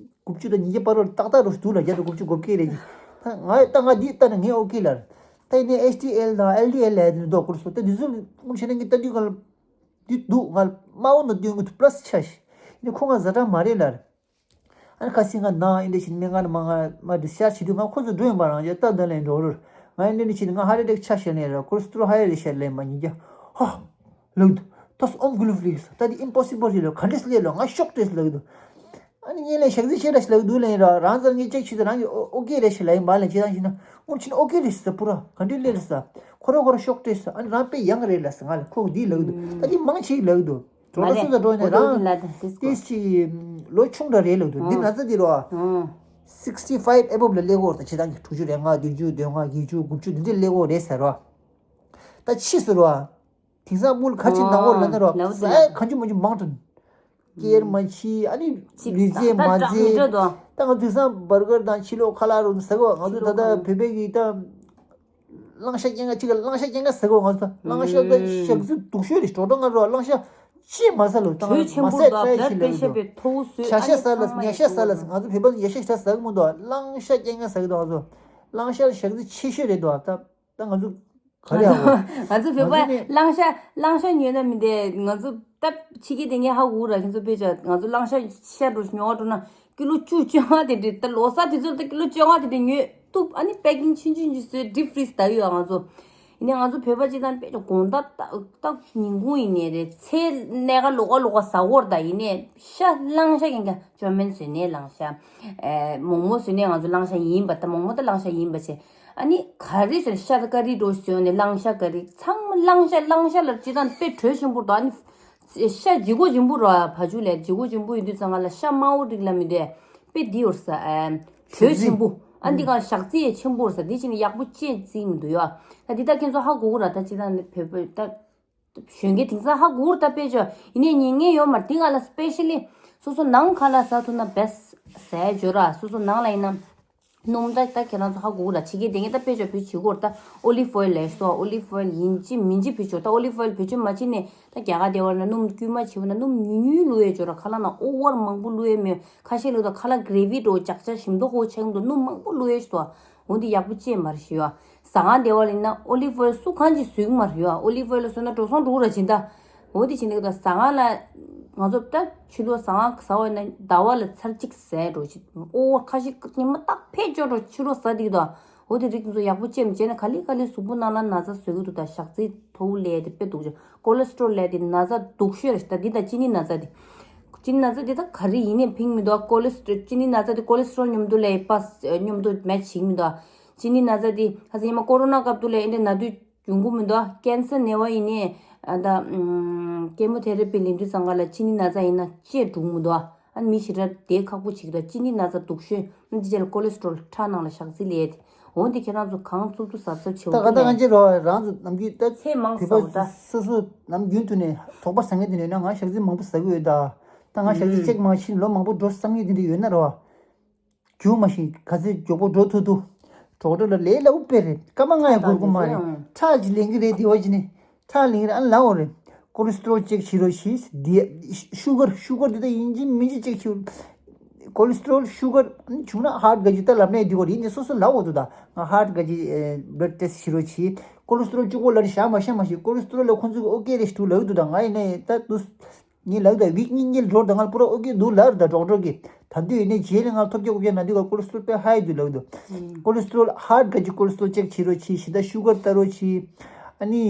དགུ་བཅུ་དང་ཉིས་བརྒྱ་བར་རོ་ཏག་ཏག་རོ་འདུག་ལ། བརྒྱ་དང་དགུ་བཅུ་གོ་བརྒྱད་རེད་ཀྱི། ད་ང་ད་ང་འདི་ལྟ་ན་ངས་ཨོ་ཀེ་ལ། ད་ཡིན་ནའི་ཨེཆ་ཌི་ཨེལ་དང་ཨེལ་ཌི་ཨེལ་ལབ་ཡ་དེ་འདུག་ཀོ་ལེ་སི་ཊོ་རོལ་ད་འདི་ཚོ་སྔོན་བྱས་ན་ངས་ལྟ་དུས་ག་ལ། འདི་འདུག་ང་དམར་པོ་ནང་སྟོན་གི་འདུག་པ་ལ་སི་ཆ་ཞིག་ཡིན་ནའི་ཁོ་ང་ཛ་དྲག་མ་རེད་ལ། ཨ་ནི་ཁ་སང་ང་ནང་ཨིན་ཌི་ཞིག་སྨན་ཁང་ནང་མ་ང་མ་ཌིས་ཅཱར་ཇི་བྱེད་དུས་ང་ཁོ་ཚོ་འགྲོ་ཡོང་པ་རང་རྒྱལ་སྟབས་བདེ་ལ་འགྲོ་རུ། ང་ཨིན་ཌི་ནི་ཕྱིན་ང་ཧ་རེ་ཌེག་ཆ་ཤས་ནས་ར་ཀོ་ལེ་སི་ཊོ་རོལ་ཧའི་རེད་ཤག་ལབ་མ་ཉིན་རྒྱ་ཧ་ལབ་འདུག་ཏོས་ཨོམ་གུ་ལུ་ཕི་ལིག་ས་ད་དེ་ཨིམ་པོ་སི་བལ་རེད་ལ། ག་འདྲས་ལབ་ལ་ང་ཤོག་སྟེ་ལབ་འདུག་ཨ་ནི་ངས་ལན་ཞག་རྩི་ཆེ་ར་ཞིག་ལབ་འདུག་ལན་ར་རང་ཚར་ངས་ཅེག་བྱེད་དུས་རང་གི་ཨོ་ཨོ་ཀེ་རེད་ཤག་ལབ་ཡིན་པ་ལན་བྱེད་སྟངས་ཤིག་ན་སྔོན་ཕྱིན་ཨོ་ཀེ་རེད་ཤག་ས་པུ་ར་ག་འདྲས་ལབ་ལ་ས། ཁོ་ར་ཁོ་ར་ཤོག་སྟེ་ས། ཨ་ནི་རང་དཔེ་ཡག་རེད་ལ་ས། ང་ལ་ཁོ་འདི་ལབ་འདུག་ད་དེ་མང་ཆེ་ལབ་འདུག་ཌོག་ཊར་སོ་སོ་འགྲོ་ནས་རང་ཏིས་ཅི་ལོ་ཆུང་འདྲ་རེད་ལབ་འདུག་འདི་ན་ཚ་འདི་རོ། སིག་སི་ཊི་ཕའིབ་ཨེ་བོབ་ལ་སླེབས་ཀྱི་ཡོད་རེད་ད། བྱེད་སྟངས་ཀྱི་དྲུག་ཅུ་རེ་ལྔ་བདུན་ཅུ་བདུན་ལྔ་བརྒྱད་ཅུ་དགུ་བཅུ་འདི་འདྲས་སླེབས་ཀྱི་ཡོད་རེད་ཟེར་རོ། ད་ཕྱིས་སུ་རོ། དེང་སང་དབུལ་ཁ་ཆེ་ནང་འོག་ལ་ན་རོ་ཟས་གང་ཅི་མང་ཅི་མང་དྲགས། སྐྱེར་མ་ཕྱིས་ཨ་ནི་ལུས་རྩལ་མ་རྩལ་ད་ང་དེང་སང་བར་གར་དང་ཕྱི་ལོགས་ཁ་ལག་རོ་ཟ་གོ་ང་ཚོ་ད་ལྟ་བོད་པའི་གི་ད། གླང་ཤ་སྐྱེལ་ང་གཅིག་ག་གླང་ཤ་སྐྱེལ་ང་ཟེར་གོ་ང་ཚོ་གླང་ཤ་ད་ཞག་རྩི་སྡུག་ཤོས་རེད། ཞོགས་ཀྲོང་ང་རོ་གླང་ཤ་ཅི་མ་ཟ་ལོ་ད་དྲོད་ཆེན་མ་པོ་ཟས་འདུག་ཏྲའི་བླ་ཤི་ལ་སྤེ་ཡོད་ཤ་དོ། པའི་ཐོག་བཟོས་བྱ་ཤ་ཟ་ལ་ཉ་ཤ་ཟ་ལ་ང་ཚོ་བོད་པ་ཉ་ཤ་ཞིག་ད་ཟ་གི་མི་འདུག་གླང་ཤ་སྐྱེལ་ང་ཟ་གི་འདུག་ང་ཚོ་གླང་ཤ་ཞག་རྩི་ཆེ་ཤོས་རེད་འདུག་ད་ད་ང་ཚོ་ག་རེ་ང་ཚོ་ང་ཚོ་བོད་པ་ང་ཚོ་ནི་གླང་ཤ་གླང་ཤ་ཉོས་ན་མི་འདས་ང་ཚོ་ད་ཕྱི་རྒྱལ་དེ་ངས་ཧ་གོ་ར་ཁྱེད་ཚོ་དཔེ་ཆ་ང་ཚོ་གླང་ཤ་ཤ་འགྲོ་ཉོ་བ་འགྲོ་ན། ཀི་ལོ་བཅུ་བཅོ་ལྔ་དེ་འདྲ་ད་ལོ་གསར་དུས་ཚོད་ད་ཀི་ལོ་བཅོ་ལྔ་དེ་འདྲ་ཉོས་ཐུབ། ཨ་ནི་པེ་ཀིང་ཆུང་ཆུང་ཅིག་བཟོས་ཌིབ་ཕི་རིཛ་ད་ཡོད་ང་ཚོ། ཡིན་ནའི་ང་ཚོ་བོད་པ་སྤྱི་བཏང་དཔེ་ཆ་དགོང་དག་ཏག་ཏག་ཉིན་གུང་ཡིན་ནའི་རེད་ཚེ་གནས་ཀ་ལོག་ག་ལོག་ག་ཟ་གོ་ར། ད་ཡིན་ནའི་ཤ་གླང་ཤ་ཀན་ཀ་ཅོ་མེན་བཟོས་ནའི་གླང་ཤ། ཨེ་མོག་མོག་བཟོས་ནའི་ང་ཚོ་གླང་ཤ་ཡིན་པ་ད་མོག་མོག་ད་གླང་ཤ་ཡིན་པ་བྱས། ཨ་ནི་ག་རེ་བཟོས་ནའི་ཤ་ད་ཀ་རི་འགྲོ་བཟོས་ནའི་གླང་ཤ་ཀ་རི་ཚང་མ་གླང་ཤ་གླང་ཤ་ལ་སྤྱི་བཏང་དཔེ་དྲོད་ཆེན་པོ་འདུག་ཨ་ནི། ཤ་ལྗིད་ཁོག་ལྗིད་པོ་ར་བ་ཕ་ཆུ་ལས་ལྗིད་ཁོག་ལྗིད་པོ་ཡིན་དུས་ཙང་ང་ལ་ཤ་དམར་པོ་འགྲིག་ལ་མི་འདོད། དཔེ་འདི་ཡོད་ས། ཨེམ། དྲོད་ཆེན་པོ། ཨ་འདི་ག་ཞག་རྩི་ཡས་ཆེན་པོ་ཡོད་ས། འདི་ཕྱིན་ཡག་པོ་ཅེས་རྩིས་མི་འདུག་ཡ། ད་འདི་ད་ཁྱེད་ཚོ་ཧ་གོ་གི་ར། ད་ཅི་ད་ནི་བོད་བོད་ད། གཞོན་སྐྱེས་དེང་སང་ཧ་གོ་གི་ར་ད་དཔེ་ཆ་ཡིན་ནའི་ཉན་མཁན་ཡོད་མ་རེད། འདི་ག་ལ་སི་པེ་ཤ་ལི་སོ་སོ་ནང་ཁ་ལག་ཟ་ཐུབ་ན་བེ་སི་ཟ་ཡ་བྱོས་ར། སོ་སོ་ནང་ལ་ཡིན་ན། སྣུམ་ད་ད་ཁྱེད་རང་ཚོ་ཧ་གོ་གི་ར། ཕྱི་རྒྱལ་དེ་ངས་ད་དཔེ་ཆ་བེད་སྤྱོད་གོ་ར། ད་ཨོ་ལིབ་ཨོ་ཡལ་ལས་སོ་ཨོ་ལིབ་ཨོ་ཡལ་ཡིན་གཅིག་མིན་གཅིག་བེད་སྤྱོད། ད་ཨོ་ལིབ་ཨོ་ཡལ་བེད་སྤྱོད་མ་བྱེད་ནས་ད་རྒྱ་གར་དེ་བར་ན་སྣུམ་དཀྱུས་མ་བྱེད་པ་ན་སྣུམ་ཉུང་ཉུང་བླུགས་ཡས་བྱོས་ར། ཁ་ལག་ནང་ཨོ་བར་མང་པོ་བླུགས་ཡས་མེད། ཁ་ཤས་ལུགས་ད་ཁ་ལག་གྷེ་རེ་ཝི་འགྲོ་ཅག་ཅག་ཞིམ་མདོག་ཁོ་ཆགས་མདོག་སྣུམ་མང་པོ་བླུགས་ཡས་སོ། འོ་འདི་ཡག་པོ་ཅེས་མ་རེད་ཞུ་ཡ། ཟ་ཁང་དེ་བར་ཡིན་ན་ཨོ་ལིབ་ཨོ་ཡལ་སུ་གང་ཅིག་བཟོས་གི་མ་རེད་ཡ། ཨོ་ལིབ་ཨོ་ཡལ་བཟོས་ན་འགྲོ་སོང་འགྲོ་གི་ར་ཇི་ལྟ། འོ་དེ་བྱས་ནས་ད་ཟ་ཁང་ལ་ང་ཚོ་ད་ཕྱི་ལོགས་ཟ་ཁང་ཟ་བ་ཡིན་ན་ཟླ་བ་ལ་ཚར་གཅིག་ཟས་འགྲོ་ཅི། ཨོ་ཁ་ཤས་ཉི་མ་རྟག་ཕེབས་ཅོག་འགྲོ་ཕྱི་ལོགས་ཟ་འདི་གི་ད། འོ་དེ་རིགས་ཚོ་ཡག་པོ་བྱས་མི་བྱས་ན་ག་ལེ་ག་ལེ་གཟུགས་པོ་ནང་ལ་ན་ཚ་བཟོ་གི་འདུག་ད་ཞག་རྩི་མཐོ་བོ་ལས་དེ་དཔེ་སྡུག་ཅོ། ཀོ་ལེ་སི་ཊོ་རོལ་ལས་དེ་ན་ཚ་སྡུག་ཤོས་རེད། ད་འདི་ད་ཅི་ནི་ན་ཚ་དེ། ཅི་ནི་ན་ཚ་དེ་ད་ག་རེ་ཡིན་ནའི་ཕིང་མི་འདུག་ཀོ་ལེ་སི་ཊོ་རོལ་ཅི་ནི་ན་ཚ་དེ་ཀོ་ལེ་སི་ཊོ་རོལ་མཉམ་དུ་ལས་པ་མཉམ་དུ་མེ་ཆི་བྱེད་མི་འདུག་ཅི་ནི་ན་ཚ་དེ་ཁ་སང་ཉི་མ་ཀོ་རོ་ན་སྐབས་དུ་ལས་ཨེ་འདྲ་ན་དུས། ཡོང་གི་མི་འདུག་ཀན་སར་ནད་པ་ཡིན་ནའི་ཨ་ད་ཀེ་མོ་ཐེ་ར་པི་ལེན་དུས་ཙང་ག་ལ་ཅི་ནི་ན་ཚ་ཡིན་ན་ཅེས་འགྲོ་གི་མི་འདུག་ཨ་མི་ཞེ་དྲག་བསྡད་ཁག་པོ་ཅིག་ར། ཅི་ནི་ན་ཚ་སྡུག་ཤོས་ཨ་འདི་ཅེས་ལ་ཀོ་ལེ་སི་ཊོ་རོལ་ཁྲག་ནང་ལ་ཞག་རྩི་ལས་ཏེ། འོ་འདི་ཁྱེད་རང་ཚོ་གང་བཙུགས་འདུག་གཟབ་གཟབ་བྱེད་ད་ག་ད་ང་ཅེ་རོ་རང་ཚོ་ནམ་རྒྱུན་ད་ཚེ་མང་བོད་ཟ་བ་པ་ད། སོ་སོ་ནམ་རྒྱུན་དུ་ནས་དོགས་པ་ཟ་མཁན་དེ་འདྲ་ཡོད་ན་ང་ཞག་རྩི་མང་པོ་ཟ་གི་ཡོད་ད། ད་ང་ཞག་རྩི་ཅེག་མ་ཕྱིན་ལོ་མང་པོ་འགྲོ་བསམ་མཁན་དེ་འདྲ་ཡོད་ན་རོ། རྒྱུ་མ་ཤེས་ག་ཚོད་མགྱོགས་པོ་འགྲོ་ཐུབ་ཐུབ། ཌོག་ཊར་ལ་ལས་སླ་པོ་དཔེ་རེད། སྐར་མ་ལྔ་ཡང་འགོར་གི་མ་རེད། ཁྲག་ཅིག་ལེན་གི་རེད། དེ་བ་ཅི་ནས་ཁྲག་ལེན་གི་རེད། ཨ་ལའོ་རེད། ཀོ་ལེ་སི་ཊོ་རོལ་ཅེག་བྱེད་རོགས་བྱེད། དེ་ཤུ་གར་ཤུ་གར་དེ་ད་ཡིན་གཅིག་མིན་གཅིག་ཅེག་བྱེད། ཀོ་ལེ་སི་ཊོ་རོལ་ཤུ་གར་བྱུང་ན་ཧར་ག་ཅིག་ད་ལབ་ནས་འདི་གོ་རེད། ཡིན་ནས་སོ་སོ་ལའོ་འདུག་ད་ང་ཧར་ག་ཅིག་བླཌ་ཊེ་སི་བྱེད་རོགས་བྱེད། ཀོ་ལེ་སི་ཊོ་རོལ་གཅིག་པོ་ལ་རེ་བཞག་མ་བཞག་མ་ཤེས། ཀོ་ལེ་སི་ཊོ་རོལ་ལ་ཁོང་ཚོས་ཨོ་ཀེ་རེད་ཞུ་ལབ་འདུག་ད་ང་ཡིན་ནས་ད་དུ། ངས་ལབ་ད་ཝིག་གཉིས་གཉིས་འགྲོ་ད་ང་ལ་པུ་ར་ཨོ་ཀེ་འདུག་ལབ་རེད། ད་ཌོག་ཊར་གིས་ད་དུས་ཡིན་ནའི་རྗེས་ལ་ང་ལ་ཐོབ་རྒྱག་དགོས་ཀྱི་ན་དུས་ཀ་ཀོ་ལེ་སི་ཊོ་རོལ་དཔེ་ཧའི་འདུག་ལབ་འདུག་ཀོ་ལེ་སི་ཊོ་རོལ་ཧར་ག་ཅིག་ཀོ་ལེ་སི་ཊོ་རོལ་ཅེག་བྱེད་རོགས་བྱེད། ཞེ་ད་ཤུ་གར་ལྟ་རོགས་བྱེད། ཨ་ནི།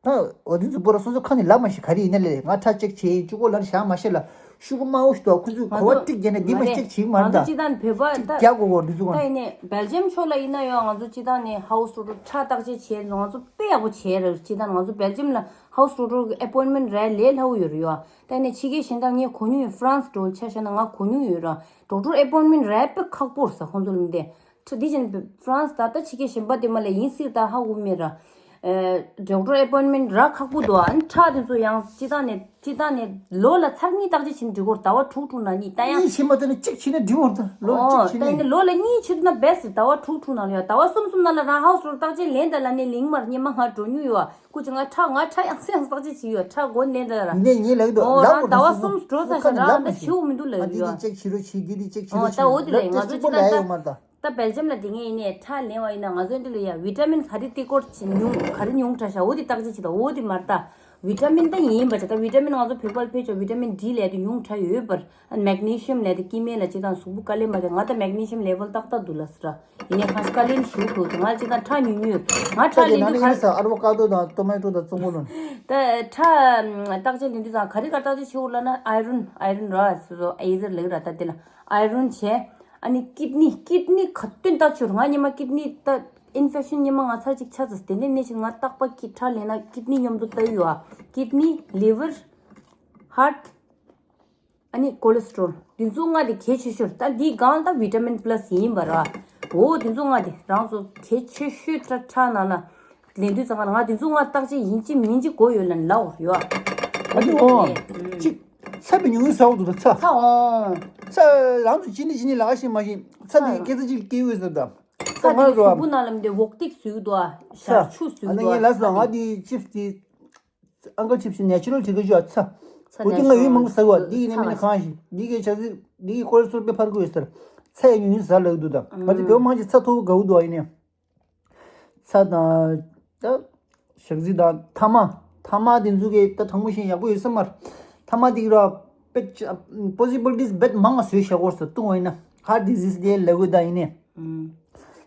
ད་འོ་དེ་ཚོ་པུ་ར་སོ་སོ་ཁ་ནས་ལབ་མ་ཤེས། ག་རེ་ཡིན་ན་ལས་ང་ཁྲག་ཅེག་བྱེད་ཡིན། གཅིག་པོ་ལ་བཞག་མ་ཤེས་ལ། ཤུ་གུ་དམར་པོ་ཞིག་འདུག་ཁོ་ཚོས་གོ་བ་ཊིག་བརྒྱབ་ནས་འདི་མ་ཅེག་བྱེད་མ་རེད་ད། ང་ཚོ་སྤྱི་བཏང་བོད་པ་ད་རྒྱག་དགོས་གོ་འདི་ཚོ་ད་ཡིན་ནས་སྦེལ་ཇམ་ཕྱོགས་ལ་ཡིན་ན་ཡང་ང་ཚོ་སྤྱི་བཏང་ནས་ཧའུ་སི་ཌོག་ཊར་ཁྲག་བརྟག་དཔྱད་བྱས་ང་ཚོ་དཔེ་ཡག་པོ་བྱས་རེད། སྤྱི་བཏང་ང་ཚོ་སྦེལ་ཇམ་ལ་ཧའུ་སི་ཌོག་ཊར་གི་ཨེ་པོའིན་མེན་རག་ལས་སླ་པོ་ཡོད་རེད་ཡོད། ད་ཡིན་ནས་ཕྱི་རྒྱལ་གཞན་དག་ངས་གོ་མྱོང་ཡོད། ཧྥ་རན་སི་འགྲོ་ཆ་བཞག་ན་ང་གོ་མྱོང་ཡོད་ར། ཌོག་ཊར་ཨེ་པོའིན་མེན་རག་དཔེ་ཁག་པོ་རེད་ས་ཁོང་ཚོ་ལ་མི་བདེ། ཁྲ་འདི་བཞིན་ཧྥ་རན་སི་ད་ལྟ་ཕྱི་རྒྱལ་གཞན་པ་དེ་མ་ལས་ཡིན་སྲིད་ད་ཧ་གོ་མེད་ར། ཨེ། ཌོག་ཊར་ཨེ་པོའིན་མེན་རག་ཁག་པོ་འདུག་ཨ་ནི་ཁྲག་དེ་ཚོ་ཡང་སྤྱི་བཏང་ནས་སྤྱི་བཏང་ནས་ལོ་ལ་ཚར་གཉིས་བརྟག་དཔྱད་བྱེད་ན་འགྲིག་གོ་ཟླ་བ་དྲུག་དྲུག་ནང་གཉིས་ད་ཡང་། གཉིས་བྱེད་མ་ཐུབ་ན་གཅིག་བྱེད་ན་འགྲིག་གོ་ད་ལོ་ཨོ་གཅིག་བྱེད་ད་ཡིན་ན་ནས་ལོ་ལ་གཉིས་བྱེད་ཐུབ་ན་བེ་སི་ཟླ་བ་དྲུག་དྲུག་ནང་ལ་ཡོད། ཟླ་བ་གསུམ་གསུམ་ནང་ལ་རང་ཧའུ་སི་ཌོག་ཊར་བརྟག་དཔྱད་ལེན་ད་ལ་ནས་ལིང་མར་སྙེ་མ་ང་འགྲོ་མྱོང་ཡོད། སྐུ་ཅི་ང་ཁྲག་ང་ཁྲག་ཡང་སེ་ཡང་བརྟག་དཔྱད་བྱེད་ཡོད། ཁྲག་མགོ་ནས་ད་ར། ཡིན་ནས་ངས་ལབ་འདུག་ཨོ་ལབ་རང་ཟླ་བ་གསུམ་འགྲོ་ས་ཤ་རང་ད་བྱེད་མི་འདུག་ལབ་འདི་ཡོད། འདི་ཅེག་བྱེད་རོགས་བྱེད། འདི་འདི་ཅེག་བྱེད་ཨོ་རོགས་ད་འོ་བྱེད་དེ་ལས་ང་ཚོ་ཅི་ད་ད། ད་སྦེལ་ཇམ་ལ་དེ་ངས་ཡིན་ནས་ཁྲག་ལེན་བ་ཡིན་ན་ང་ཚོའི་འདི་ལ་ཡ་ཝི་ཊ་མིན་ག་རེ་ཏི་ཀོར་ཆེ་ཉུང་ག་རེ་ཉུང་དྲགས་ཤག་འོ་དེ་བརྟག་དཔྱད་བྱེད་དང་འོ་དེ་མར་ལྟ། ཝི་ཊ་མིན་ད་ཡིན་པ་ཆ་ད་ཝི་ཊ་མིན་ང་ཚོ་བོད་པར་ཕེབས་ཆོག་ཝི་ཊ་མིན་ཌི་ལས་དེ་ཉུང་དྲགས་ཡོད་པར་ཨ་མེག་ནི་ཤི་ཡམ་ལས་དེ་སྐྱེ་དམན་ལ་ཅི་དང་གཟུགས་པོ་དཀའ་ལས་མ་དེ་ང་ད་མེག་ནི་ཤི་ཡམ་ལེ་ཝལ་ཏག་ཏག་འདུག་ལ་སི་ར་ཡིན་ནས་ཁ་ཤས་དཀའ་ལས་ཞུ་ཐུབ་དེ་ང་ཅི་དང་ཁྲག་ཉུང་ཉུང་ང་ཁྲག་ལེན་དུས་ཁ་ཨ་རི་བོ་ཀ་ཏོ་དང་ཏོ་མེ་ཏོ་དང་བཙོང་གོ་ལོན། ད་ཁྲག་བརྟག་དཔྱད་ལེན་དུས་ཙང་ག་རེ་ག་བརྟག་དཔྱད་བྱེད་འོ་ལ་ན་ཨའི་རོན་ཨའི་རོན་ར་སོ་སོ་ཨེ་ཟེར་ལེགས་ར་ད་དེ་ལ། ཨའི་རོན་བྱས། ཨ་ནི་ཀིད་ནི་ཀིད་ནི་ག་དོན་ལྟ་ཆུར་ང་ཉི་མ་ཀིད་ནི་ད་ཨིན་ཕེག་ཤན་ཉི་མ་ང་ཚར་གཅིག་ཆགས་ཚར་དེ་ནས་ནས་ཤིག་ང་རྟག་པ་ཀི་ཁྲག་ལེན་ན་ཀིད་ནི་མཉམ་དུ་ལྟ་ཡོད་ཨ། ཀིད་ནི་ལི་ཝར་ཧར་ཊ་ཨ་ནི་ཀོ་ལེ་སི་ཊོལ་འདི་ཚོ་ལྔ་དེ་གལ་ཆེ་ཤོས་ད་འདི་གང་ལྟ་ཝི་ཊ་མིན་པ་ལ་སི་ཡིན་པ་ར། འོ་འདི་ཚོ་ལྔ་དེ་རང་ཚོ་གལ་ཆེ་ཤོས་ཁྲག་ཁྲག་ནང་ལ། ལེན་དུས་ཙང་ང་དེ་ཚོ་ང་བརྟག་དཔྱད་ཡིན་གཅིག་མིན་གཅིག་དགོས་ཡོད་ལ་ལའོ་ཡོད། ཨ་ནི་འོ། གཅིག་ཚ་བའི་ཉུང་ཉུང་ཟ་འོ་འདུག་ད་ཚ། ཚ་འོ། ཚ་རང་ཚོ་ཅི་ནི་ཅི་ནི་ལག་ཤེས་མ་ཤེས་ཚ་དེ་སྐད་ཆ་ཅིག་སྐྱེ་ཡོད་ཟེར་ད། ཚ་ང་རོ། གཟུགས་པོ་ནང་ལ་མི་དེ་འོག་ཏིག་ཟུག་འདུག་ཨ། ཞག་ཆུ་ཟུག་འདུག་ཨ། ང་དེ་ཅིབ་སི་དེ། ཨང་ཀལ་ཅིབ་སི་ནེ་ཅུ་རལ་དེ་ག་ཞུ་ཨ་ཚ། འོ་དེ་ང་ཡོད་མང་པོ་ཟ་གི་བ་འདི་ཡིན་ནི་མིན་ནི་གང་ཞིག་འདི་གའི་ཆགས་སྲིད་འདི་གའི་ཀོ་ལེ་སི་ཊོལ་དཔེ་འཕར་གི་ཡོད་ཟེར། ཚ་ཡ་ཉུང་ཉུང་ཟ་ལབ་འདུག་ད་ང་ཚོ་བོད་མང་ཆེ་ཚ་མཐོ་བོ་དགའ་བོ་འདུག་ཨ་ཡིན་ནི། ཚ་དང་། ད། ཞག་རྩི་དང་ཐ་མག་ཐ་མག་དེ་ཚོ་གི་ད་གྲང་མོ་ཞིང་ཡག་པོ་ཡོད་ས་མ་རེད། ཐ་མག་དེ་གི་ར། དཔེ་possibilities་རྦད་མང་ང་བཟོས་བཞག་གོ་ས་བཏུང་བ་ཡིན་ན་heart disease་དེ་ལབ་གི་ད་ཡིན་ནས།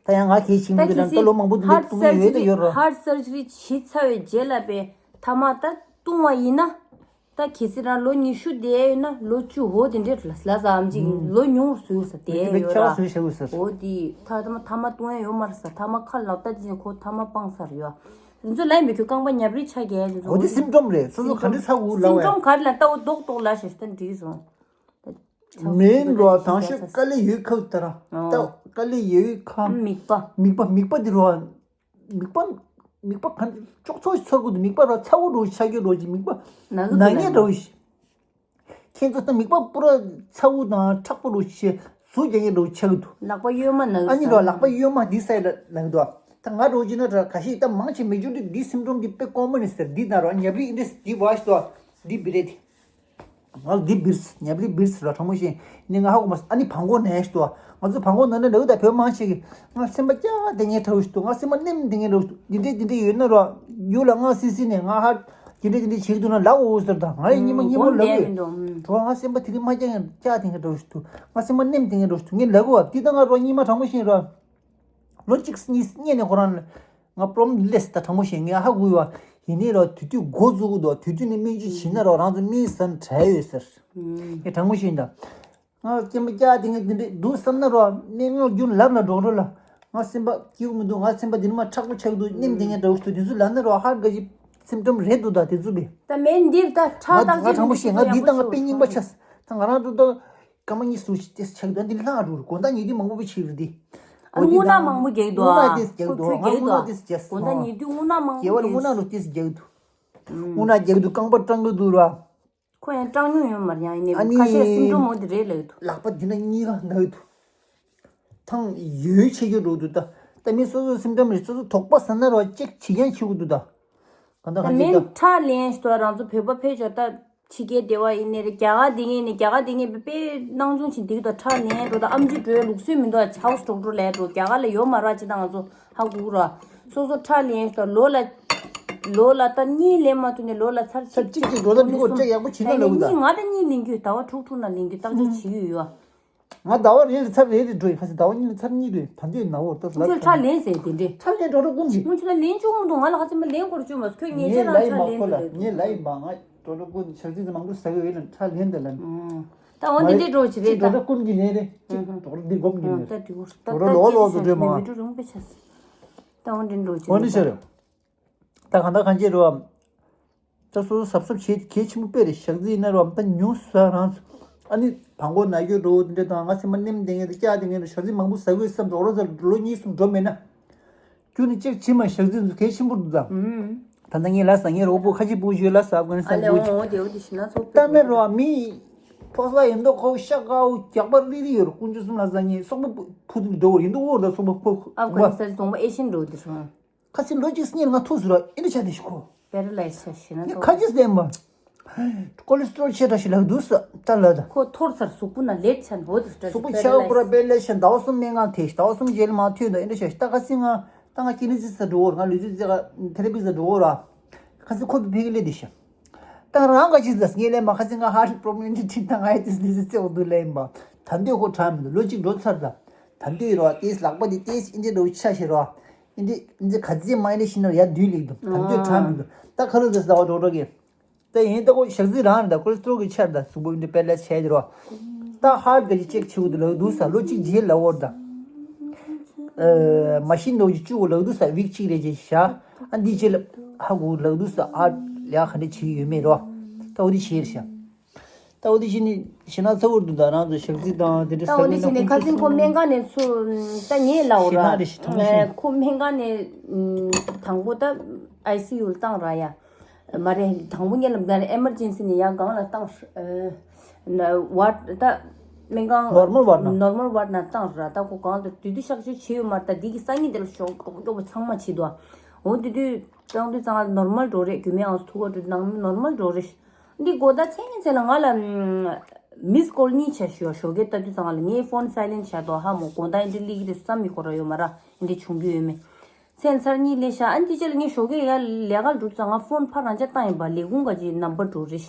ད་ཡང་ང་གལ་ཆེན་པོ་གི་ད་ལྟ་ལོ་མང་པོ་འདུག་བཏུང་ཡོད་ད་ཡོད་ར། Heart surgery་བྱེད་ཚར་བའི་རྗེས་ལ་པའི་ཐ་མག་ད་བཏུང་བ་ཡིན་ན། ད་གལ་སྲིད་རང་ལོ་ཉི་ཤུ་བསྡད་ཡོད་ན་ལོ་བཅུ་འོ་དེ་འདྲས་ལ་ལ་ཙམ་ཅིག་ལོ་ཉུང་བཟོས་ས་དེ་ཡོད་ར། འོ་དེ་ཐ་ཐ་མ་ཐ་མ་བཏུང་ཡ་ཡོད་མ་རེད་ས་ཐ་མ་ཁ་ལག་ད་དེ་ཁོ་ཐ་མ་སྤངས་ཚར་ཡོད། དེ་ཚོ་ལན་མི་ཁྱོད་རྐང་པ་ཉབ་རིལ་ཆགས་རྒྱལ་དེ་ཚོ་འོ་དེ་སིམ་ཊོམ་རེད། སོ་སོ་ག་འདྲས་ཚ་འུ་ལ་བས་སིམ་ཊོམ་ག་རེ་ལ་ལྟ་འུ་རྡོག་རྡོག་ལ་ཞེས་ད་འགྲིག་སོང་། མེན་རོ་དང་ཤོས་དཀའ་ལས་ཡོད་ཁག་ད་ར་ད་དཀའ་ལས་ཡོད་ཁག་མིག་པ་མིག་པ་མིག་པ་འདི་རོ། མིག་པ། མིག་པ་གང་ཅོག་ཚོགས་ཚོགས་ཀྱི་འདུག་མིག་པ་ར་ཚ་བོ་འདྲ་བོ་ཆགས་ཀྱི་འདྲ་བོ་ཅིག་མིག་པ་ན་གི་ན་ངེས་འདྲ་བོ་ཞིག་ཁྱེད་ཚོ་ད་མིག་པ་པུ་ར་ཚ་བོ་དང་མཁྲེགས་པོ་འདྲ་བོ་ཞིག་ཟུག་རྒྱག་མཁན་འདྲ་བོ་ཆགས་ཀྱི་འདུག་ལག་པ་གཡོན་མ་ན་གི་ཨ་ནི་འདྲ་ལག་པ་གཡོན་མ་འདི་སའི་ལ་ན་གི་འདུག་ད་ང་འདྲ་བོ་ཅིག་ན་འདྲ་ཁ་ཤས་ད་མང་ཆེ་མེ་ཇོ་རི་ཊི་འདི་སིམ་ཊོམ་འདི་དཔེ་ཀོ་མོན་ནི་ཟེར་འདི་ན་རོ་ཉབ་རི་འདི་འདི་བ་ཞིག་འདུག་འདི་བི་རེད་དེ། ང་འདི་བིརས་ཉབ་རི་བིརས་ལ་གྲང་མོ་ཞིག་ནི་ང་ཧ་གོ་མ་སོང་། ཨ་ནི་བང་གོ་ནས་ཤི་ཏོ། ང་ཚོ་བང་གོ་ནང་ན་ལུག་ད་བོད་མང་ཞིག་གིས་ང་སེམས་པ་སྐྱག་དེ་ངས་ཁྲའུ་ཤི་ཏོ། ང་སེམས་པ་ནེམ་དེ་ངས་ཁྲའུ་ཤི་ཏོ། འདི་འདྲས་འདི་འདྲས་ཡོད་ན་རོ། ཡུལ་ལ་ང་སི་སི་ནས་ང་ཧ་འདི་འདྲས་འདི་འདྲས་བྱེད་འདུག་ན་ལབ་འོ་ཟེར་དང་ང་ཡི་ཉི་མ་ཉི་མ་ལབ་གི་འགྲོ། ང་སེམས་པ་དེ་རིང་མ་སྐྱག་ཡང་སྐྱག་དེ་ངས་ཁྲའུ་ཤི་ཏོ། ང་སེམས་པ་ནེམ་དེ་ངས་ཁྲའུ་ཤི་ཏོ། ངས་ལབ་གོ་བ་འདི་ད་ང་རོ་ཉི་མ་གྲང་མོ་ཞིག་རོ། ལོ་གཅིག་གཉིས་སྔོན་ནས་ཁོ་རང་ལ་ང་པྲོབ་ལེམ་ལས་ད་གྲང་མོ་ཞིག་ངས་ཧ་གོ་བ་ཡིན་ནའི་རོ། དུས་དུས་འགོ་འཛུགས་གི་འདུག་དུས་དུས་ནས་སྨན་བཅོས་བྱས་ན་རོ་རང་ཚོ་སྨན་ཟ་ན་དྲག་ཡོད་ཟེར། ངས་གྲང་མོ་ཞིག་ད་ང་སྐྱེམ་པ་སྐྱག་དེ་ངས་འདི་འདྲས་འདུག་བསམ་ན་རོ་སྨན་ངག་རྒྱུན་ལབ་ལ་འགྲོ་འགྲོ་ལ་ང་སེམས་པ་སྐྱིད་པོ་མི་འདུག་ང་སེམས་པ་འདི་ནས་མ་མཁྲེགས་པོ་ཆགས་འདུག་ནེམ་དེ་ངས་འདྲ་བོ་ཞིག་འདུག་འདི་ཚོ་ལབ་ན་རོ་ཧར་ག་ཞིག་སིམ་ཊོམ་རེད་འདུག་ད་དེ་ཚོ་བི། ད་མེད་འདིར་ད་ཁྲག་ང་ང་གྲང་མོ་ཞིག་ང་འདི་ད་ང་དཔེ་རྙིང་པ་ཆགས་ད་ང་རང་ཚོ་ད། སྐར་མ་གཉིས་གསུམ་ཞིག་ཏེ་ཆགས་འདུག་འདི་ལྷག་འགྲོ་རུ་དགོང་དག་ཉལ་དུས་མང་པོ་པོ་ཆགས་རུ་འདི། ཨ་ནི་རྔུལ་ནག་མང་པོ་རྒྱག་འདུག་ཨ། རྔུལ་ནག་ཏེས་རྒྱག་འདུག་ང་རྔུལ་ནག་ཏེས་རྒྱག་སོང་། དགོང་དག་ཉལ་དུས་རྔུལ་ནག་མང་པོ་རྒྱག་རྒྱལ་བ་ལ་རྔུལ་ནག་རུ་ཏེས་རྒྱག་འདུག་རྔུལ་ནག་རྒྱག་འདུག་རྐང་པ་སྐྲངས་གི་འདུག་ར། ཁོ་ཡང་སྐྲངས་མྱོང་ཡོད་མ་རེད་ཡང་ཡིན་ནའི་ཨ་ནི་ཁ་ཤས་སིམ་ཊོམ་འོ་དེ་རེད་ལབ་འདུག་ལག་པ་འདི་ན་གཉིས་ཀ་ན་གི་འདུག་ཐང་ཡོད་ཆེ་རྒྱུ་འགྲོ་འདུག་ད་ད་མི་སོ་སོ་སིམ་ཊོམ་རེད། སོ་སོ་དོགས་པ་ཟ་ན་ར་ཅེག་བྱེད་ཀྱང་བྱེད་དགོས་འདུག་ད་ག་འདྲ་ག་ད་འདྲ་མིན་ད། ཁྲག་ལེན་ཞིག་ད་རང་ཚོ་བོད་པ་ཕེབས་ཆོག་ད། ཕྱི་རྒྱལ་སྡེ་བ་ཡིན་ནའི་རེད། རྒྱ་གར་སྡེ་ངེས་ནས་རྒྱ་གར་སྡེ་ངེས་པའི་དཔེ་སྣང་ཆུང་ཆེ་འདུག་ད་ཁྲག་ལེན་འགྲོ་ད་ཨམ་ཆི་འགྲོའི་ལུགས་སྲོལ་མི་འདུག་ཨ་ཆའོ་སི་ཌོག་ཊར་ལས་འགྲོ་རྒྱ་གར་ལ་ཡོད་མ་རེད་ཅི་ད་ང་ཚོ་ཧ་གོ་ར། སོ་སོ་ཁྲག་ལེན་ཞོར་ལོ་ལ་ལོ་ལ་ད་གཉིས་ལེན་མ་ཐུབ་ནས་ལོ་ལ་ཚར་ཚར་གཅིག་གཅིག་འགྲོ་ད་འགྲོ་གོ་ཅེག་ཡག་པོ་བྱེད་ན་ལབ་གི་ད། གཉིས་ང་ད་གཉིས་ལེན་རྒྱུ་ཟླ་བ་དྲུག་དྲུག་ན་ལེན་རྒྱུ་བརྟག་དཔྱད་བྱེད་ཀྱི་ཡོད། ང་ཟླ་བ་རེ་རེ་ཚར་རེ་རེ་འགྲོ་ཡིན། ཁ་སང་ཟླ་བ་གཉིས་ཚར་གཉིས་རེ་ད་འདོད་ནའོ་ད་ལ། ཁྱོད་ཁྲག་ལེན་ཟེར་དེ་འདྲས། ཁྲག་ལེན་འགྲོ་འགྲོ་ཀུན་གྱིས། ངུ་ཆུ་ལ་ལེན་བཅུག་མི་འདུག་ང་ལ་ཧ་ཚིམ་པ་ལེན་དགོས་བཅུག་མ་ཁྱོད་ངེད་ཅག་ལ་ཁྲག་ལེན་དགོས་རེད། ངས་ལ་ཡིན་པ་ང་འགྲོ་འགྲོ་ཀུན་ཞག་ཚིག་མང་པོ་ཟ་གི་ཡོད་ལ་ཁྲག་ལེན་དེ་ལ། ད་འོ་འདི་འདྲས་འགྲོ་ཅི་རེད་ད། འགྲོ་འགྲོ་ཀུན་གྱིས་ལེན་རེད་ཅིག་འགྲོ་འགྲོ་འདི་སྒོམ་གྱིས་ལེན་རེད། འགྲོ་འགྲོ་ལོ་ལོ་དུ་འགྲོས་མ་ང་། ད་འགྲིག་གོ་ད་ད་ཅི་ཞིག་མི་འགྲོ་རིང་པོ་ཆགས། ད་འོ་འདི་འགྲོ་ཅི་འོ་འདི་ཞིག་རེད། ད་གང་ལྟར་གང་བྱེད་རོ། ད་སོ་སོ་གཟབ་གཟབ་བྱེད་གལ་ཆེན་པོ་དཔེ་རེད། ཞག་རྩི་ཡིན་ན་རོ་ད་ཉུང་ས་རང་། ཨ་ནི་བང་གོ་ན་ཡོད་འགྲོ་འདི་འདྲ་དང་ང་སེམས་པ་ནེམ་བསྡད་མཁན་དང་སྐྱག་བསྡད་མཁན་རེད། ཞག་རྩི་མང་པོ་ཟ་དགོས་བསམ་འགྲོ་རོ་ཟ་ལོ་གཉིས་གསུམ་འགྲོ་མེད་ན། ཁྱོད་ནི་གཅིག་བྱེད་མ་ཞག་རྩི་འཛུགས་གལ་ཆེན་པོ་འདུག་ད། ད་ལྟ་ངས་ལ་ཟ་ངས་རོ་པོ་ཁ་ཆེ་པོ་ཞོད་ལ་ཟ་དགོས་ས་ཨ་ལེ་པོ་ཞོད། འོ་འོ་དེ་འོ་དེ་ཞིག་ན་ཚོགས་ད་མེད་རོ་མི། ཕོ་གསར་ཡིན་མདོག་ཁ་པོ་ཤ་དཀར་པོ་རྒྱགས་པ་རིལ་རིལ་ཡོད་རོ་དཀོན་མཆོག་གསུམ་ལ་ཟ་ངས་སོག་པོ་ཕུ་ཐུག་འགྲོ་བར་ཡིན་མདོག་འོར་ད་སོག་པོ་ཕུ་ཨབ་གྷ་ནི་སི་ཐན་གདོང་པ་ཨེ་ཤན་འགྲོ་དེ་རོ། ཁ་སང་ལོ་གཅིག་སྔོན་ང་ཐུག་སོང་ར་ཨེ་འདྲ་ཆགས་བསྡད་ཤག་ཁོ། པེ་ར་ལའིས་ཆགས་ཤི་ན་ངས་ཐོག་ཁ་ཅིག་བསྟན་པ། ཀོ་ལེ་སི་ཊོ་རོལ་ཆེ་དྲགས་ཤིག་ལབ་འདུག་ས་ད་ལབ་ད། ཁོ་འཐོར་ཚར་གཟུགས་པོ་ན་ལེད་ཆགས་འོ་དེ་སྐྲ་གཟུགས་པོ་ཆགས་པོ་ར་པེ་ར་ལའིས་ཆགས་ཟླ་བ་གསུམ་སྨན་ཁང་ཐེག་ཟླ་བ་གསུམ་རྗེས་ལ་མ་ཐོན་ད་ཨེ་འདྲ་ཆགས་ཤི་ད་ཁ་སང་ང་ད་ང་ཀི་ནི་ཛི་ས་འགྲོ་འོ་ར་ང་ལུས་རྩལ་རྩེད་ག་ཐེ་ར་པི་ས་འགྲོ་འོ་ར། ཁ་སང་ཁོ་བི་ཕི་གི་ལེ་དེ་ཤག་ད་རང་ག་ཅི་ཟེར་ངས་ལན་མ་ཁ་སང་ང་ཧར་ཊི་པོ་རོབ་ལེམ་ཅིག་ཁྲིད་ད་ང་ཡི་ཏིས་ལི་ཟི་ཙེ་འོ་འདུག་ལན་མ། ད་འདོད་ཁོ་དྲག་མི་འདུག་ལོ་གཅིག་འགྲོ་ཚར་ད། ད་འདོད་རོ་ཏིས་ལག་པ་འདི་ཏིས་ཨིན་ཇི་འགྲོ་ཆ་ཤི་རོ། ཨིན་ཇི་ཨིན་ཇི་ག་ཚི་མ་ཨིན་ཇི་ཤི་ན་ཡ་འདུས་ལིག་འདུག་ད་འདོད་དྲག་མི་འདུག་ད་ཁ་ལོ་ཟེར་ཟ་བ་འགྲོ་འགྲོ་གི། ད་ཡིན་ད་ཁོ་ཞག་རྩི་རང་རེད་ད་ཁོ་ལེ་སི་ཊོ་རོལ་གི་ཆར་ད་གཟུགས་པོ་ཨིན་ཇི་པེ་ལ་ཆེ་རོ། ད་ཧར་ཊི་ག་ཅི་ཅེག་བྱེད་འོ་འདུག་ལབ་འདུག་ས་ལོ་གཅིག་རྗེས་ལ་འོར་ད། མ་ཤི་འདུག་ཅི་བཅུག་ལབ་འདུག་ས་ཝིག་གཅིག་རེ་རྗེས་བཞག་ཨ་འདི་རྗེས་ལ་ཧ་གོ་ལབ་འདུག་ས་ཨ་ལས་ག་འདྲ་བྱེད་ཀྱི་ཡོད་མེད་རོ། ད་འོ་འདི་བྱེད་རེད་ཤག་ད་འོ་འདི་བྱེད་ནི་ཞེ་ན་ཚ་བོར་འདུག་ད་རང་ཚོ་ཞག་རྩི་དང་དེ་འདྲ་ད་འོ་འདི་བྱེད་ནི་ཁ་སང་ཁོ་སྨན་ཁང་ནས་ཚུར་ད་ངས་ལབ་འོ་ར། ཞེ་ན་རེད་ཤག་ཐང་ཤིང་། ཁོ་སྨན་ཁང་ནས་དང་པོ་ད་ཨའི་སི་ཡུ་ལ་བཏང་ར་ཡ། མ་རེད་དང་པོ་ངས་ལབ་ད་ཨེ་མར་ཇེན་སི་ནས་ཡ་སྒང་ལ་བཏང་། ཝར་ད་སྨན་ཁང་ནོར་མལ་ཝར་ན། ནོར་མལ་ཝར་ན་བཏང་ར། ད་ཁོ་སྒང་དུ་དུས་དུས་གཤག་བཅོས་བྱས་ཡོད་མ་རེད། ད་འདི་གི་སང་ཉིན་དེ་ལ་ཞོགས་ཀྱོག་ཀྱོག་པོ་ཚང་མ་བྱེད་དོ། འོ་དུས་དུས་བཏང་དུས་ཚང་མ་ནོར་མལ་འགྲོ་རེད། རྒྱུ་མའི་ཨང་ཐུག་ག་དུས་ནང་ནོར་མལ་འགྲོ་རེད། འདི་དགོང་དག་མཚན་ཉིན་ཚེ་ལ་ང་ལ་མིས་ཀོལ་གཉིས་བྱས་ཞོ་ཞོགས་ཀས་ལྟ་དུས་ཚང་མ་ལ་ངས་ཕོན་སའི་ལེན་བྱས་དོ་ཧ་མོ་དགོང་དག་འདི་ལིག་དེ་བསམ་མི་ཁོ་ར་ཡོད་མ་ར་འདི་བྱུང་རྒྱུ་ཡོད་མེད། མཚན་ཚར་གཉིས་ལས་ཤག་ཨ་འདི་ཅི་ལ་ངས་ཞོགས་ཀས་ཡར་ལས་ཀ་འགྲོ་ཙང་ང་ཕོན་ཕར་རང་ཅག་བཏང་ཡིན་པ་ལས་ཁུངས་ག་ཅིག་ནམ་བར་འགྲོ་རེད།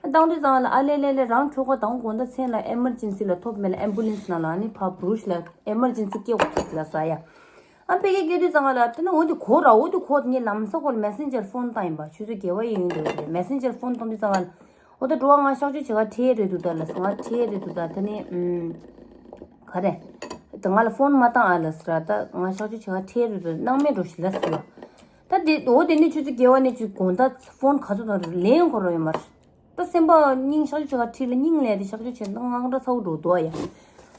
ཨ་བཏང་དུས་ཙང་ལ་ཨ་ལེ་ལེ་ལེ་རང་ཁྱོ་ག་དང་དགོང་དག་མཚན་ལ་ཨེ་མར་ཇེན་སི་ལ་ཐོབ་མེད་ལ་ཨེམ་བུ་ལེན་སི་ནང་ལ་ཨ་ནི་ཕར་བུ་རུ་ཤི་ལ་ཨེ་མར་ཇེན་སི་སྐྱེལ་དགོས་ཐུག་ལ་ཟ་ཡ། ཨ་ཕ་གིར་སྐྱེལ་དུས་ཙང་ལ་དེ་ནི་འོ་དེ་གོ་ར་འོ་དེ་གོ་ངས་ལམ་སང་ཁོ་ལ་མེ་སེན་ཇར་ཕོན་བཏང་ཡིན་པ་ཁྱོད་ཚོ་དགེ་བ་ཡིན་འདུག་རེད། མེ་སེན་ཇར་ཕོན་བཏང་དུས་ཙང་ལ། འོ་ད་འགྲོ་བ་ང་གཤག་བཅོས་བྱེད་ག་ཁྲིད་རེད་འདུག་ད་ལ་ང་ཁྲིད་རེད་འདུག་ད་ད་ནི་ཨུམ། ག་རེ། ད་ང་ལ་ཕོན་མ་བཏང་ཨ་ལ་ཟེར་ད་ང་གཤག་བཅོས་བྱེད་ག་ཁྲིད་རེད་འདུག་སྣང་མེད་འགྲོ་ཞིག་ལ་ཟེར་བ། ད་དེ་འོ་དེ་ནི་ཁྱོད་ཚོ་དགེ་བ་ནི་ཁྱོད་དགོང་དག་ཕོན་ག་ཚོད་དང་ལེན་ཁོ་ར་ཡོད་མ་རེད། ད་སེམས་པ་སྙིང་གཤག་བཅོས་བྱེད་ག་ཁྲིད་ལ་སྙིང་ལས་དེ་གཤག་བཅོས་བྱེད་ན་དངངས་སྐྲག་ཚ་བོ་འགྲོ་འདུག་ཨ་ཡ།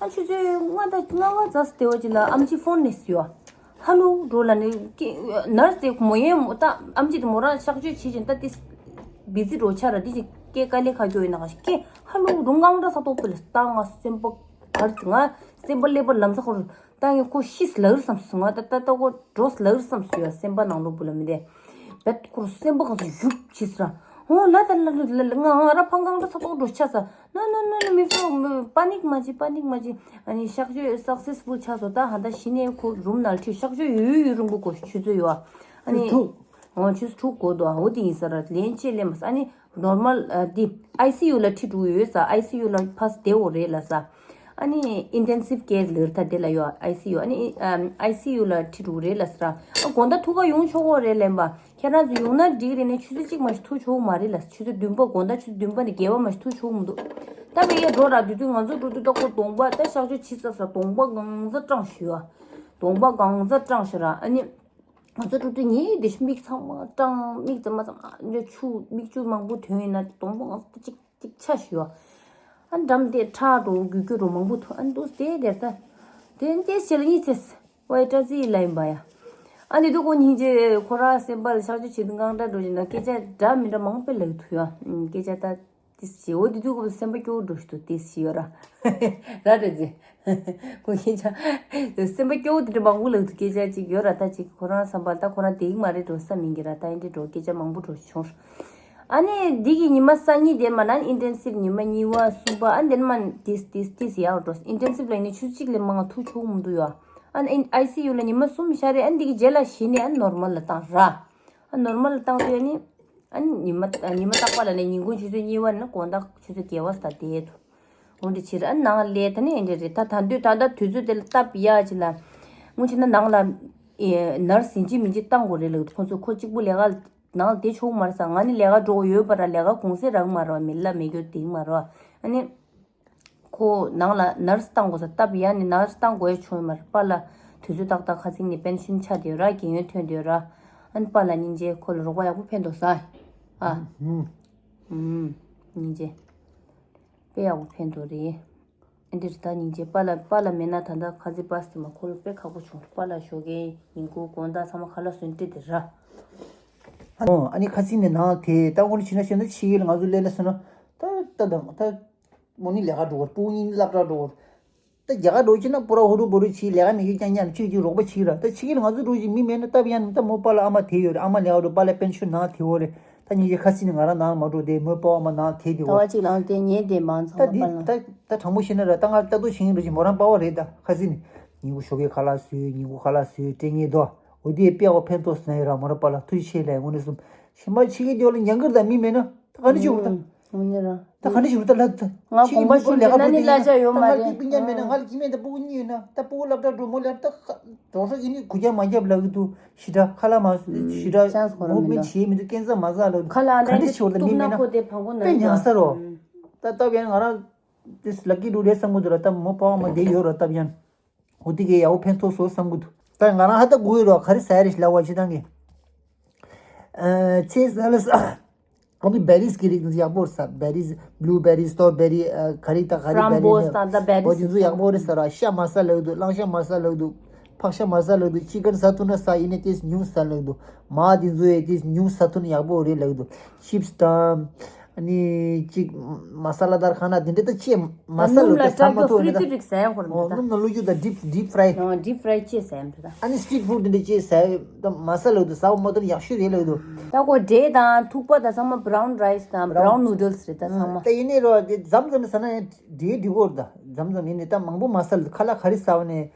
ཨ་ཁྱོད་ཚོས་ང་ད་ང་ང་ཛ་སི་དེ་བ་ཅིག་ལ་ཨམ་ཆི་ཕོན་ནས་ཟེར་བ། ཧ་ལོ་འགྲོ་ལ་ནི་ཀི་ནར་སི་དེ་མོ་ཡན་མོ་ད་ཨམ་ཆི་དེ་མོ་རང་གཤག་བཅོས་བྱེད་ཅིང་ད་དེ་བི་ཛི་འགྲོ་ཆ་ར་དེ་ཅིག་ཀེ་དཀའ་ལས་ཁག་སྐྱོ་ཡིན་ན་ག་ཤི་ཀེ་ཧ་ལོ་རུང་ངང་འདྲ་ས་ཏོག་པོ་ལ་ད་ང་སེམས་པ་གར་ང་སེམས་པ་ཀླད་པ་ལམ་ས་ཁོར་ད་ངས་ཁོ་ཤི་སི་ལ་རུ་བསམ་སོང་ང་ད་ད་ད་ཁོ་འགྲོ་སི་ལ་རུ་བསམ་སོང་ཡ་སེམས་པ་ནང་ལོགས་པོ་ལ་མི་དེ་བེད་ཁོར་སེམས་པ་གང་ས་ཡུབ་ཆི་སི་ར་འོ་ལ་ད་ལ་ལ་ལ་ང་ང་ར་ཕང་གང་འདྲ་ས་ཏོག་འགྲོ་ཆ་ས། ནོ་ནོ་ནོ་ནོ་མི་ཕོ་པ་ནིག་མ་བྱེད་པ་ནིག་མ་བྱེད། ཨ་ནི་གཤག་བཅོས་སག་སེ་སི་ཕུལ་ཆགས་སོང་ད་ཧ་ད་གཞི་ནས་ཁོ་རུམ་ནང་ཁྲིད་གཤག་བཅོས་ཡོད་ཡོད་རུང་པོ་གོ་ཆུ་ཚོད་ཡོད་ཨ་ནི་ཆུ་ཚོད་དྲུག་འོ་ཆུ་ཚོད་དྲུག་འགོར་འདུག་ཨ་འོ་དེ་ཡིན་ས་ར་ལན་ཅེས་ལེན་མ་ས་ཨ་ནི་ནོར་མལ་ཨ་འདི་ཨའི་སི་ཡུ་ལ་ཁྲིད་འགྲོ་ཡོད་ས་ཨའི་སི་ཡུ་ལ་ཕ་སི་བསྡད་འོ་རེད་ལ་ས། ཨ་ནི་ཨིན་ཊེན་སིབ་ཀེར་ལེར་ད་དེ་ལ་ཡོད་ཨའི་སི་ཡུ་ཨ་ནི་ཨམ་ཨའི་སི་ཡུ་ལ་ཁྲིད་འགྲོ་རེད་ལ་ས་ར། ཨ་དགོང་དག་ཐུག་ག་ཡོང་ཆོག་གོ་རེད་ལན་པ། ཁྱེད་རང་ཚོ་ཡོང་ན་འགྲིག་རེད་ནས་ཆུ་ཚོད་གཅིག་མ་ཞིག་ཐུག་ཆོག་མ་རེད་ལ་ཆུ་ཚོད་བདུན་པ་དགོང་དག་ཆུ་ཚོད་བདུན་པ་ནས་བརྒྱད་པ་མ་ཞིག་ཐུག་ཆོག་མི་འདུག་ད་བས་ཡ་འགྲོ་ར་དུས་དུས་ང་ཚོ་འགྲོ་དུས་ད་ཁོ་གདོང་པ་ད་གཤག་བཅོས་བྱེད་ས་ས་གདོང་པ་གང་ཚ་སྐྲངས་ཤི་བ། གདོང་པ་གང་ཚ་སྐྲངས་ཤི་ར་ཨ་ནི། ང་ཚོ་འགྲོ་དུས་ངའི་དེ་མིག་ཚང་མ་སྐྲངས་མིག་ཚང་མ་ཚང་མ་ཆུ་མིག་ཆུ་མང་པོ་ཐོན་ཡིན་ན་གདོང་པ་གང་ཚ་གཅིག་ཅིག་ཆ་ཞུ་བ། ཨ་འགྲམ་དེ་ཁྲག་འགྲོ་རྒྱུ་རྒྱུ་རོ་མང་པོ་ཐོན་ཨ་འདུག་དེ་དེར་ད། དེ་དེ་བྱེད་ལ་གཉིད་ཚེས་ཝའི་སྐྲ་རྩི་ལ་ཡིན་པ་ཡ། ཨ་འདི་དུ་ཀོ་སྙིང་རྗེ་ཁོ་ར་སེམས་པ་ལ་གཤག་བཅོས་བྱེད་དུས་དངངས་སྐྲག་འགྲོ་བཞིན་ན་སྐད་ཆ་འདྲ་མི་འདྲ་མང་པོ་ལབ་ཐུབ་ཡ། སྐད་ཆ་ད་དེ་བྱེད་འོ་དེ་དུས་ཀོ་སེམས་པ་སྐྱོ་བོ་འགྲོ་ཞིག་འདུག་དེ་བྱེད་ཡོད་ར། ར་ར་རྩི། ཁོ་སྐད་ཆ། སེམས་པ་སྐྱོ་བོ་དེ་འདྲ་མང་པོ་ལབ་འདུག་སྐད་ཆ་ཅིག་ཡོད་ར་ད་ཅིག་ཁོ་རང་བསམ་པ་ད་ཁོ་རང་དེ་ཡིག་མ་རེད་འགྲོ་བསམ་ཡིན་གྱི་ར་ད་ཡིན་འདྲ་འགྲོ་སྐད་ཆ་མང་པོ་འགྲོ་བྱུང་། ཨ་ནི་འདི་གི་ཉི་མ་སང་ཉིན་དེ་མ་ན་ཨིན་ཊེན་སིབ་ཉི་མ་གཉིས་པ་གསུམ་པ་ཨ་འདི་མ་ཏིས་ཏིས་ཏིས་ཡག་འགྲོ་ཨིན་ཊེན་སིབ་ལ་ཡིན་ནི་ཆུ་གཅིག་ལས་མང་ང་ཐུག་ཆོག་མི་འདུག་ཡ། ཨ་ནི་ཨའི་སི་ཡུ་ལ་ཉི་མ་གསུམ་ཤར་རེད་ཨ་འདི་གི་རྗེས་ལ་གཞི་ནས་ཨ་ནོར་མལ་ལ་བཏང་ར། ཨ་ནོར་མལ་ལ་བཏང་དུས་ཨ་ནི། ཨ་ནི་ཉི་མ་ཉི་མ་རྟག་པ་ལ་ནི་ཉིན་གུང་ཆུ་ཚོད་གཉིས་པ་ནི་དགོང་དག་ཆུ་ཚོད་བརྒྱད་པ་ས་དེ་དུ། འོ་འདི་ཕྱིར་ཨ་ནང་ལས་ད་ནི་འདི་རེད། ད་ད་དུས་ད་ལྟ་དུས་ཚོད་དེ་ལ་སྟབས་ཡག་ཅིག་ལ་སྔོན་ཆད་ན་ནང་ལ་ཨེ་ནར་སི་ཡིན་གཅིག་མིན་གཅིག་བཏང་དགོས་རེད་ལབ། ཁོང་ཚོ་ཁོ་གཅིག་པུ་ལས་ཀ་ནང་ལ་བསྡད་ཆོག་མ་རེད་ཟེར། ང་ནི་ལས་ཀ་འགྲོ་དགོས་ཡོད་པ་ར། ལས་ཀ་གུང་སེང་རག་མ་རེད་བ། མི་ལ་མེད་རྒྱུ་དེ་མ་རེད་བ། ཨ་ནི་ཁོ་ནང་ལ་ནར་སི་བཏང་དགོས་ཟེར། སྟབས་ཡག་ནི་ནར་སི་བཏང་དགོས་ཡ་བྱུང་ཡོད་མ་རེད། པཱ་ལགས་དུས་ཚོད་ཏག་ཏག་ཁ་སང་ནས་པེན་ཤན་ཆགས་བསྡད་ཡོད་ར། རྒན་ཡོལ་ཐོན་བསྡད་ཡོད་ར། ཨ་ནི་པཱ་ལགས་སྙིང་རྗེ། ཁོ་ལ་རོགས་པ་ཡག་པོ་ཕན་ཐོགས་ས། ཨ། ཧུམ། ཧུམ། སྙིང་རྗེ། དཔེ་ཡག་པོ་ཕན་ཐོགས་རེད། ཨ་འདིར་ད་སྙིང་རྗེ། པཱ་ལགས་པཱ་ལགས་མེད་ན་ད་ལྟ་ཁ་སང་པཱ་སི་དེ་མ་ཁོ་ལ་དཔེ་ཁག་པོ་བྱུང་། པཱ་ལགས་ཞོགས་ཀས་ཉིན་གུང་དགོང་དག་ཚང་མ་ཁ་ལག་བཟོས་སྤྲད་དེ་ར། ཨོ་ཨ་ནི་ཁ་སང་ནས་ནང་དེ་ད་ཁོ་ལ་བྱིན་ན་བྱིན་ན་ཕྱི་རྒྱལ་ང་ཚོ་སླེབས་ན་སོང་ན་ད་ད་དང་ད་མོ་ནི་ལས་ཀ་འགྲོ་བར་སྤུ་གུ་གཉིས་སློབ་གྲྭ་འགྲོ་བར། ད་རྒྱ་གར་འགྲོ་ཕྱིན་ན་པུ་ར་ཧུ་རུ་བུ་རུ་བྱེད། ལས་ཀ་མེད་མཁན་རྐྱང་རྐྱང་ཁྱོད་ཀྱིས་རོགས་པ་བྱེད་ར། ད་ཕྱི་རྒྱལ་ང་ཚོ་འགྲོ་ཅིག་མི་མེད་ན་སྟབས་ཡག་ནི་ད་མོ་པཱ་ལགས་ཨ་མ་དེ་ཡོད་རེད། ཨ་མ་ལས་ཀ་འགྲོ། པཱ་ལགས་པེན་ཤུན་ནང་དེ་འོ་རེད། ད་ཉིན་ཞིག་ཁ་སང་ནས་ང་རང་ནང་མ་འགྲོ་དེ་མོའི་པཱ་ཨ་མ་ནང་དེ་དེ་ཟླ་འོ་བ་རེད། གཅིག་ལང་དེ་ཉལ་བསྡད་མང་ཚང་ད་མ་འདི་པཱ་ལགས། ད་ད་དྲང་པོ་བཤད་ན་ར། ད་ང་ལྟ་རྟོག་བྱེད་མཁན་འགྲོ་ཅིག་མོ་རང་པཱ་ལགས་རེད། ད་ཁ་སང་ནས་ཉིན་གུང་ཞོགས་ཀས་ཁ་ལག་བཟོས། ཉིན་གུང་ཁ་ལག་བཟོས་སྤྲད་མཁན་དོ། འོ་དེ་དཔེ་ཡག་པོ་ཕན་ཐོགས་སོང་ན་ཡོད་ར། མོ་རང་པཱ་ལགས་ཐུགས་རྗེ་ཆེ་ལབ། དངོས་གནས་སོང་ཞིམ་པ་ཕྱི་རྒྱལ་དེ་བ་ལ་ཉན་གི་ར། ད་མི་མེད་ན་ད་ག་འདྲ་བྱེད་དགོས་རེད་ད། ཨུམ། འོ་ན་ར། ད་ག་འདྲ་བྱེད་དགོས་རེད་ད་ལབ་ད། ང་ཕྱི་གི་དགོངས་པ་མི་ཚོ་ཞུ་ལས་ཀ་རྒྱུ་ན་འགྲོ་ནི་གླ་ཆ་ཡོད་མ་ད་ང་རེད། སྤུན་ཀྱག་མེད་ན། ང་ལ་སྐྱིད་མེད་ད། སྤུ་གུ་གཉིས་ཡོད་ན། ད་སྤུ་གུ་སློབ་གྲྭ་འགྲོ། མོ་ལ་ད་གྲོགས་ཤོག་གི་ནི་གུ་རྒྱག་མ་རྒྱབ་ལབ་གི་འདུག་ཞེ་དྲག་ཁ་ལག་མ་ཞེ་དྲག་ཆན་སི་ཁོ་རང་མུ་མེད་མེད་ན་བྱེད་མི་འདུག་ཀན་སར་མ་ཟ་ལབ་འདུག་ཁ་ལག་ག་འདྲ་ནས་བྱེད་དགོས་རེད་ད། མི་མེད་ན་གཏུབ་ན་ཁོ་དེ་ཕངས་པོ་ན་དཔེ་ཉག་ས་རོ། ཨུམ། ད་སྟབས་ཡག་ང་རང་དེ་ལག་གི་འགྲོ་རེད་བསམ་གི་འདུག་ར། ད་མོ་པཱ་ཨ་མ་དེ་ཡོད་ར། སྟབས་ཡག་འོ་དེ་གས་ཡག་པོ་ཕན་ཐོགས་སོང་བསམ་གི་འདུག་ད་ང་རང་ཧ་ད་དགོས་ཡོད་རོ། ག་རེ་ཟ་ཡ་རེད་ལབ་པ་ཅིག་ད་ངས། ཨ་ཚེ་ས་ལ་ས། ཨ་ནི་བེ་རིས་ཀྱི་རིགས་འདི་ཡག་པོ་རེད་ཟ། བེ་རིས། བླུ་བེ་རི། སི་ཊོ་བེ་རི། ཨ་ག་རེ་ད་ག་རེ། བེ་རི་ཕྲམ་བོ་སི་དང་ད་བེ་རིས། འོ་དེ་ཚོ་ཡག་པོ་རེད་ཟ་ར། ཤ་མ་ཟ་ལབ་འདུག་གླང་ཤ་མ་ཟ་ལབ་འདུག་ཕག་ཤ་མ་ཟ་ལབ་འདུག་ཅི་ཀན་ཟ་ཐུབ་ན་ཟ། ཡིན་ནའི་ཏོག་ཙམ་ཉུང་ཟ་ལབ་འདུག་མ་དེ་ཚོ་ཡང་ཏོག་ཙམ་ཉུང་ཟ་ཐུབ་ན་ཡག་པོ་རེད་ལབ་འདུག་ཅིབ་སི་དང་། ཨ་ནི་ཅིག་མ་ས་ལ་དར་ཁ་ན་དེ་འདྲ་ད་ཅི་མ་ས་ལ་དར་ཟ་མ་ཐུབ་ནི་ད། སྣུམ་ལ་བླུགས་རྒྱུ་ད་ཌིབ་ཌིབ་ཕ་རའི། ཨོ་སྣུམ་ལ་བླུགས་རྒྱུ་ད་ཌིབ་ཌིབ་ཕ་རའི། ཨོ་ཌིབ་ཕ་རའི་ཅེས་ཟེར་ཡ་འདྲ་ད། ཨ་ནི་སི་ཊི་རིཊ་ཕུཌ་འདི་འདྲ་ཅེས་ཟེར་ཡ་ད་མ་ས་ལ་དར་ཟ་བ་མ་ཐུབ་ན་ཡག་ཤོས་རེད་ལབ་འདུག་ད་ཁོ་འབྲས་དང་ཐུག་པ་དང་ཚང་མ་བྷ་རའུན་རའི་སི་དང་བྷ་རའུན་ནུ་ཌལ་སི་རེད་ད་ཚང་མ། ད་ཡིན་ནའི་རོ་དེ་མཚམས་མཚམས་ཟ་ན་ཡང་འབྲས་འགྲིག་གོ་རེད་ད། མཚམས་མཚམས་ཡིན་ནའི་ད་མང་པོ་མ་ཟ་ལ། ཁ་ལག་ག་རེ་ཟ་བ་ནས།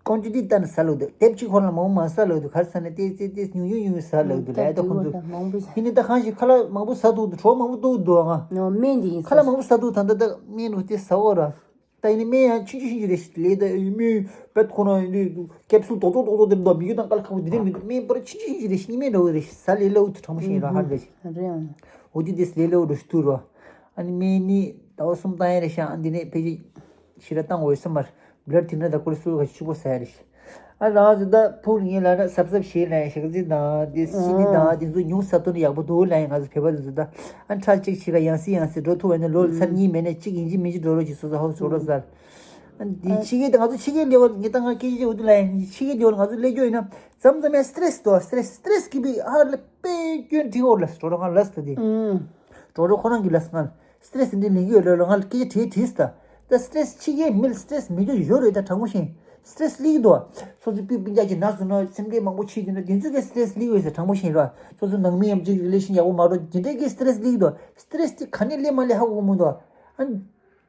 ཀོན་ཊི་ཊི་ལྟར་ནས་ཟ་ལབ་འདུག་དེབ་གཅིག་ཁོ་ན་མང་པོ་མ་ཟ་ལབ་འདུག་ག་རེ་ཟེར་ན་ཏོག་ཙམ་ཏོག་ཙམ་ཉུང་ཉུང་ཉུང་ཉུང་ཟ་ལབ་འདུག་ལབ་ད་ཁོང་ཚོ། ཡིན་ནའི་ད་གང་ཞིག་ཁ་ལག་མང་པོ་ཟ་ཐུབ་འདུག་གྲོགས་མང་པོ་ཐུག་འདུག་ཨ། ནོ་སྨན་འདི་ཡིན་ཁ་ལག་མང་པོ་ཟ་ཐུབ་ད་ད་ད་སྨན་རུ་དེ་ཟ་འོ་ར། ད་ཡིན་ནའི་སྨན་ཡང་ཆུང་ཆུང་ཆུང་ཆུང་རེད་ལས། ད་སྨན་བེད་ཁོ་ན་ཡིན་ནའི་ཀེབ་སུལ་རྡོག་རྡོག་རྡོག་རྡོག་དེ་འདུག་མི་རྒྱུ་དང་དཀའ་ལས་ཁག་པོ་འདི་འདྲ་མི་འདུག་སྨན་པར་ཆུང་ཆུང་ཆུང་ཆུང་རེད། སྨན་འདྲ་བོ་རེད། ཟ་ལས་སླ་བོ་དྲང་པོ་བཤད་ར་ཧ་རེད། རེད་ཨང་། འོ་དེ་དེ་ལས་སླ་བོ་རུ་ཐུག་རོ། ཨ་ནི་སྨན་ནི་ཟླ་བ་གསུམ་བཏང་ཡ་རེད་ཤག་ཨ་འདི་ནས་ཕལ་ཆེར་ཞེ་དྲག་བཏང་འོས་ས་མ་རེད། བླ་ར་དེ་འདྲ་ད་ཁོ་རེ་སུ་ག་ཕྱུག་པོ་ཟ་ཡ་རེད་ཤག་ཨ་རང་ཚོ་ད་ཕུག་ངེད་ལ་ན་གཟབ་གཟབ་བྱེད་ལ་ཡ་ཞག་རྩི་དང་དེ་སི་ནི་དང་དེ་ཚོ་ཉུང་ས་ཐོན་ཡག་པོ་འདུག་ལ་ཡ། ང་ཚོ་བོད་པ་དེ་ཚོ་ད་ཨ་ཁྲག་གཅིག་ཕྱི་ཁ་ཡང་སེ་ཡང་སེ་འགྲོ་ཐུབ་པ་ཡིན་ན་ལོ་ལ་ཚར་གཉིས་མེད་ན་གཅིག་ཡིན་གཅིག་མིན་གཅིག་འགྲོ་རོགས་གྱིས། སོ་སོ་ཧོ་སོ་རོགས་ཟ། ཨ་འདི་ཕྱི་རྒྱལ་དེ་ང་ཚོ་ཕྱི་རྒྱལ་ལེ་བ་ངེད་ད་ང་སྐད་ཆ་འུ་དུ་ལ་ཡ་ཕྱི་རྒྱལ་ལེ་བ་ང་ཚོ་སླེབས་རྒྱུ་ཡིན་ན་མཚམས་མཚམས་ཡ་སི་ཊེ་རེ་སི་འདུག་སི་ཊེ་རེ་སི་སི་ཊེ་རེ་སི་གི་བི་ཧ་ལ་དཔེ་སྐྱོན་འགྲིག་འོར་ལ་སོ་རོགས་ང་ལ་སི་ད་དེ། ཀྲོ་ཀྲོ་ཁོ་རང་གི་ལས་སྔར་སི་ཊེ་རེ་སི་འདི་ལིང་གི་ཡོད་ལོ་ལོ་ང་ལ་སྐད་ཆ་དྲིས་དྲིས་ད། ད་སི་ཊེ་རེ་སི་ཕྱི་རྒྱལ་མི་ལ་སི་ཊེ་རེ་སི་མེད་རྒྱུ་ཡོད་རེད་ད་དྲང་མོ་བཤད། སི་ཊེ་རེ་སི་སླེབས་འདུག་སོ་སོ་སྤུན་སྤུན་ཀྱག་གི་ན་སོ་ན་སེམས་ཁྲལ་མང་པོ་བྱེད་དུས་ན་དེ་ཚོ་གི་སི་ཊེ་རེ་སི་སླེབས་ཡོད་ཟེར་དྲང་མོ་བཤད་ར། སོ་སོ་ནང་མི་ཡང་གཅིག་རི་ལེ་ཤན་ཡག་པོ་མ་འགྲོ་དེ་འདྲའི་གི་སི་ཊེ་རེ་སི་སླེབས་འདུག་སི་ཊེ་རེ་སི་དེ་ག་ནས་སླེབས་མ་སླེབས་ཧ་གོ་མི་འདུག་ཨ་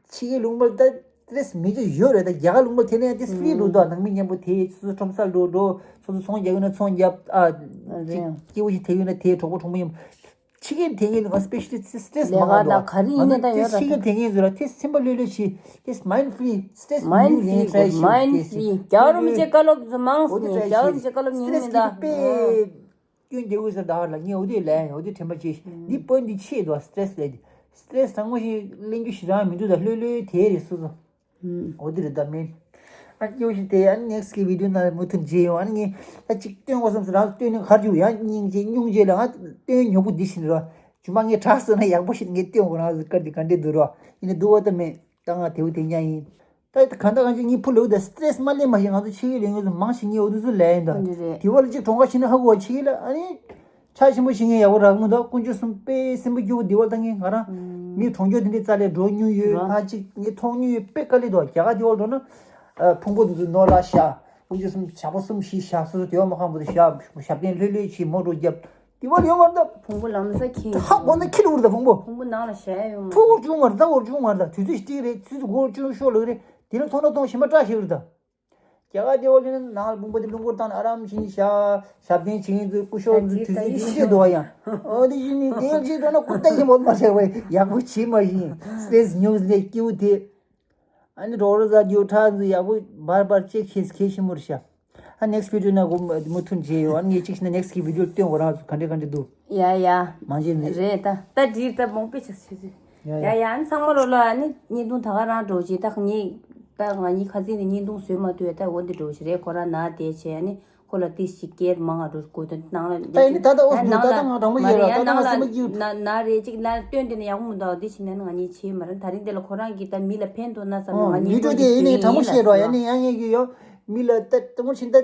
ཕྱི་རྒྱལ་ལུང་པར་ད་སི་ཊེ་རེ་སི་མེད་རྒྱུ་ཡོད་རེད། ད་རྒྱ་གར་ལུང་པར་དེ་ནས་ཡང་དེ་སི་ཊེ་རེ་སི་འགྲོ་འདུག་ནང་མི་མཉམ་པོ་དེ་སོ་སོ་ཁྲོམ་སར་འགྲོ་འགྲོ་སོ་སོ་ཚོང་རྒྱག་ཡོད་ན་ཚོང་རྒྱབ་ཨ། རེད། སྐྱིད་པོ་ཞིག་དེ་ཡོད་ན་དེ་གྲོགས་པོ་གྲོགས་མོ་ཡིན། ཕྱི་རྒྱལ་དེ་ངས་ང་སི་པེ་ཤལ་ལི་སི་ཊེ་རེ་སི་ལས་མང་ཀ་ཀ་ད་འདུག་ག་རེ་ཡིན་ན་ད་ཡོད་ར་ཕྱི་རྒྱལ་དེ་ངས་བཟོ་ར་དེ་སེམས་པ་ལྷོད་ལྷོད་བྱེད། དེ་མའིན་ཌི་ཕི་རི་སི་ཊེ་རེ་སི་མའིན་ཌི་ཕི་རི་མའིན་ཌི་ཕི་རི་རྒྱ་རོ་མི་བྱེད་ཀ་ལོབ་མང་སི་ནི་རྒྱ་རོ་མི་བྱེད་ཀ་ལོབ་ཉིན་མི་ད། སྐྱོན་རྒྱག་དགོས་ཟེར་ད་ལ་ངས་འོ་དེ་ལས་འོ་དེ་དྲན་པ་བྱེད། འདི་པོ་ཡིན་ཊི་འདི་ཆེ་འདུག་སི་ཊེ་རེ་སི་ལས་སི་ཊེ་རེ་སི་དྲང་མོ་ཞིག་གླེང་རྒྱུ་ཞེ་དྲག་མི་འདུག་ད་ལྷོད་ལྷོད་དེ་རེད་སོ་སོ། འོ་དེ་རེད་ད་མིན། ཨ་སྐྱོ་ཞིག་དེ་ཨ་ནེག་སི་གི་བི་ཌི་ཡོ་ནང་མུ་མཐུད་བརྗེ་ཡོང་། ཨ་ནི་ངས་ད་ཅིག་སྟོན་དགོས་བསམ་སོང་། རང་སྟོན་ནི་གར་འཇུག་ཡང་སྙིང་རྗེ་སྙུང་རྗེ་ལ་ང་སྟོན་མྱོང་པོ་འདི་བཞིན་རོ། ཇུ་མ་ངས་དྲག་སོང་ན་ཡག་པོ་ཞིག་ངས་སྟོན་དགོས་རང་ཚོ་དཀར་འདི་ག་འདྲས་འདུག་རོ། ཡིན་ནི་འདུག་བ་ད་མེད་ད་ང་དེའུ་དེ་ཉག་ཡིན། ད་གང་ལྟར་གང་ཅི་ངའི་བུ་ལེའུ་དང་སི་ཊེ་རེ་སི་མ་ལེན་མ་ཤེས། ང་ཚོ་ཕྱི་རྒྱལ་ལོ་ངོས་སུ་མང་ཞིག་ངས་འོ་དུ་ཚོ་ལས་ཡིན་ད། འདི་རེད། དེ་བ་ལ་ཅིག་གྲོང་ཁ་ཕྱིན་ན་ཧ་གོ་བ་ཕྱི་རྒྱལ་ལ་ཨ་ནི། ཆ་ཆེན་པོ་ཞིག་ངས་ཡག་པོ་རག་མི་འདུག་དཀོན་མཆོག་གསུམ་དཔེ་སེམས་པ་སྐྱོ་པོ་འདི་བ་ད་ངས་ང་རང་མི་གྲོང་ཁྱེར་དེ་འདྲའི་རྩ་ལས་འགྲོ་མྱོང་ཡོད། ར་ཨ་ཅིག་ངས་མཐོང་མྱོང་ཡོད། དཔེ་དཀའ་ལས་འདུག་རྒྱ་གར་དེ་བ་འགྲོ་ན་ཨ་ཕུང་པོ་འདི་ཚོ་ནོར་ལ་བཞག་དཀོན་མཆོག་གསུམ་ཞག་པོ་གསུམ་བཞི་བཞག་སོ་སོ་དེ་བ་མ་ཁང་པོ་དུ་བཞག་ཞབས་བརྟན་ལྷོད་ལྷོད་བྱེད་མོ་འགྲོ་རྒྱབ་དེ་བ་ལ་ཡོད་མ་རེད་ད། ཕུང་པོ་ལམ་སང་ཁྱེར་ཧ་གོ་ན་ཁྱི་ལ་འུར་ད་ཕུང་པོ། ཕུང་པོ་ནང་ལ་བཞག་ཡོད་མ་ཐུག་འུར་བྱུང་མ་རེད། ད་འུར་བྱུང་མ་རེད། ད་དུས་ཚོད་ཞིག་རེད། དུས་ཚོད་འགོར་བཅུག་ཤོག་ལོག་རེད། དེ་ལ་མཐོང་ན་མཐོང་ཞིམ་པ་བཀྲ་ཤིས་རེད་ད། རྒྱ་གར་དེ་འོག་ལ་ནང་ལ་བུམ་པ་དེ་རླུང་འཁོར་བཏང་ནས་ཨ་རམ་བཞིན་བཞག་ཞབས་བརྟན་བྱེད་མཁན་ཚོས་སྐུ་ཞབས་ཚོས་དུས་ཚོད་ཀྱི་ཤེས་འདུག་བ་ཡང་། ཨོ་དེ་བཞིན་ནི་དེ་ཡག་ཅིག་འགྲོ་ན་སྐུ་རྟ་ཡིན་མོད་མ་ཟེར་བས་ཡག་པོ་བྱེད་མ་བཞིན་སྤེས་ཉུག་ལས་སྐྱིའུ་དེ། ཨ་ནི་རོགས་རོགས་ཟ་རྒྱུ་ཁྲག་འཛུ་ཡག་པོ་འབར་འབར་ཅེས་ཁེས་ཁེས་ཤི་མུར་ཤ། ཨ་next video་ན་གོ་མུ་མཐུན་བྱས་ཡོད། ཨ་ངས་གཅིག་ཤི་ན་next་གི་video་སྟོན་གོ་རང་ཚོ་ག་འདྲས་ག་འདྲས་འདུག་ཡ་ཡ། མང་ཆེ་ནི་རེད་ད་ད་འདིར་ད་མོང་པེ་ཆགས་ཆེ་ཆེ། ཡ་ཡ། ཡ་ཡ་ཨ་ནི་ཚང་མ་ལོ་ལ་ཨ་ནི་བརྙན་ཐུང་ད་ག་རང་འགྲོ་ཅིག་ད་ངས་ད་ང་གཉིས་ཁ་ཚིག་ནས་བརྙན་ཐུང་བཟོས་མ་ཐུབ་ད་འོ་འདི་འགྲོ་ཞིག་རེད། ཁོ་རང་ན་བསྡད་བྱས་ཨ་ནི་ཁོ་ལ་ཏིས་ཞིག་སྐྱེལ་མང་ང་འགྲོ་དགོས་དོན་ནང་ལ་ད་ཡིན་ད་ད་འོ་ད་ནང་ད་ལ་ད་ང་དྲང་མོ་མ་ཞིག་རེད་ལ་ཡ་ད་ད་ནང་ང་ལ་སེམས་པ་སྐྱིད། ན་ན་རེད་ཅིག་ན་སྟོན་དེ་ནས་ཡག་པོ་མི་འདུག་འདི་བྱས་ན་ང་གཉིས་བྱས་མ་རེད། ད་རིང་འདི་ལ་ཁོ་རང་གིས་ད་མི་ལ་ཕན་ཐོགས་ན་བསམ་ནས་ང་གཉིས་ཡུ་ཊུབ་དེ་ཡིན་ནས་དྲང་མོ་བཤད་རོགས་ཡ་ནས་ཡང་ངས་ཀྱི་ཡོ་མི་ལ་ད་ད་མོ་ཕྱིན་ད།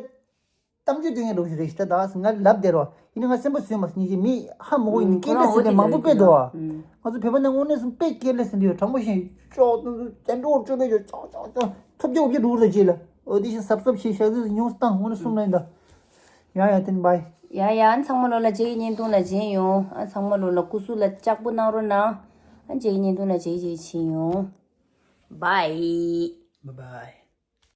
གཏམ་རྒྱུད་སྟོན་མཁན་འདྲ་བོ་ཞིག་རེད་ཤི་ད་ད་ང་ལབ་བསྡད་རོགས་ཡིན་ན་ང་སེམས་པ་བཟོས་མ་སྙིང་རྗེ་མི་ཧ་མ་གོ་ཡིན་ན་སྐད་ལས་ཟིན་ནས་མང་པོ་དཔེ་འདུག་ཨ། ང་ཚོ་བོད་པ་ནང་དངོས་གནས་སུ་དཔེ་སྐད་ལས་ཟིན་འདུག་ཡོད་དྲང་པོ་བཤད་ཅོག་ཙམ་ཙམ་ཙམ་འགྲོ་བཅོ་བའི་ཅོག་ཅོག་ཅོག་ཐོབ་རྒྱ་འོབ་རྒྱ་འགྲོ་རེ་བྱེད་ལ་འོ་དེ་བཞིན་གཟབ་གཟབ་བྱེད་ཤག་ཟིག་ཉུང་སུ་བཏང་དངོས་གནས་གསུམ་ལ་ཡིན་ད། ཡ་ཡ་བསྟན་བའི། ཡ་ཡ་ཨ་ཚང་མ་ལོ་ལ་རྗེས་ཀྱི་བརྙན་ཐུང་ལ་མཇལ་ཡོང་། ཨ་ཚང་མ་ལོ་ལ་སྐུ་གཟུགས་ལ་ལྕགས་པོ་གནང་རོགས་གནང་། ཨ་རྗེས་ཀྱི་བརྙན་ཐུང་ལ་མཇལ་རྗེས་ཕྱིན་ཡོང་། Bye. Bye bye.